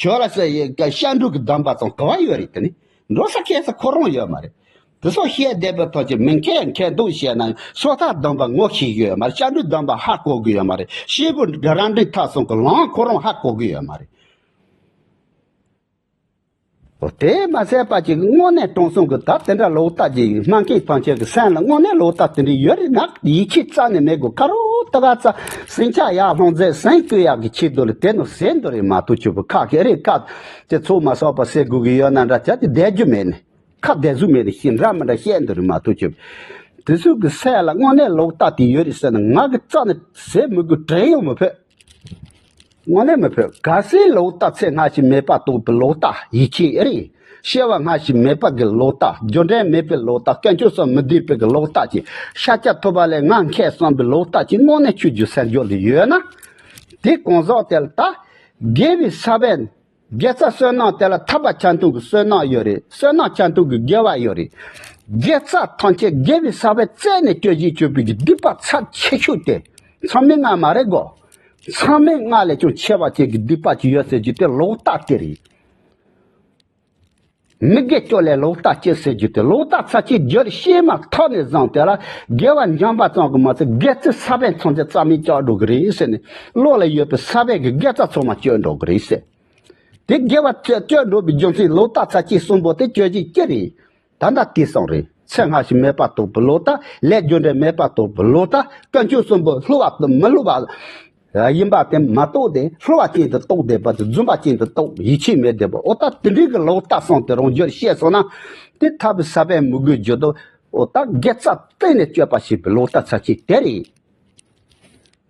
ཁྱོད་ལ་སོ་ཡི་ག་སྐྱབས་འགྲོ་གི་སྡོམ་པ་ཙམ་ག་བ་ཡོད་རེད། དེ་ནི་འགྲོ་ས་སྐྱེལ་ས་ཁོ་རང་ཡོད་མ་རེད། དེ་ཚོ་བཤད་བསྡད་པའི་ཐོག་ཅིག་མི་མཁས་མཁས་མདོག་བཤད་ན་སོ་ཐར་སྡོམ་པ་ངོ་ཤེས་ཀྱི་ཡོད་མ་རེད། སྐྱབས་འགྲོ་སྡོམ་པ་ཧ་གོ་གི་ཡོད་མ་རེད། སྐྱེས་བུ་རང་འབྲིང་ཐ་གསུམ་གྱི་ལམ་ཁོ་རང་ཧ་གོ་གི་ཡོད་མ་རེད། འོ་དེ་མ་ཟད་པ་ཅིག་དངོས་གནས་དྲང་སྲོང་གི་ད་དེ་འདྲ་ལོག་ལྟ་ཅིག་སྨྲ་མཁན་ཐམས་ཅད་ཀྱི་སེམས་ལ་དངོས་གནས་ལོག་ལྟ་དེ་འདྲ་ཡོད་རེད་ན། ཡིད་ཆེས་རྩ་ནས་མེད་དགོས། ཁ་རོག་ད་ག་ཚ་ཟིང་ཆ་ཡར་སློང་རྫས་ཟིང་བསྐུལ་ཡག་གི་ཆེད་དུ་ལ་དེ་ནོ་ཟེར་འདུག་རེད་མ་གཏོགས་ཆོས་པོ་ཁ་ཁེ་རེད། ཁ་དེ་ཚོ་མ་སོགས་པ་ཟེར་དགོས་ཀྱི་ཡོད་ན་འདྲ་བྱ་དེ་བསྡད་རྒྱུ་མེད་ནས། ཁ་བདེ་བཟོ་མེད་ནས་ཤི་འདྲ་མི་འདྲ་བཤད་འདུག་རེད་མ་གཏོགས་ཆོས་པོ། དེ་ཚོ་གི་སེམས་ལ་དངོས་གནས་ལོག་ལྟ་དེ་ཡོད་རེད་ཟེར་ན་ང་གི་རྩ་ནས་ཟེར་མི་དགོས། དྲན་ཡང་མི་ཕོད། དངོས་གནས་མི་ཕོད། གལ་སྲིད་ལོག་ལྟ་ཚེ་སྔ་ཕྱི་མེད་པར་རྟོགས་པའི་ལོག་ལྟ་ཡིད་ཆེས་ཨེ་རེད། སྐྱེ་བ་སྔ་ཕྱི་མེད་པ་གི་ལོག་ལྟ། རྒྱུ་འབྲས་མེད་པའི་ལོག་ལྟ། དཀོན་མཆོག་གསུམ་མི་སྡུག་པའི་གི་ལོག་ལྟ་ཅིག་ཤཱཀྱ་ཐུབ་པ་ལས་ང་མཁས་བསམ་པའི་ལོག་ལྟ་ཅིག་དངོས་གནས་ཆོས་བརྒྱུད་སེམས་བརྒྱུད་ལ་ཡོད་ན། དེ་གང་ཟག་དེ་ལ་ད་དགེ་བའི་ས་བོན། དགེ་རྩ་བསོད་ནམས་དེ་ལ་ཐར་པ་ཆ་མཐུན་གྱི་བསོད་ནམས་ཡོད་རེད། བསོད་ནམས་ཆ་མཐུན་གྱི་དགེ་བ་ཡོད་རེད། དགེ་རྩ་ཐམས་ཅད་དགེ་བའི་ས་བོན་བཙལ་ནས་སྤྱོད་བཞིན་སྤྱོད་པའི་གི་སྡིག་པ་ཚབས་ཆེ་ཤོས་དེ་མཚམས་མེད་ལྔ་མ་རེད་གོ། མཚམས་མེད་ལྔ་ལས་ཀྱང་ཆེ་བ་ཅན་གྱི་སྡིག་པ་ཅིག་ཡོད་ཟེར་རྒྱུ་དེ་ལོག་ལྟ་དེ་རེད། མི་དགེ་བཅུ་ལས་ལོག་ལྟ་སྐྱེ་ཟེར་རྒྱུ་དེ། ལོག་ལྟ་ཚར་གཅིག་རྒྱུད་ཤེས་མ་ཐག་ནས་བཟུང་སྟེ་ལ་དགེ་བ་འཇམ་པ་ཙམ་གྱིས་མ་ཚད་དགེ་རྩའི་ས་བོན་ཐམས་ཅད་རྩ་མེད་བཅག་འགྲོ་གི་རེད་ཟེར་ནས། བློ་ལ་ཡོད་པའི་ས་བོན་གྱི་དགེ་རྩ་ཚང་མ་གཅོད་འགྲོ་གི་རེད་ཟེར། དེ་དགེ་བ་གཅོད་གཅོད་འགྲོ་བའི་རྒྱུ་མཚན་ལོག་ལྟ་ཚར་གཅིག་གསུམ་པོ་དེ་གཅོད་བྱེད་ཅི་རེད། ད་ལྟ་དེ་གསུངས་རེད། ཚེ་སྔ་ཕྱི་མེད་པར་རྟོགས་པའི་ལོག་ལྟ། ལས་རྒྱུ་འབྲས་མེད་པར་རྟོགས་པའི་ལོག་ལྟ། དཀོན་མཆོག་གསུམ་པོ་སླུ་བ་དང་མི་སླུ་བ། ཡིན་པ་དེ་མ་གཏོགས་དེ་ལྷུ་བ་ཅན་དུ་གཏོགས་བསྡད་པ་དེ་རྫུན་པ་ཅན་དུ་གཏོགས་ཡིད་ཆེས་མེད་བསྡད་པ། འོ་ད་དེ་འདྲའི་གི་ལོག་ལྟ་སོང་དེ་རང་རྒྱུད་ཤེས་སོང་ན། དེ་ཐབས་ཟབ་པའི་མི་དགོས་རྒྱུ་དོ། འོ་ད་དགེ་རྩ་གཏན་ནས་སྤྱོད་པ་ཞེས་པའི་ལོག་ལྟ་ཚ་ཅིག་དེ་རེད།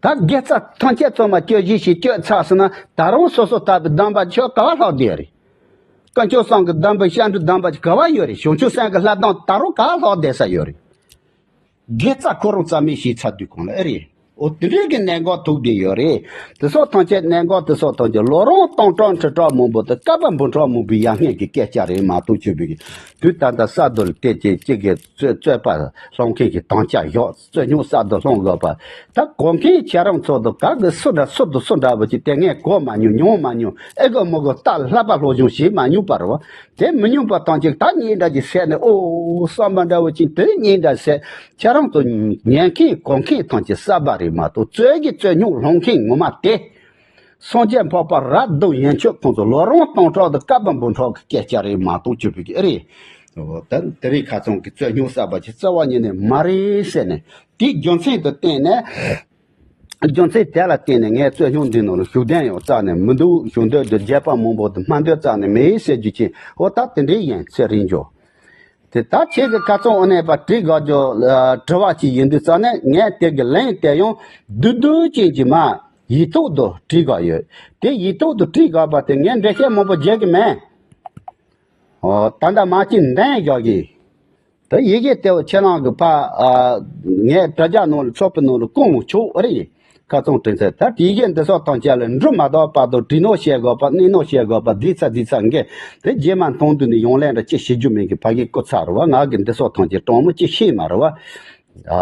ད་དགེ་རྩ་ཐམས་ཅད་ཚང་མ་སྤྱོད་བཞིན་ཞིག་སྤྱོད་ཚར་སོང་ན། ད་རུང་སོ་སོ་ལྟ་བུའི་སྡོམ་པ་ཆོ་ག་བ་ལྷག་བསྡད་རེད། དཀོན་མཆོག་གསུམ་གྱི་སྡོམ་པ་ཤ་འབྲུ་སྡོམ་པ་ཆོ་ག་བ་ཡོད་རེད། བྱང་ཆུབ་སེམས་ཀྱི་ལྷ་སྡོམ་ད་རུང་ག་བ་ལྷག་བསྡད་ས་ཡོད་རེད། དགེ་རྩ་ཁོ་རང་རྩ་མེད་བྱས་ཚར་དུས་གང་ལ་ཨེ་རེད། འོ་དེ་འདྲའི་གི་གནད་འགག་ཐུག་བསྡད་ཡོད་རེད། དེ་སོགས་ཐམས་ཅད་གནད་འགག་དེ་སོགས་ཐམས་ཅད་ལོ་རིམ་སྟོང་ཕྲག་ཁྲི་ཕྲག་མང་པོ་དང་བསྐལ་པ་འབུམ་ཕྲག་མང་པོའི་ཡར་སྔོན་གྱི་སྐད་ཆ་རེད་མ་གཏོགས། ཆོས་པའི་གི་དུས་ད་ལྟ་ས་རྡོ་ལ་བལྟས་ཀྱི་གཅིག་གི་རྩོད་རྩོད་པ་སློང་མཁན་གྱི་དམ་བཅའ་བཞག་རྩོད་རྙོག་ས་རྡོ་སློང་དགོས་པ། ད་གོ་མཁན་ཁྱེད་རང་ཚོ་དང་ག་གི་སུ་འདྲ་སུ་དང་སུ་འདྲ་བ་ཅིག་དེ་ངས་གོ་མ་མྱོང་མྱོང་མ་མྱོང་། ཨེ་གོ་མི་གོ་ལྟ་ལ་བསླབ་པ་སློབ་སྦྱོང་བྱེད་མ་མྱོང་པ་རེད་བ། དེ་མི་མྱོང་པ་ཐམས་ཅད་ད་གཉིས་འདྲ་ཅིག་ཟེར་ནས། ཨོ་བསམ་པ་འདྲ་བོ་ཅིག་དེ་གཉིས་འདྲ་ཟེར། ཁྱེད་རང་ཚོ་ཉན་མཁན་གོ་མཁན་ཐམས་ཅད་གསར་པ་རེད་མ་གཏོགས། རྩོད་ཀྱི་རྩོད་རྙོག་སློང་མཁན་ངོ་མ་དེ། སངས་རྒྱས་འཕགས་པ་རབ་གདུང་ཡན་ཆོད་ཁོང་ཚོ་ལོ་རིམ་སྟོང་ཕྲག་དང་བསྐལ་པ་འབུམ་ཕྲག་གི་སྐད་ཆ་རེད་མ་གཏོགས། ཆོས་པའི་གི་ཨེ་རེད། འོ་ད་དེ་རིང་ཁ་སང་གི་རྩོད་རྙོག་གསར་པ་ཅིག་རྩ་བ་ཉིད་ནས་མ་རེད་ཟེར་ནས། དེའི་རྒྱུ་མཚན་དུ་བརྟེན་ནས། རྒྱུ་མཚན་དེ་ལ་བརྟེན་ནས་ངས་རྩོད་རྙོག་འདི་ནང་ལ་ཞུགས་དོན་ཡང་རྩ་ནས་མི་འདུག་ཞུགས་འདོད་དུ་རྒྱལ་པ་མང་པོ་དུ་སྨྲ་འདོད་རྩ་ནས་མེད་ཟེར་རྒྱུ་ཅིག་འོ་ད་དེ་འདྲའི་ཡིན་ཚེ་རིང་འཇོ། དེ་ད་ཁྱེད་ཀྱི་ཁ་ཚང་འོ་ནས་པ་དྲི་དགོས་རྒྱུ་དྲི་བ་ཅིག་ཡིན་དུས་རྩ་ནས། ངས་དེ་གི་ལན་དེ་ཡང་བསྡུས་བསྡུས་ཅན་གྱི་མ་ཡིག་ཐོག་ཏུ་བྲིས་དགོས་ཡོད། དེ་ཡིག་ཐོག་ཏུ་བྲིས་དགོས་པ་དེ་ངས་འགྲེལ་བཤད་མང་པོ་བརྒྱབ་གི་མེད། འོ་ད་ལྟ་མ་གཅིག་འདོན་རྒྱག་གི། ད་ཡི་གེ་དེ་ཁྱེད་རང་གི་ཕ་ཨ་ངས་དྲ་རྒྱ་ནང་ལ་ཚོགས་པའི་ནང་ལ་བསྐུར་མི་ཆོག་ཨ་རེད། ཁ་ཚང་དྲན་ཚད་ད་ཡི་གེ་འདི་སོགས་དང་བཅས་ལ་འབྲུ་མ་དག་པ་དང་བྲིས་ནོ་བཤད་དགོས་པ། གནས་ནོ་བཤད་དགོས་པ། འདི་ཚ་འདི་ཚ་འགས་དེ་རྗེས་མ་མཐོང་དུས་ནས་ཡོང་ལན་འདྲ་ཅི་ཞིག་རྒྱུ་མིན་གི་ཕ་གི་སྐུ་ཚ་རུ་བ། ང་གི་འདི་སོགས་ཐམས་ཅད་གྲོང་མི་ཅི་ཤེས་མ་རུ་བ། ཨ་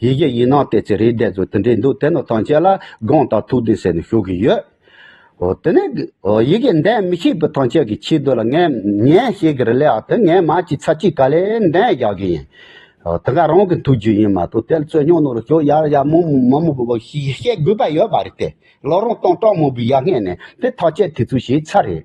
ཡི་གེ་ཡིན་ནང་དེ་ཚེ་རེད་བསྡད་ཚོ་དེ་འདྲས་འདུག་དེ་ནོ་དང་བཅས་ལ་དགོངས་དག་ཐུགས་བདེ་ཟེར་ནས་ཞུ་གི་ཡོད། འོ་དེ་ནས་འོ་ཡི་གེ་འདོན་མི་ཤེས་པའི་ཐམས་ཅད་ཀྱི་ཆེད་དུ་ལ་ངས་ཉན་ཤེས་ཀྱི་རེད་ལེ། ཨ་དེ་ངས་མ་ཅི་ཚ་ཅི་ག་ལེ་འདོན་རྒྱག་གི་ཡིན། འོ་དེ་ག་རང་གི་ཐུགས་རྒྱུས་ཡིན་མ་གཏོགས། དེ་ལ་རྩོད་རྙོག་ནོར་ཞོག་ཡར་ཡར་མོ་མོ་མོ་བོ་བོ་ཤི་ཤེས་དགོས་པ་ཡོད་པ་རེད་དེ། ལོ་རང་སྟོང་སྟོང་མོ་བུ་ཡར་སྔས་ནས་དེ་ཐག་བཅད་དེ་ཚོ་ཞིག་ཚར་རེད།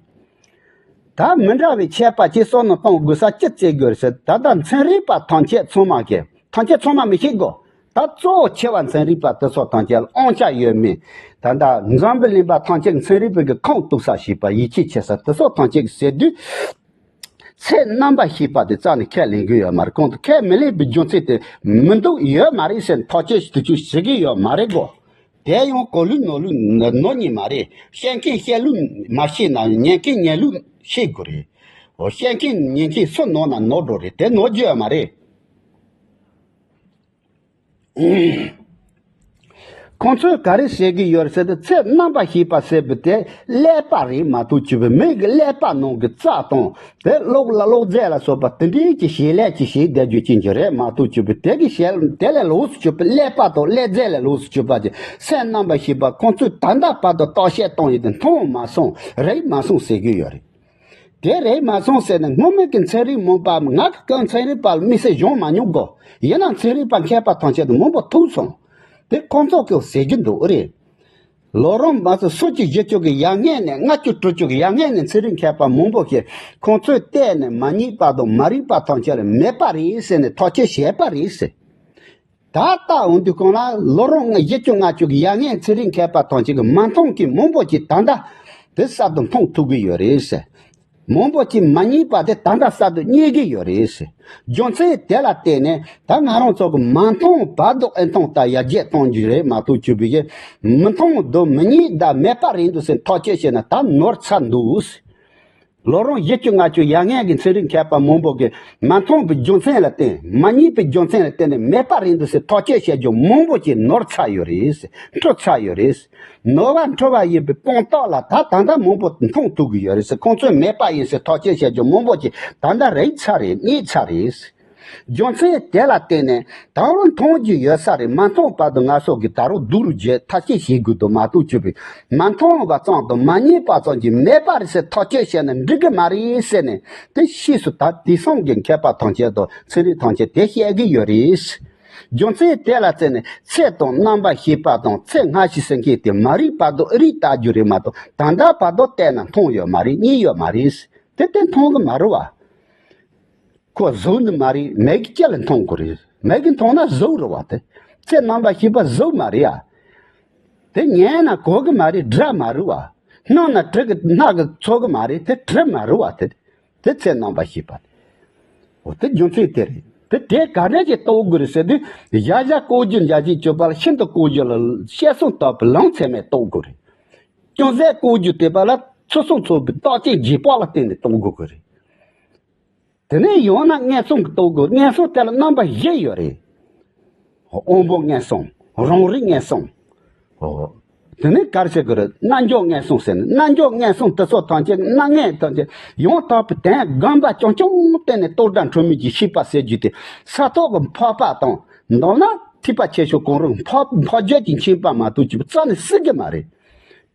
ད་མི་འདྲ་བའི་ཆད་པ་ཅི་སོགས་ནང་གཏོང་དགོས་ས་ཅི་བཙལ་དགོས་རེད་ཟེར། ད་ལྟ་ཚན་རིག་པ་ཐམས་ཅད་ཚང་མ་གི་ཐམས་ཅད་ཚང་མ་མི་ཤེས་གོ། ད་གཙོ་བོ་ཆེ་བ་ཚན་རིག་པ་དེ་ཚོ་ཐམས་ཅད་ལ་དབང་ཆ་ཡོད་མེད། ད་ལྟ་འཛམ་བུ་གླིང་པ་ཐམས་ཅད་ཀྱི་ཚན་རིག་པའི་གི་ཁུངས་གཏུགས་ས་ཞིག་པ་ཡིད་ཆེས་བྱེད་ས་དེ་ཚོ་ཐམས་ཅད་ཀྱི་ཟེར་དུས། ཚད་རྣམ་པར་ཤེས་པ་དེ་རྩ་ནས་ཁས་ལེན་གི་ཡོད་མ་རེད། གོང་དུ་ཁས་མི་ལེན་པའི་རྒྱུ་མཚན་དེ་མི་འདུག་ཡོད་མ་རེད་ཟེར་ཐག་གཅོད་ཞིག་ཏུ་ཅུ་ཞིག་གི་ཡོད་མ་རེད་གོ། དེ་ཡང་གོ་ལུགས་ནོར་ལུགས་ནོར་ཉིན་མ་རེད། བཤད་མཁན་བཤད་ལུགས་མ་ཤེས་ན་ཉན་མཁན་ཉན་ལུགས་ཤེས་དགོས་རེད། འོ་བཤད་མཁན་ཉན་མཁན་སུ་ནོར་ན་ནོར་འགྲོ་རེད། དེ་ནོར་རྒྱུ་ཡོད་མ་རེད། ཁོང་ཚོས་ག་རེ་ཟེར་གི་ཡོད་ཟེར་ཏེ། ཚད་རྣམ་པར་ཤེས་པ་ཟེར་བ་དེ་ཀླད་པ་རེད་མ་གཏོགས། ཆོས་པའི་མི་གི་ཀླད་པ་ནང་གི་རྩ་དང་དེ་གློག་ལ་གློག་རྫས་ལ་སོགས་པ་དེ་འདྲའི་ཅིག་བྱེད་ལས་ཅིག་བྱེད་བསྡད་རྒྱུ་ཅན་གྱི་རེད་མ་གཏོགས། ཆོས་པའི་དེ་གི་བྱེད་དེ་ལས་ལོགས་སུ་ཆོས་པའི་ཀླད་པ་དང་ཀླད་རྫས་ལས་ལོགས་སུ་ཆོས་པ་ཅིག་ཚད་རྣམ་པར་ཤེས་པ་ཁོང་ཚོས་ད་ལྟ་བར་དུ་བརྟག་དཔྱད་བཏང་ཡོད་དེ་མཐོང་མ་སོང་རེད་མ་སོང་ཟེར་གི་ཡོད་རེད། དེ་རེད་མ་སོང་ཟེར་ནས་སྔོན་མའི་གི་ཚན་རིག་མང་པ། ང་གི་སྐབས་ཚན་རིག་པ་ལ་དམིགས་བསལ་སྦྱོང་མ་མྱོང་གོ། ཡིན་ནའང་ཚན་རིག་པ་མཁས་པ་ཐམས་ཅད་དུ་མང་པོ་ཐུག་སོང་། དེ་ཁོང་ཚོ་གིས་ཟེར་གྱི་འདུག་རེད། ལོ་རིམ་མ་སོ་སོ་གཅིག་བཞི་བཅུ་གི་ཡར་སྔས་ནས། ལྔ་བཅུ་དྲུག་ཅུ་གི་ཡར་སྔས་ནས་ཚན་རིག་མཁས་པ་མང་པོ་ཞིག་ཁོང་ཚོས་བལྟས་ནས་མ་རྙེད་པ་དང་མ་རིག་པ་ཐམས་ཅད་ལ་མེད་པ་རེད་ཟེར་ནས་ཐག་གཅོད་བྱས་པ་རེད་ཟེར། ད་ལྟ་འོང་དུས་གང་ལ་ལོ་རིམ་བཞི་བཅུ་ལྔ་བཅུ་གི་ཡར་སྔས་ཚན་རིག་མཁས་པ་ཐམས་ཅད་ཀྱིས་མ་མཐོང་གི་མང་པོ་ཅིག་ད་ལྟ་དེ་གསར་དུ་མཐོང་ཐུབ་ཀྱི་ཡོད་རེད་ཟེར། མང་པོ་ཅིག་མ་རྙེད་པ་དེ་ད་ལྟ་གསར་དུ་རྙེད་ཀྱི་ཡོད་རེད་ཟེར། རྒྱུ་མཚན་དེ་ལ་བརྟེན་ནས་ད་ང་རང་ཚོ་གི་མ་མཐོང་བར་དུ་ཨེ་མཐོང་ལྟ་ཡར་རྒྱས་གཏོང་རྒྱུ་རེད་མ་གཏོགས། ཆོས་པའི་གི་མི་མཐོང་དང་མི་རྙེད་དང་མེད་པ་རེད་འདུག་ཟེར་ཐག་གཅོད་བྱས་ན་ད་ནོར་ཚར་འདུག་ཟེར། ལོ་རིམ་བཞི་བཅུ་ལྔ་བཅུ་ཡར་སྔས་ཀྱི་ཚན་རིག་མཁས་པ་མང་པོ་གིས་མ་མཐོང་བའི་རྒྱུ་མཚན་ལ་བརྟེན། མ་རྙེད་པའི་རྒྱུ་མཚན་ལ་བརྟེན་ནས་མེད་པ་རེད་འདུག་ཟེར་ཐག་གཅོད་བྱེད་རྒྱུ་མང་པོ་ཅིག་ནོར་ཚར་ཡོད་རེད། འཁྲུལ་ཚར་ཡོད་རེད། ནོར་བ་འཁྲུལ་བ་ཡིན་པའི་དཔང་རྟགས་ལ་ད་ད་ལྟ་མང་པོ་མཐོང་ཐུབ་ཀྱི་ཡོད་རེད་ཟེར། ཁོང་ཚོས་མེད་པ་ཡིན་ཟེར་ཐག་གཅོད་བྱེད་རྒྱུ་མང་པོ་ཅིག་ད་ལྟ་རེད་ཚར་རེད། རྙེད་ཚར་རེད། རྒྱུ་མཚན་དེ་ལ་བརྟེན་ནས་ད་རུང་མཐོང་རྒྱུ་ཡོད་ས་རེད། མ་མཐོང་བར་དུ་ང་ཚོ་གིས་ད་རུང་སྡུག་རུ་བརྗོད་ཐབས་ཤེས་བྱེད་དགོས་འདུག་མ་གཏོགས། ཆོས་པའི་མ་མཐོང་བ་ཙམ་དང་མ་རྙེད་པ་ཙམ་གྱིས་མེད་པ་རེད་ཟེར་ཐག་གཅོད་བྱས་ན་འགྲིག་གི་མ་རེད་ཟེར་ནས། དེ་ཕྱིས་སུ་ད་དེང་སང་གི་མཁས་པ་ཐམས་ཅད་དང་ཚན་རིག་ཐམས་ཅད་དེ་བཤད་ཀྱི་ཡོད་རེད། རྒྱུ་མཚན་དེ་ལ་བརྟེན་ནས་ཚད་དང་རྣམ་པར་ཤེས་པ་དང་ཚད་སྔ་ཕྱི་ཟེར་མཁན་དེ་མ་རིག་པ་དང་ཨ་རིག་ལྟ་རྒྱུ་རེད་མ་གཏོགས། ད་ལྟ་བར་དུ་བལྟས་ན་མཐོང་ཡོད་མ་རེད། རྙེད་ཡོད་མ་རེད། དེ་དེ་མཐོང་གི་མ་རེད་བ། ཁོ་གཟུགས་ནི་མ་རེད། མིག་གིས་ཅི་ལ་མཐོང་དགོས་རེད། མིག་གིས་མཐོང་ན་གཟུགས་རེད་བ། དེ་ཚད་རྣམ་པར་ཤེས་པ་གཟུགས་མ་རེད་ཡ། དེ་ཉན་ན་གོ་གི་མ་རེད། སྒྲ་མ་རུ་བ། སྣང་ན་དྲི་གི་སྣ་གི་ཚོར་གི་མ་རེད། དེ་དྲི་མ་རུ་བ་དེ། དེ་ཚེ་རྣམ་པར་ཤེས་པ། འོ་དེ་རྒྱུ་མཚན་དེ་རེད། དེ་དེ་ག་འདྲ་ཞིག་རྟོགས་དགོས་རེད་ཟེར་དུས། གཞལ་བྱ་ལྐོག་གྱུར་འཇའ་ཆེན་བཅུ་པ་ལ་ཤིན་ཏུ་ལྐོག་གྱུར་ལ་བཤད་གསུམ་དག་པའི་ལམ་ཚད་མས་རྟོགས་དགོས་རེད། ཅུང་ཟད་ལྐོག་གྱུར་དེ་པ་ལ་ཚུལ་གསུམ་ཚོགས་པའི་རྟགས་ཅན་རྗེས་དཔག་ལ་བརྟེན་ནས་རྟོགས་དགོས་ཀྱི་རེད། དེ་ནས་ཡང་ན་མངོན་སུམ་གྱིས་རྟོགས་དགོས། མངོན་སུམ་དེ་ལ་རྣམ་པ་བཞི་ཡོད་རེད། དབང་པོ་མངོན་སུམ། རང་རིག་མངོན་སུམ། དེ་ནས་ག་རེ་ཟེར་དགོས་རེད། རྣལ་འབྱོར་མངོན་སུམ་ཟེར་ནས། རྣལ་འབྱོར་མངོན་སུམ་དེ་ཚོ་ཐམས་ཅད་སྣང་ངེས་ཐམས་ཅད་ཡང་དག་པའི་དོན་སྒོམ་པ་རྐྱང་རྐྱང་བསྟེན་ནས་རྟོག་སྒྲ་འཁྲུལ་མེད་ཀྱི་ཤེས་པ་ཟེར་རྒྱུ་དེ། ས་ཐོག་གི་འཕགས་པ་དང་། མདོར་ན་ཐེག་པ་ཆེ་ཆུང་གང་རུང་འཕགས་འཕགས་རྒྱུད་ཀྱི་མཁྱེན་པ་མ་གཏོགས་ཅིག་རྩ་ནས་སྲིད་ཀྱི་མ་རེད།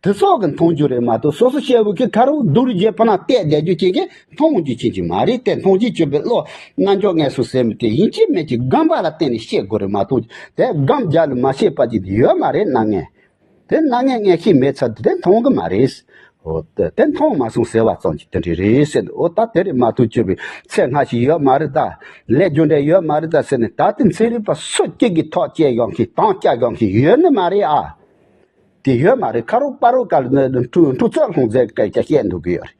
དེ་སོགས་ཀྱིས་མཐོང་རྒྱུ་རེད་མ་གཏོགས། སོ་སོ་སྐྱེ་བོ་གིས་ཁ་རུ་རྡོ་རུ་རྗེ་ཕར་ན་བལྟས་བསྡད་རྒྱུ་ཅན་གྱིས་མཐོང་རྒྱུ་ཅན་ཅིག་མ་རེད་དེ། མཐོང་རྒྱུ་ཅན་པའི་བློ་རྣལ་འབྱོར་མངོན་སུམ་ཟེར་མི་དེ་ཡིན་གཅིག་མིན་གཅིག་སྒོམ་པ་ལ་བརྟེན་ནས་སྐྱེ་དགོས་རེད་མ་གཏོགས། དེ་སྒོམ་རྒྱག་ལ་མ་བྱས་པ་ཅིག་ཡོད་མ་རེད། སྣང་ངེ་དེ་སྣང་ངེ་ངེས་ཤེས་མེད་ཚར་དུས་དེ་མཐོང་གི་མ་རེད། འོ་དེ་དེ་མཐོང་མ་སོང་ཟེར་བ་ཙམ་གྱིས་དེ་འདྲ་རེད་ཟེར། འོ་ད་དེ་རེད་མ་གཏོགས་སྐྱེ་བོའི་ཚེ་སྔ་ཕྱི་ཡོད་མ་རེད་ད། ལས་རྒྱུ་འབྲས་ཡོད་མ་རེད་ད་ཟེར་ནས། ད་དེ་ཚན་རིག་པ་སུ་གཅིག་གིས་ཐག་བཅད་ཡོང་མཁན་དང་བཅད་ཡོང་མཁན་ཡོད་ནི་མ་རེད་ཨ། དེ་ཡོད་མ་རེད། ཁ་རོག་པ་རོག་ག་ལ་འཁྲུག་འཁྲུག་རྩོད་ལྷུང་མཛད་སྐད་ཆ་བཤད་འདུག་གི་ཡོད་རེད།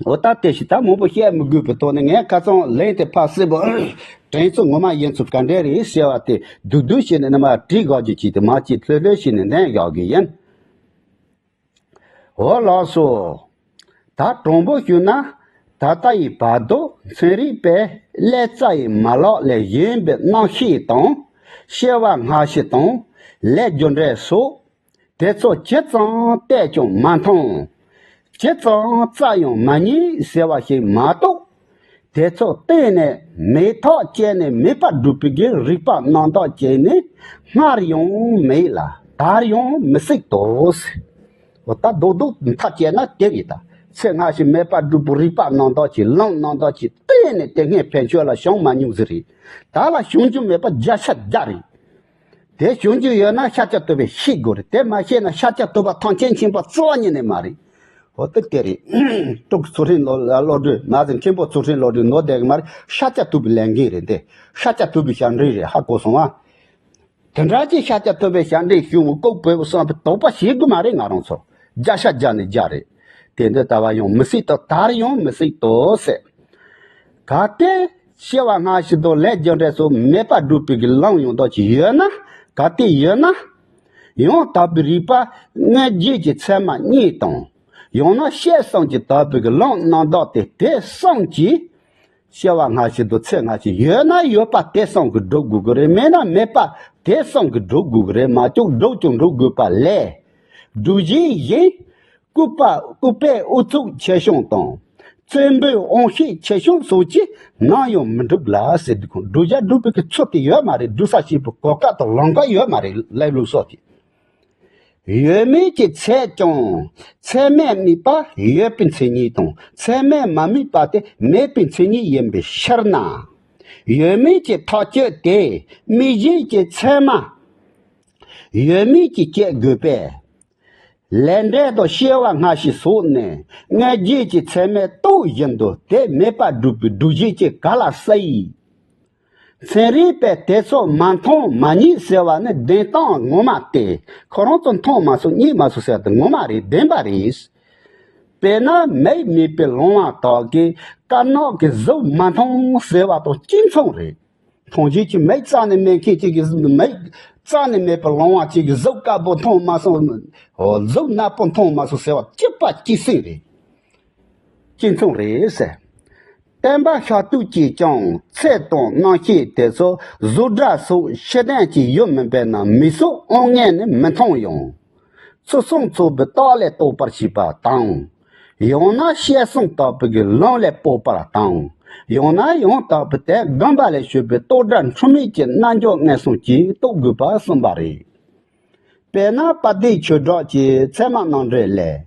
འོ་ད་དེ་ཞིག་ད་མང་པོ་བཤད་མི་དགོས་པའི་ཐོག་ནས། ངས་ཁ་སང་ལན་དེ་ཕར་སྲིད་པོ་དྲན་ཚུལ་ངོ་མ་ཡིན་ཚུལ་ག་འདྲ་རེད་ཟེར་བ་དེ་བསྡུས་བསྡུས་བྱས་ནས་ནི་མར་བྲིས་དགོས་རྒྱུ་ཅིག་དེ་མ་གཅིག་ལྷོད་ལྷོད་བྱས་ནས་འདོན་ཡག་གི་ཡིན། འོ་ལགས་སོ། ད་དྲང་པོ་ཞུས་ན། ད་ལྟ་ཡི་བར་དུ་ཚན་རིག་པས་ཀླད་རྩ་ཡི་མ་ལག་ལས་གཞན་པའི་རྣམ་ཤེས་དང་། སྐྱེ་བ་སྔ་ཕྱི་དང་། ལས་རྒྱུ་འབྲས་སོགས། དེ་ཚོ་ཇི་ཙམ་བལྟས་ཀྱང་མ་མཐོང་། ཇི་ཙམ་བཙལ་ཡང་མ་རྙེད་ཟེར་བ་ཞིག་མ་གཏོགས། དེ་ཚོ་གཏན་ནས་མེད་ཐག་བཅད་ནས་མེད་པར་སྒྲུབ་པའི་གི་རིགས་པ་རྣམ་དག་ཅིག་ནི་སྔར་ཡང་མེད་ལ་ད་ཡང་མི་སྲིད་དོ་ཟེར། འོ་ད་རྡོག་རྡོག་མཐའ་བཅད་ན་དེ་རེད་ད། ཚེ་སྔ་ཕྱི་མེད་པར་སྒྲུབ་པའི་རིགས་པ་རྣམ་དག་ཅིག་ལམ་རྣམ་དག་ཅིག་གཏན་ནས་དེ་སྔའི་ཕན་ཆོད་ལ་བྱུང་མ་མྱོང་ཟེར་རེད། ད་ལ་བྱུང་རྒྱུ་མེད་པ་བརྒྱ་ཆ་བརྒྱ་རེད། དེ་བྱུང་རྒྱུ་ཡོད་ན་ཤཱཀྱ་ཐུབ་པས་ཤེས་དགོས་རེད། དེ་མ་ཤེས་ན་ཤཱཀྱ་ཐུབ་པ་ཐམས་ཅད་མཁྱེན་པ་རྩ་བ་ཉིད་ནས་མ་རེད། འོ་དེ་དེ་རེད། སྤྲུལ་སྐུ་ཚུལ་ཁྲིམས་བློ་བློ་གྲོས་མ་ཟེར། མཁན་པོ་ཚུལ་ཁྲིམས་བློ་གྲོས་ནོར་བསྡད་གི་མ་རེད། ཤཱཀྱ་ཐུབ་པའི་ལས་འགན་རེད་དེ། ཤཱཀྱ་ཐུབ་པའི་ཞབས་འདྲེན་རེད། ཧ་གོ་སོང་ཨ། དེ་འདྲ་ཅིག་ཤཱཀྱ་ཐུབ་པའི་ཞབས་འདྲེན་ཞུ་འོང་ལྐོག་པའི་བསམ་པའི་དོགས་པ་བྱེད་དགོས་མ་རེད། ང་རང་ཚོ་བརྒྱ་ཆ་བརྒྱ་ནས་བརྒྱ་རེད། དེ་འདི་ལྟ་བ་ཡང་མི་སྲིད་དོ། ད་རེས་ཡང་མི་སྲིད་དོ་ཟེར། གལ་ཏེ་སྐྱེ་བ་སྔ་ཕྱི་དང་ལས་རྒྱུ་འབྲས་སོགས་མེད་པར་སྒྲུབ་པའི་གི་ལམ་ཡང་དག་ཅིག་ཡོད་ན། གལ་ཏེ་ཡོད་ན། ཡང་དག་པའི་རིགས་པ་སྔ་རྗེས་ཀྱི་ཚད་མ་གཉིས་དང་། ཡང་ན་སྐྱེས་གསུམ་གྱིས་དག་པའི་གི་ལམ་རྣམ་དག་དེ་དེ་གསུམ་གྱིས། སྐྱེ་བ་སྔ་ཕྱི་དང་ཚེ་སྔ་ཕྱི་ཡོད་ན་ཡོད་པ་དེ་གསུམ་གྱིས་སྒྲུབ་དགོས་ཀྱི་རེད། མེད་ན་མེད་པ་དེ་གསུམ་གྱིས་སྒྲུབ་དགོས་ཀྱི་རེད། མ་གཏོགས་སྒྲུབ་ཀྱང་སྒྲུབ་དགོས་པ་ལས། སྒྲུབ་བྱེད་གཞན། སྐུད་པ་སྐུད་པའི་ཨུ་ཚུགས་ཆེ་ཆུང་དང་། བཙན་པོའི་དབང་ཤེད་ཆེ་ཆུང་སོགས་ཀྱིས་ནམ་ཡང་མི་འགྲུབ་ལ་ཟེར་དུས། ཁོང་སྒྲུབ་བྱ་སྒྲུབ་པའི་གི་ཚུལ་དེ་ཡོད་མ་རེད། སྒྲུབ་ས་བྱེད་པའི་གོ་སྐབས་དང་ལམ་ཁ་ཡོད་མ་རེད། ལས་ལུགས་སོགས་ཀྱིས། ཡོད་མེད་ཀྱི་ཚད་ཀྱང་ཚད་མས་དམིགས་པ་ཡོད་པའི་མཚན་ཉིད་དང་། ཚད་མས་མ་དམིགས་པ་དེ་མེད་པའི་མཚན་ཉིད་ཡིན་པའི་ཕྱིར་ན། ཡོད་མེད་ཀྱི་ཐག་གཅོད་དེ་དམིགས་བྱེད་ཀྱི་ཚད་མ་ཡོད་མེད་ཀྱིས་བསྐྱེད་དགོས་པས། ལས་འབྲས་དང་སྐྱེ་བ་སྔ་ཕྱི་སོགས་ནི་སྔ་རྗེས་ཀྱི་ཚད་མས་རྟོགས་བཞིན་དུ་དེ་མེད་པར་སྒྲུབ་པའི་སྒྲུབ་བྱེད་ཀྱིས་ག་ལ་སྲིད། ཚན་རིག་པས་དེ་ཚོ་མ་མཐོང་མ་རྙེད་ཟེར་བ་ནི་བདེན་སྟངས་ངོ་མ་སྟེ། ཁོ་རང་ཚོ་མཐོང་མ་སོང་རྙེད་མ་སོང་ཟེར་བ་དེ་ངོ་མ་རེད། བདེན་པ་རེད། དཔེར་ན་མིག་མེད་པའི་ལོང་བ་དག་གིས་དཀར་ནག་གི་གཟུགས་མ་མཐོང་ཟེར་བ་དང་གཅིག་མཚུངས་རེད། མཐོང་བྱེད་ཀྱི་མིག་རྩ་ནས་མེད་མཁན་གཅིག་གིས་མིག་རྩ་ནས་མེད་པའི་ལོང་བ་གཅིག་གིས་གཟུགས་དཀར་པོ་མཐོང་མ་སོང་། གཟུགས་ནག་པོ་མཐོང་མ་སོང་ཟེར་བ་གཅིག་པ་གཅིག་སྲིད་རེད། གཅིག་མཚུངས་རེད་ཟེར། བསྟན་པ་ཤར་དུས་ཀྱིས་ཀྱང་ཚད་དང་རྣམ་ཤེས་དེ་ཚོ་གཟུགས་སྒྲ་སོགས་ཕྱི་དོན་གྱི་ཡུལ་མིན་པས་ན་མིག་སོགས་དབང་ངེས་ནས་མི་མཐོང་ཡང་། ཚུལ་གསུམ་ཚོགས་པའི་རྟགས་ལས་རྟོགས་པར་བྱེད་པ་དང་། ཡང་ན་སྐྱེས་གསུམ་དག་པའི་གི་ལམ་ལས་སྤོབས་པ་དང་། ཡང་ན་ཡང་དག་པའི་དོན་སྒོམ་པ་ལས་བྱུང་བའི་རྟོག་སྒྲ་འཁྲུལ་མེད་ཀྱི་རྣལ་འབྱོར་མངོན་སུམ་གྱིས་རྟོགས་དགོས་པ་གསུངས་པ་རེད། དཔེར་ན་དཔལ་ལྡན་ཆོས་གྲགས་ཀྱི་ཚད་མ་རྣམ་འགྲེལ་ལས།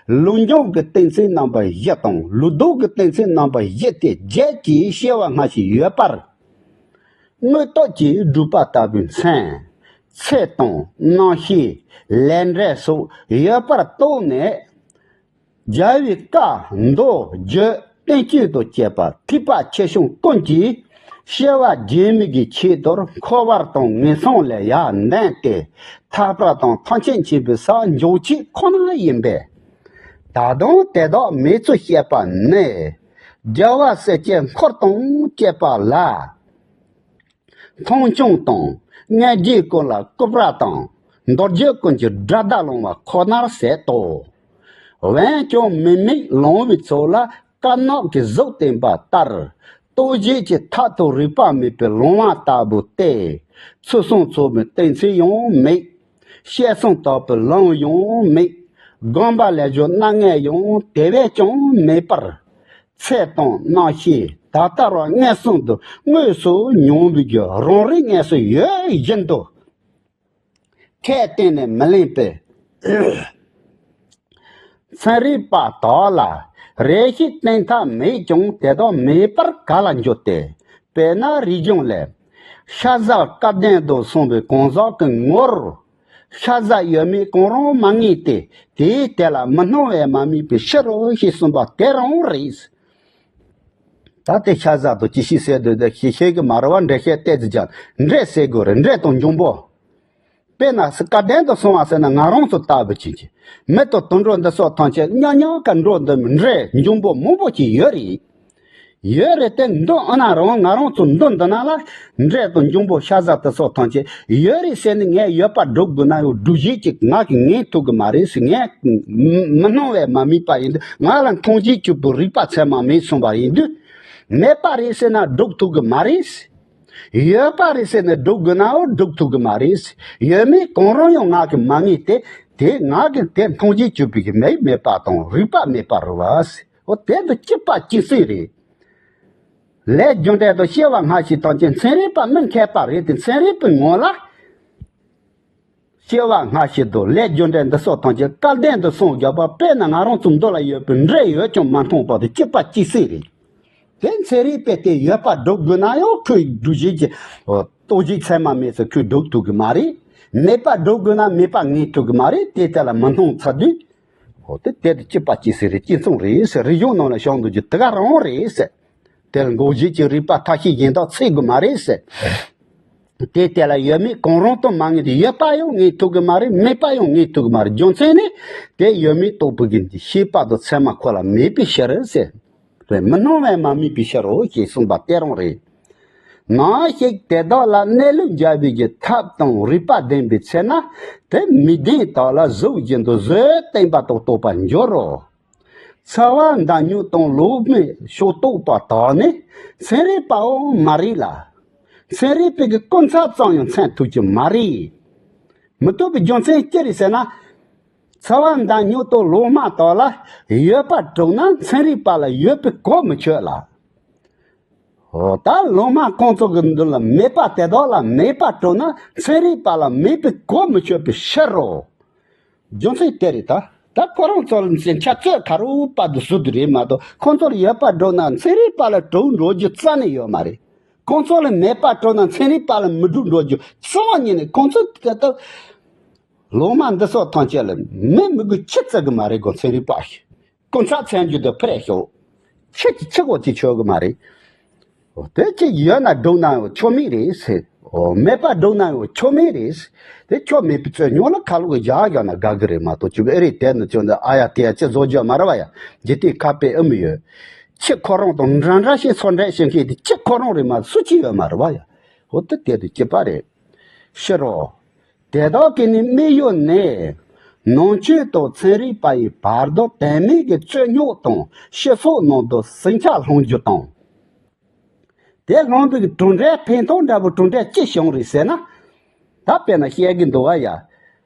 ལུགས་འབྱུང་གི་སྡེ་ཚན་རྣམ་པ་བཞི་དང་ལུགས་ལྡོག་གི་སྡེ་ཚན་རྣམ་པ་བཞི་སྟེ་བརྒྱད་ཀྱིས་སྐྱེ་བ་སྔ་ཕྱི་ཡོད་པར་དངོས་སྟོབས་ཀྱིས་སྒྲུབ་པ་ལྟ་བུའི་མཚན། ཚད་དང་རྣམ་ཤེས། ལས་འབྲས་སོགས་ཡོད་པར་རྟོགས་ནས། རྒྱལ་བའི་བཀའ་མདོ་རྒྱུད་བསྟན་བཅོས་དང་བཅས་པ་ཐེག་པ་ཆེ་ཆུང་ཀུན་གྱིས་ སྐྱེ་བ་རྗེས་མའི་གི་ཆེད་དུ་འཁོར་བ་དང་ངན་སོང་ལས་ཡར་འདོན་ཏེ་ཐར་པ་དང་ཐམས་ཅད་མཁྱེན་པའི་སར་འཇུག་ཆེད་ཁོ་ན་ཡིན་པས། ད་དུང་དེ་དག་མེད་ཚུལ་བཤད་པ་ནི། རྒྱལ་བ་སྲས་བཅས་འཁོར་དང་བཅས་པ་ལ། མཐོང་ཆུང་དང་། སྔ་རྗེས་ཀུན་ལ་སྐུར་པ་དང་། མདོ་རྒྱུད་ཀུན་གྱི་དགྲ་བདག་ལོང་བ་ཁོ་ནར་ཟད་དོ། འོན་ཀྱང་མི་དམིགས་ལོང་བའི་ཚོགས་ལ་དཀར་ནག་གི་གཟུགས་བསྟན་པ་ལྟར། ལྟོ་བཞེས་ཀྱི་ཐབས་དང་རིག་པ་མེད་པའི་ལོང་བ་ལྟ་བུ་སྟེ། ཚུལ་གསུམ་ཚོགས་པའི་གཏན་ཚིགས་ཡང་མེད། བཤད་གསུམ་དག་པའི་ལམ་ཡང་མེད། སྒོམ་པ་ལས་སྦྱོར་རྣམ་ལྔ་ཡང་དེ་བས་ཀྱང་མེད་པར། ཚེ་དང་རྣམ་ཤེས་ད་ལྟ་རང་མངོན་སུམ་དུ་དངོས་སུ་མྱོང་བའི་རང་རིག་ངོས་སུ་ཡོད་བཞིན་དུ། ཁས་གཏན་ནས་མི་ལེན་པས། ཚན་རིག་པ་དག་ལ་རེ་ཞིག་བསྟན་ཐབས་མེད་ཀྱང་དེ་དག་མེད་པར་ག་ལ་འགྱུར་ཏེ། དཔེར་ན་རིག་གཞུང་ལས། ཤ་ཟ་སྐལ་ལྡན་དུ་སོང་བའི་གང་ཟག་གི་ངོར། ཤ་ཟ་ཡོད་མེད་གང་རུང་མ་ངེས་ཏེ། དེའི་དེ་ལ་མི་སྣང་བས་མ་དམིགས་པའི་ཕྱིར་རོ་ཞེས་གསུངས་པ་དེ་རང་རེད། ད་དེ་ཤ་ཟ་དང་ཅི་ཞིག་ཟེར་འདོད་དེ་ཤེས་ཤེས་ཀྱི་མ་རེད་བ། འགྲེལ་བཤད་ཏོག་ཙམ་ཀྱང་འགྲེལ་ཟེར་དགོས་རེད། འགྲེལ་དང་འབྱུང་པོ། དཔེར་ན་སྐལ་ལྡན་དུ་སོང་བ་ཟེར་ན་ང་རང་ཚོ་ལྟ་བུ་ཅིག་གིས་མི་དང་དུད་འགྲོ་འདི་སོགས་ཐམས་ཅད་མཉམ་མཉམ་ག་འགྲོ་འདི་མི་འདྲའི་འབྱུང་པོ་མང་པོ་ཅིག་ཡོད་རེད། ཡོད་རེད་དེ་འདི་ཨ་ན་རང་ང་རང་ཚོ་འདི་འདི་ན་ལ་འདྲེ་དང་འབྱུང་པོ་ཤ་ཟ་དེ་སོགས་ཐམས་ཅད་ཡོད་རེད་ཟེར་ནས་ངས་ཡོད་པ་སྒྲུབ་དགོས་ན་ཡང་སྒྲུབ་བྱེད་ཅིག་ང་གིས་ངེས་ཐུབ་གི་མ་རེད་ཟེར། ངས་མི་སྣང་བས་མ་དམིགས་པ་ཡིན་དུས་ང་ལ་མཐོང་བྱེད་གཅིག་པུ་རིག་པ་ཚད་མ་མེད་གསུངས་པ་ཡིན་དུས་མེད་པ་རེད་ཟེར་ན་སྒྲུབ་ཐུབ་གི་མ་རེད། ཡོད་པ་རེད་ཟེར་ནས་སྒྲུབ་དགོས་ནའང་སྒྲུབ་ཐུབ་ཀྱི་མ་རེད། ཡོད་མེད་གང་རུང་ཡང་ངག་གིས་མ་ངེས་ཏེ། དེ་ངག་གིས་དེ་མཐོང་བྱེད་གཅིག་པུའི་གི་མེད་མེད་པ་དང་རིག་པ་མེད་པ་རེད་བ། འོ་དེ་འདི་གཅིག་པ་གཅིག་སྲིད་རེད། ལས་རྒྱུ་འབྲས་དང་སྐྱེ་བ་སྔ་ཕྱི་ཐམས་ཅད་ཚན་རིག་པ་མི་མཁས་པ་རེད་དེ། ཚན་རིག་པའི་ངོ་ལ། སྐྱེ་བ་སྔ་ཕྱི་དང་ལས་རྒྱུ་འབྲས་འདི་སོགས་ཐམས་ཅད་སྐལ་ལྡན་དུ་སོང་བཞག་པ། དཔེར་ན་ང་རང་ཚོ་མདོ་ལ་ཡོད་པའི་འདྲེ་ཡོད་ཀྱང་མ་མཐོང་བ་དེ་གཅིག་པ་གཅིག་སྲིད་རེད། དེ་ཚན་རིག་པས་དེ་ཡོད་པ་སྒྲུབ་དགོས་ན་ཡང་ཁོས་སྒྲུབ་བྱེད་ཀྱི་ལྟོ་བྱེད་ཚད་མ་མེད་ཚེ་ཁོས་སྒྲུབ་ཐུབ་ཀྱི་མ་རེད། མེད་པ་སྒྲུབ་དགོས་ན་མེད་པ་ངེས་ཐུབ་ཀྱི་མ་རེད། དེ་དེ་ལ་མི་སྣང་ཚར་དུས། འོ་དེ་དེ་དེ་གཅིག་པ་གཅིག་སྲིད་རེད། གཅིག་མཚུངས་རེད་ཟེར། རིག་གཞུང་ནང་ལ་བཞག་འདུག་རྒྱུ་དེ་ག་རང་རེད་ཟེར། དེ་ལ་འགོག་བྱེད་ཀྱི་རིགས་པ་ཐ་ཤལ་གཞན་དག་ཚིག་དགོས་མ་རེད་ཟེར། དེ་དེ་ལ་ཡོད་མེད་གང་རུང་དུ་མ་ངེས་ཏེ། ཡོད་པ་ཡང་ངེས་ཐུབ་ཀྱི་མ་རེད། མེད་པ་ཡང་ངེས་ཐུབ་ཀྱི་མ་རེད། རྒྱུ་མཚན་ནི་དེ་ཡོད་མེད་རྟོགས་པའི་གི་ཤེས་པ་དང་ཚད་མ་ཁོ་ལ་མེད་པའི་ཕྱིར་ཟེར། དེ་མི་སྣང་བས་མ་དམིགས་པའི་ཕྱིར་རོ་ཞེས་གསུངས་པ་དེ་རང་རེད། ནང་བཞིན་དེ་དག་ལ་གནས་ལུགས་འཇལ་བའི་གི་ཐབས་དང་རིགས་པ་ལྡན་པའི་ཚེ་ན་དེ་མིག་ལྡན་དག་ལ་གཟུགས་བཞིན་དུ་བཟོད་བསྟན་པ་དང་རྟོགས་པར་འགྱུར་རོ། ཚ་བ་མདའ་སྨྱུག་དང་ལོ་མའི་ཤོག་རྟོག་པ་དག་ནི་ཚན་རིག་པའང་མ་རེད་ལ། ཚན་རིག་པའི་གི་སྐུ་མཚམས་ཙམ་ཡང་མཚོན་ཐུབ་ཀྱི་མ་རེད། མི་ཐུབ་པའི་རྒྱུ་མཚན་ཅི་རེད་ཟེར་ན། ཚ་བ་མདའ་སྨྱུག་དང་ལོ་མ་དག་ལ་ཡོད་པ་སྒྲུབ་ན་ཚན་རིག་པ་ལ་ཡོད་པའི་གོ་མི་ཆོད་ལ། འོ་ད་ལོ་མ་ཁོང་ཚོ་གི་མདུན་ལ་མེད་པ་དེ་དག་ལ་མེད་པ་སྒྲུབ་ན་ཚན་རིག་པ་ལ་མེད་པའི་གོ་མི་ཆོད་པའི་ཕྱིར་རོ། རྒྱུ་མཚན་དེ་རེད་ད། ད་ཁོ་རང་ཚོ་ལ་མཚན་ཆ་ཚོད་ཁ་རུ་པ་དུ་སུ་དུ་རེད་མ་གཏོགས། ཁོང་ཚོར་ཡོད་པ་སྒྲུབ་ན་ཚན་རིག་པ་ལ་གྲོགས་འགྲོ་རྒྱུ་རྩ་ནས་ཡོད་མ་རེད། ཁོང་ཚོ་ལ་མེད་པ་སྒྲུབ་ན་ཚན་རིག་པ་ལ་མི་གྲོགས་འགྲོ་རྒྱུ་རྩ་བ་ཉིད་ནས། ཁོང་ཚོ་ད་ལོ་མ་འདི་སོགས་ཐམས་ཅད་ལ་མི་མི་དགོས་ཆི་བརྩི་གི་མ་རེད་གོ། ཚན་རིག་པ་ཞིག་སྐུ་མཚམས་མཚོན་རྒྱུ་དེ་ཕར་ཞོག་ཆི་ཆི་གོ་ཆི་ཆོག་གི་མ་རེད། འོ་དེ་ཅིག་ཡོད་ན་སྒྲུབ་ན་ཡང་ཆོ་མེད་རེད་ཟེར། འོ་མེད་པ་སྒྲུབ་ན་ཡང་ཆོ་མེད་རེད་ཟེར། དེ་ཆོ་མེད་པའི་རྩོད་རྙོག་ལ་ཁ་ལོག་གི་བཞག་བཞག་ན་དགའ་གི་རེད་མ་གཏོགས། ཅི་བས་རེད་དེ་ནི་ཅོ་འདི་ཨ་ཡ་དེ་ཡ་ཅི་བཟོ་རྒྱུ་མ་རེད་བ་ཡ། འཇིག་རྟེན་ཁ་དཔེ་ཨེ་མི་ཡོད། ཁྱི་ཁོ་རང་དང་འདྲ་འདྲ་ཞིག་ཚོ་འདྲ་ཞིག་མཁན་དེ་ཁྱི་ཁོ་རང་རེད་མ་སུ་གཅིག་ཡོད་མ་རེད་བ་ཡ། འོ་དེ་དེ་དུ་སྐྱིད་པ་རེད། ཕྱིར་རོ། དེ་དག་གི་ནི་དམིགས་ཡུལ་ནི། ནང་ཆོས་དང་ཚན་རིག་པ་ཡི་བར་དུ་དོན་མེད་ཀྱི་རྩོད་རྙོག་དང་སྤྱི་ཚོགས་ནང་དུ་ཟིང་ཆ་སློང་རྒྱུ་དང་། དེ་སློང་པའི་གྲུབ་འབྲས་ཕན་ཐོགས་འདྲ་པོ་གྲུབ་འབྲས་ཅི་བྱུང་རེད་ཟེར་ན། ད་དཔེར་ན་བཤད་ཀྱི་འདུག་བ་ཡ།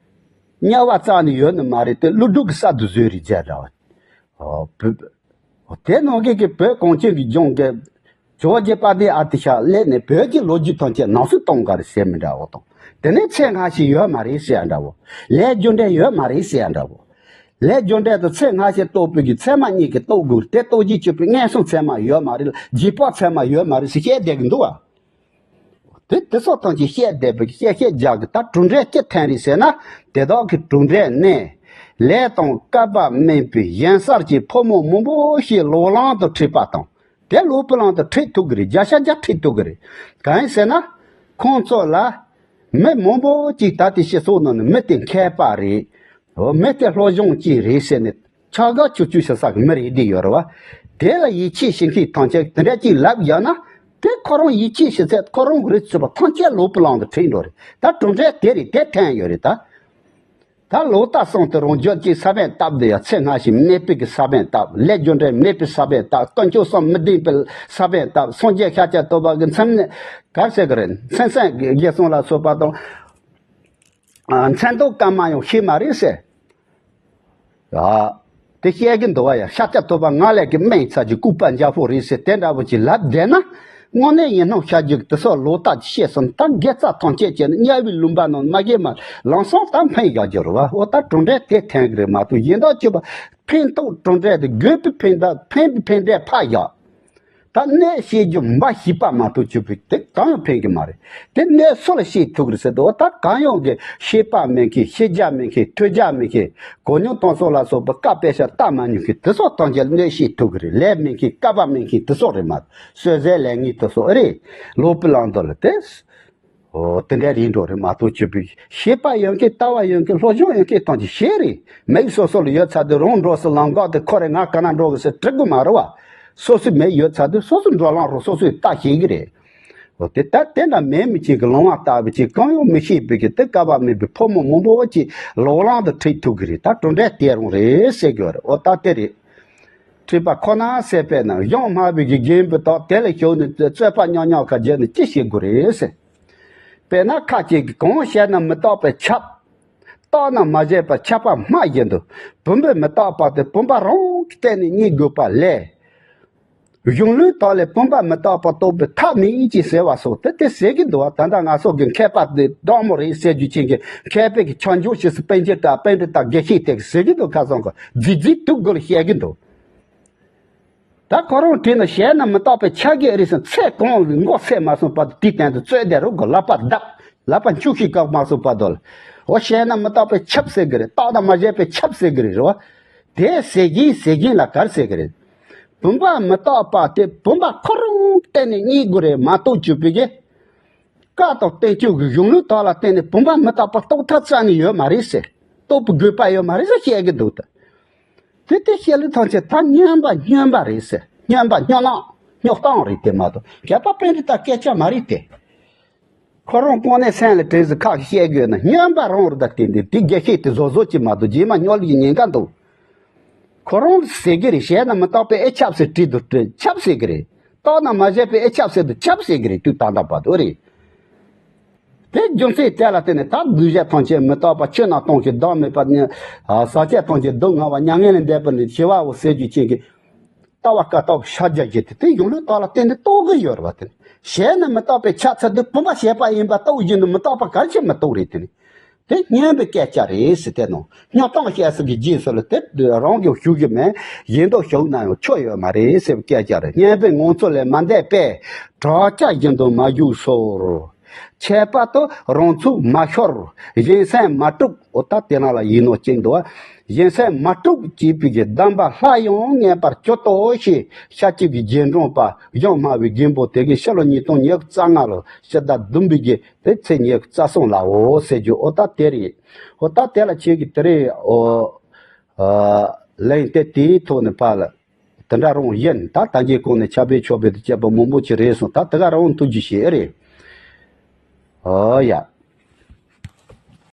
དམྱལ་བ་རྩ་ནས་ཡོད་ནི་མ་རེད་དེ། ཀླུ་སྒྲུབ་ཀྱི་ས་དུ་བཟོས་རེད་བྱས་འདྲ་བ། དེ་ནང་གི་གི་བོད་གངས་ཅན་གྱི་ལྗོངས་ཀྱི་ཇོ་བོ་རྗེ་དཔལ་ལྡན་ཨ་ཏི་ཤ་སླེབས་ནས་བོད་ཀྱི་ལོ་རྒྱུས་ཐམས་ཅད་ནང་སུ་གཏོང་ག་རེ་ཟེར་མི་འདྲ་བོ་དང་། དེ་ནས་ཚེ་སྔ་ཕྱི་ཡོད་མ་རེད་ཟེར་ཡ་འདྲ་བོ། ལས་རྒྱུ་འབྲས་ཡོད་མ་རེད་ཟེར་ཡ་འདྲ་བོ། ལས་རྒྱུ་འབྲས་དང་ཚེ་སྔ་ཕྱི་རྟོགས་པའི་གི་ཚད་མ་གཉིས་ཀྱིས་རྟོགས་དགོས། དེ་རྟོགས་རྒྱུ་གཅིག་པུའི་མངོན་སུམ་ཚད་མ་ཡོད་མ་རེད་ལ། རྗེས་དཔག་ཚད་མ་ཡོད་མ་རེད་ཟེར་བཤད་བསྡད་ཀྱི་འདུག་བ། དེ་དེ་སོགས་ཐམས་ཅད་བཤད་བསྡད་པའི་བཤད་བཤད་རྒྱག་གི། ད་གྲུབ་འབྲས་ཅི་ཐོན་རེད་ཟེར་ན། དེ་དག་གི་གྲུབ་འབྲས་ནི། ལས་དང་སྐལ་པ་དམན་པའི་གཞན་སར་གྱི་ཕོ་མོ་མང་པོ་ཞིག་ལོག་ལམ་དུ་ཁྲིད་པ་དང་ དེ་ལོ་པི་ལང་དུ་ཁྲིད་ཐུབ་གི་རེད། བརྒྱ་ཆ་བརྒྱ་ཁྲིད་ཐུབ་གི་རེད། གང་ཡིན་ཟེར་ན། ཁོང་ཚོ་ལ་མི་མང་པོ་ཅིག་ད་ལྟའི་སྤྱི་ཚོགས་ནང་ནས་མི་དེ་མཁས་པ་རེད། འོ། མི་དེ་སློབ་སྦྱོང་ཅན་རེད་ཟེར་ནས་ཆ་ག་ཆུ་ཆུ་ཞུ་ས་གི་མི་རེད་བསྡད་ཡོད་རེད་བ། དེ་ལ་ཡིད་ཆེས་བྱེད་མཁན་ཐམས་ཅད་དེ་འདྲ་ཅིག་ལབ་ཡོད་ན། དེ་ཁོ་རང་ཡིད་ཆེས་བྱེད་ཚད་ཁོ་རང་གི་རེད་ཟེར་བ་ཐམས་ཅད་ལོ་པི་ལང་དུ་ཁྲིད་འགྲོ་རེད། ད་གྲུབ་འབྲས་དེ་རེད། དེ་ཐོན་ཡོད་རེད་ད། ད་ལོ་ལྟར་སོང་དུ་རང་རྒྱུད་ཀྱི་ས་བོན་བཏབ་བསྡད་ཡ། ཚེ་སྔ་ཕྱི་མེད་པའི་གི་ས་བོན་བཏབ། ལས་རྒྱུ་འབྲས་མེད་པའི་ས་བོན་བཏབ། དཀོན་མཆོག་གསུམ་མི་ལྡན་པའི་ས་བོན་བཏབ། སངས་རྒྱས་ཤཱཀྱ་ཐུབ་པ་གི་མཚན་ནི་ག་རེ་ཟེར་གི་རེད། མཚན་མཚན་དགེ་གསུམ་ལ་སོགས་པ་དང་། ཨ། མཚན་ཐོ་བཀའ་མ་ཡང་ཤེས་མ་རེད་ཟེར། ཨ། དེ་བཤད་གི་འདུག་བ་ཡ། ཤཱཀྱ་ཐུབ་པ་ང་ལས་ཀྱི་སྨན་ཚ་གྱི་ལྐུགས་པ་འཇའ་ཕོ་རེད་ཟེར་དེ་འདྲ་པོ་ཅིག་ལབ་བསྡད་ན། དངོས་གནས་ཡིན་སྣང་ཤར་རྒྱུ་གི་དེ་སོགས་ལོ་རྟགས་ཀྱི་བཤད་སོང་། ད་དགེ་རྩ་ཐམས་ཅད་བྱས་ནས་དམྱལ་བའི་ལུང་པ་ནང་མ་གི་མ་ལམ་སང་ད་འཕེན་བཞག་རྒྱུ་རེད་བ། འོ། ད་གྲུབ་འབྲས་དེ་ཐོན་གི་རེད་མ་གཏོགས། ཡིན་མདོག་བྱེད་པ་འཕེན་ཐུབ་གྲུབ་འབྲས་དེ། དགོས་པའི་འཕེན་ད་འཕེན་པའི་འཕེན་འབྲས་ཕར་བཞག་ད་གནས་བཤད་རྒྱུ་འབའ་ཞིག་པ་མ་གཏོགས་ཆུ་བུ་དེ་གང་ཡང་འཕེན་གི་མ་རེད། དེ་གནས་སུ་ལ་བཤད་ཐུབ་གི་རེད་ཟེར་དུས། ད་གང་ཡོང་གི་ཤེས་པ་མེད་མཁན། ཤེས་རྒྱ་མེད་མཁན། ཐོས་རྒྱ་མེད་མཁན། གོ་མྱོང་གཏོང་སོགས་ལ་སོགས་པ་བཀའ་དཔེ་ཆ་ལྟ་མ་མྱོང་མཁན་དེ་སོགས་ཐམས་ཅད་གནས་བཤད་ཐུབ་གི་རེད། ལས་མེད་མཁན། བསྐལ་པ་མེད་མཁན་དེ་སོགས་རེད་མ་གཏོགས། བསོད་ཟད་ལས་ངན་དེ་སོགས་རེད། ལོ་པི་ལང་དུ་ལ་དེ། འོ། དེ་འདྲ་རེད་འགྲོ་རེད་མ་གཏོགས་ཆུ་བུ་ཤེས་པ་ཡོད་མཁན། ལྟ་བ་ཡོད་མཁན། སློབ་སྦྱོང་ཡོད་མཁན་ཐམས་ཅད་ཤེས་རེད། མི་སོ་སོ་ལ་ཡོད་ཚར་དུས་རང་འགྲོ་སའི་ལམ་ཁ་དེ་ཁོ་རེ་ང་ག་ན་འགྲོ་གི་ཟེར་དྲི་དགོས་མ་རེད་བ། སོ་སོའི་མི་ཡོད་ཚར་དུས་སོ་སོའི་འགྲོ་ལམ་རོ་སོ་སོས་ལྟ་ཤེས་གི་རེད། འོ། དེ་ལྟར་དེ་འདྲ་མེད་མི་གཅིག་གི་ལོང་བ་ལྟ་བུ་གཅིག་གང་ཡང་མི་ཤེས་པའི་གི་དེ་བསྐལ་པ་མེད་པའི་ཕོ་མོ་མང་པོ་གཅིག་ལོ་ལང་དུ་ཁྲིད་ཐུབ་གི་རེད། ད་གྲུབ་འབྲས་དེ་རང་རེད་ཟེར་གི་རེད། འོ། ད་དེ་རེད། ཁྲིད་པ་ཁོ་ན་ཟེར་པས་ན། གཞུང་སྨྲ་བའི་གི་རྒན་པོ་དག་དེ་ལ་ཞུགས་ནས་རྩོད་པ་རྙོག་རྙོག་ཁ་བརྒྱབ་ནས་ཅི་བྱེད་དགོས་རེད་ཟེར། དཔེར་ན་ཁ་ཅིག་གིས་གང་བཤད་ན་མི་རྟག་པས་ཁྱབ། བརྟགས་ན་མ་བྱས་པས་ཁྱབ་པ་སྨྲ་བཞིན་དུ། བུམ་པས་མི་རྟག་པ་དེ་བུམ་པ་རང་གི་སྟེང་ནས་རྙེད་དགོས་པ་ལས། གཞུང་ལུགས་དག་ལས་བུམ་པ་མི་རྟག་པ་རྟོགས་པའི་ཐབས་མེད་ཅེས་ཟེར་བ་སོགས་དེ་དེ་ཟེར་གྱི་འདུག་བ། ད་ལྟ་ང་ཚོ་གི་མཁས་པ་དེ་སྟག་མོ་རེད་ཟེར་རྒྱུ་ཅན་གྱི་མཁས་པའི་གི་ཆ་འཇོག་བྱེད་སའི་པཎ་ཆེན་དང་པཎྜི་ཏ་དགེ་བཤེས་དེ་ཟེར་གྱི་འདུག་ཁ་སང་གི་རྫིག་རྫིག་ཐུག་དགོས་ལ་བཤད་གི་འདུག་ད་ཁོ་རང་བྲིས་ན་བཤད་ན་མི་རྟག་པའི་ཆ་གི་རེད་ཟེར། ཚེ་གང་ལ་མགོ་སེ་མ་སོང་བར་དུ་དེའི་སྟེང་དུ་རྩོད་བསྡད་རོགས་དགོས། ལག་པ་བརྡབ། ལག་པ་འཁྱུག་ཤིག་བཀག་མ་སོང་བར་དུ་ལ། འོ། བཤད་ན་མི་རྟག་པའི་ཁྱབ་ཟེར་གི་རེད། བརྟགས་ན་མ་བྱས་པའི་ཁྱབ་ཟེར་གི་རེད། རེད་བ། དེ་ཟེར་གྱིན་ཟེར་གྱིན་ལ་ག་རེ་ཟེར་གི་རེད། བུམ་པ་མི་རྟག་པ་དེ་བུམ་པ་ཁོ་རང་སྟེང་ནས་རྙེད་དགོས་རེད་མ་གཏོགས་ཆུ་བུ་གི་བཀའ་དང་བསྟན་བཅོས་ཀྱི་གཞུང་ལུགས་དག་ལ་བརྟེན་ནས་བུམ་པ་མི་རྟག་པ་རྟོགས་ཐབས་རྩ་ནས་ཡོད་མ་རེད་ཟེར། རྟོགས་པའི་དགོས་པ་ཡོད་མ་རེད་ཟེར་བཤད་ཀྱི་འདུག་ད། དེ་དེ་བཤད་ལུགས་ཐམས་ཅད་ད་སྨྱོན་པ་སྨྱོན་པ་རེད་ཟེར། སྨྱོན་པ་སྨྱོ་ནག་སྨྱོ་སྟངས་རེད་དེ་མ་གཏོགས་མཁས་པ་པཎྜི་ཏ་སྐད་ཆ་མ་རེད་དེ། ཁོ་རང་དངོས་གནས་སེམས་ལ་དྲན་ཟིན་ཁག་བཤད་དགོས་ན་སྨྱོན་པ་རང་རེད། ད་དེ་འདི་དེ་དགེ་བཤེས་དེ་བཟོ་བཟོ་ཅིག་མ་གཏོགས་རྗེས་མ་སྨྱོ་ལུགས་ཀྱི་ཉེན་ཁ་འདུག་ཁོ་རང་ཟེར་གི་རེད། བཤད་ན་མི་རྟག་པའི་ཨེ་ཁྱབ་ཟེར་བྲིས་འདུག་བྲིས་ཁྱབ་ཟེར་གི་རེད། བརྟགས་ན་མ་བྱས་པའི་ཨེ་ཁྱབ་ཟེར་འདུག་ཁྱབ་ཟེར་གི་རེད། དུས་ད་ལྟ་བར་དུ་རེད། དེ་རྒྱུ་མཚན་དེ་ལ་བརྟེན་ནས་ད་གདུལ་བྱ་ཐམས་ཅད་མི་རྟག་པ། ཆོས་རྣམས་སྟོང་ཞིང་བདག་མེད་པ། ཨ། ཟག་བཅས་ཐམས་ཅད་སྡུག་བསྔལ་བ། མྱ་ངན་ལས་འདས་པ་ནི་ཞི་བའོ་ཟེར་རྒྱུ་ཅན་གྱི་ལྟ་བ་བཀའ་བཏགས་ཤཱཀྱ་བཞི་སྟེ། དེ་གཞུང་ལུགས་དག་ལ་བརྟེན་ནས་རྟོགས་ཀྱི་ཡོད་རེད་བ། དེ་བཤད་ན་མི་རྟག་པའི་ཆ་ཚད་དུ་བུམ་པ་བཤད་པ་ཡིན་པ་རྟོགས་བཞིན་དུ་མི་རྟག་པ་ག་རེ་བྱས་མི་རྟོགས་རེད། དེ་ནི་དེ་སྨྱོན་པའི་སྐད་ཆ་རེད་ཟེར། དེ་ནང་སྨྱོ་སྟངས་བཤད་ས་གི་རྗེས་སུ་ལ་དེ་རང་གིས་ཞུགས་ཀྱི་མེད། གཞན་དག་ཞུགས་ན་ཡང་ཆོ་ཡོད་མ་རེད་ཟེར་བའི་སྐད་ཆ་རེད། སྨྱོན་པས་ངང་ཚུལ་ལས་མ་འདས་པས། བྲག་ཅ་བཞིན་དུ་མ་བཞུགས་སོ། ཁྱད་པར་དུ་རང་ཚུགས་མ་ཤོར། གཞན་སེམས་མ་དཀྲུགས། འོ། ད་དེ་ནང་ལ་ཡིག་ནོར་གཅིག་འདུག་བ། གཞན་སེམས་མ་དཀྲུགས་བྱས་པའི་གི་གདམས་པ་སླར་ཡང་ངེས་པར་གྱུར་ཏོ་ཞེས་ཤཱཀྱའི་གི་རྗེས་འབྲང་པ་གཞུང་སྨྲ་བའི་རྒན་པོ་དེ་གིས་ཕྱི་ལོ་ཉིས་སྟོང་ཉི་ཤུ་རྩ་ལྔ་ལོ་ཕྱི་ཟླ་བདུན་པའི་གི་དེ་ཚེས་ཉི་ཤུ་རྩ་གསུམ་ལ་འོ་ཟེར་རྒྱུ། འོ། ད་དེ་རེད། འོ། ད་དེ་ལ་ཁྱེད་ཀྱིས་དེ་རེད། འོ། ཨ། ལན་དེ་དེའི་ཐོག་ནས་ཕར་ལ། དེ་འདྲ་རང་ཡིན། ད་ད་གིན་གོང་ནས་ཕྱག་དཔེ་ཕྱོགས་དཔེ་དང་བཅས་པ་མང་པོ་ཅིག་རེད་སོང་། ད་དེ་ག་རང་ཐུགས་རྗེ་ཆེ་རེད། ཨོ་ཡ།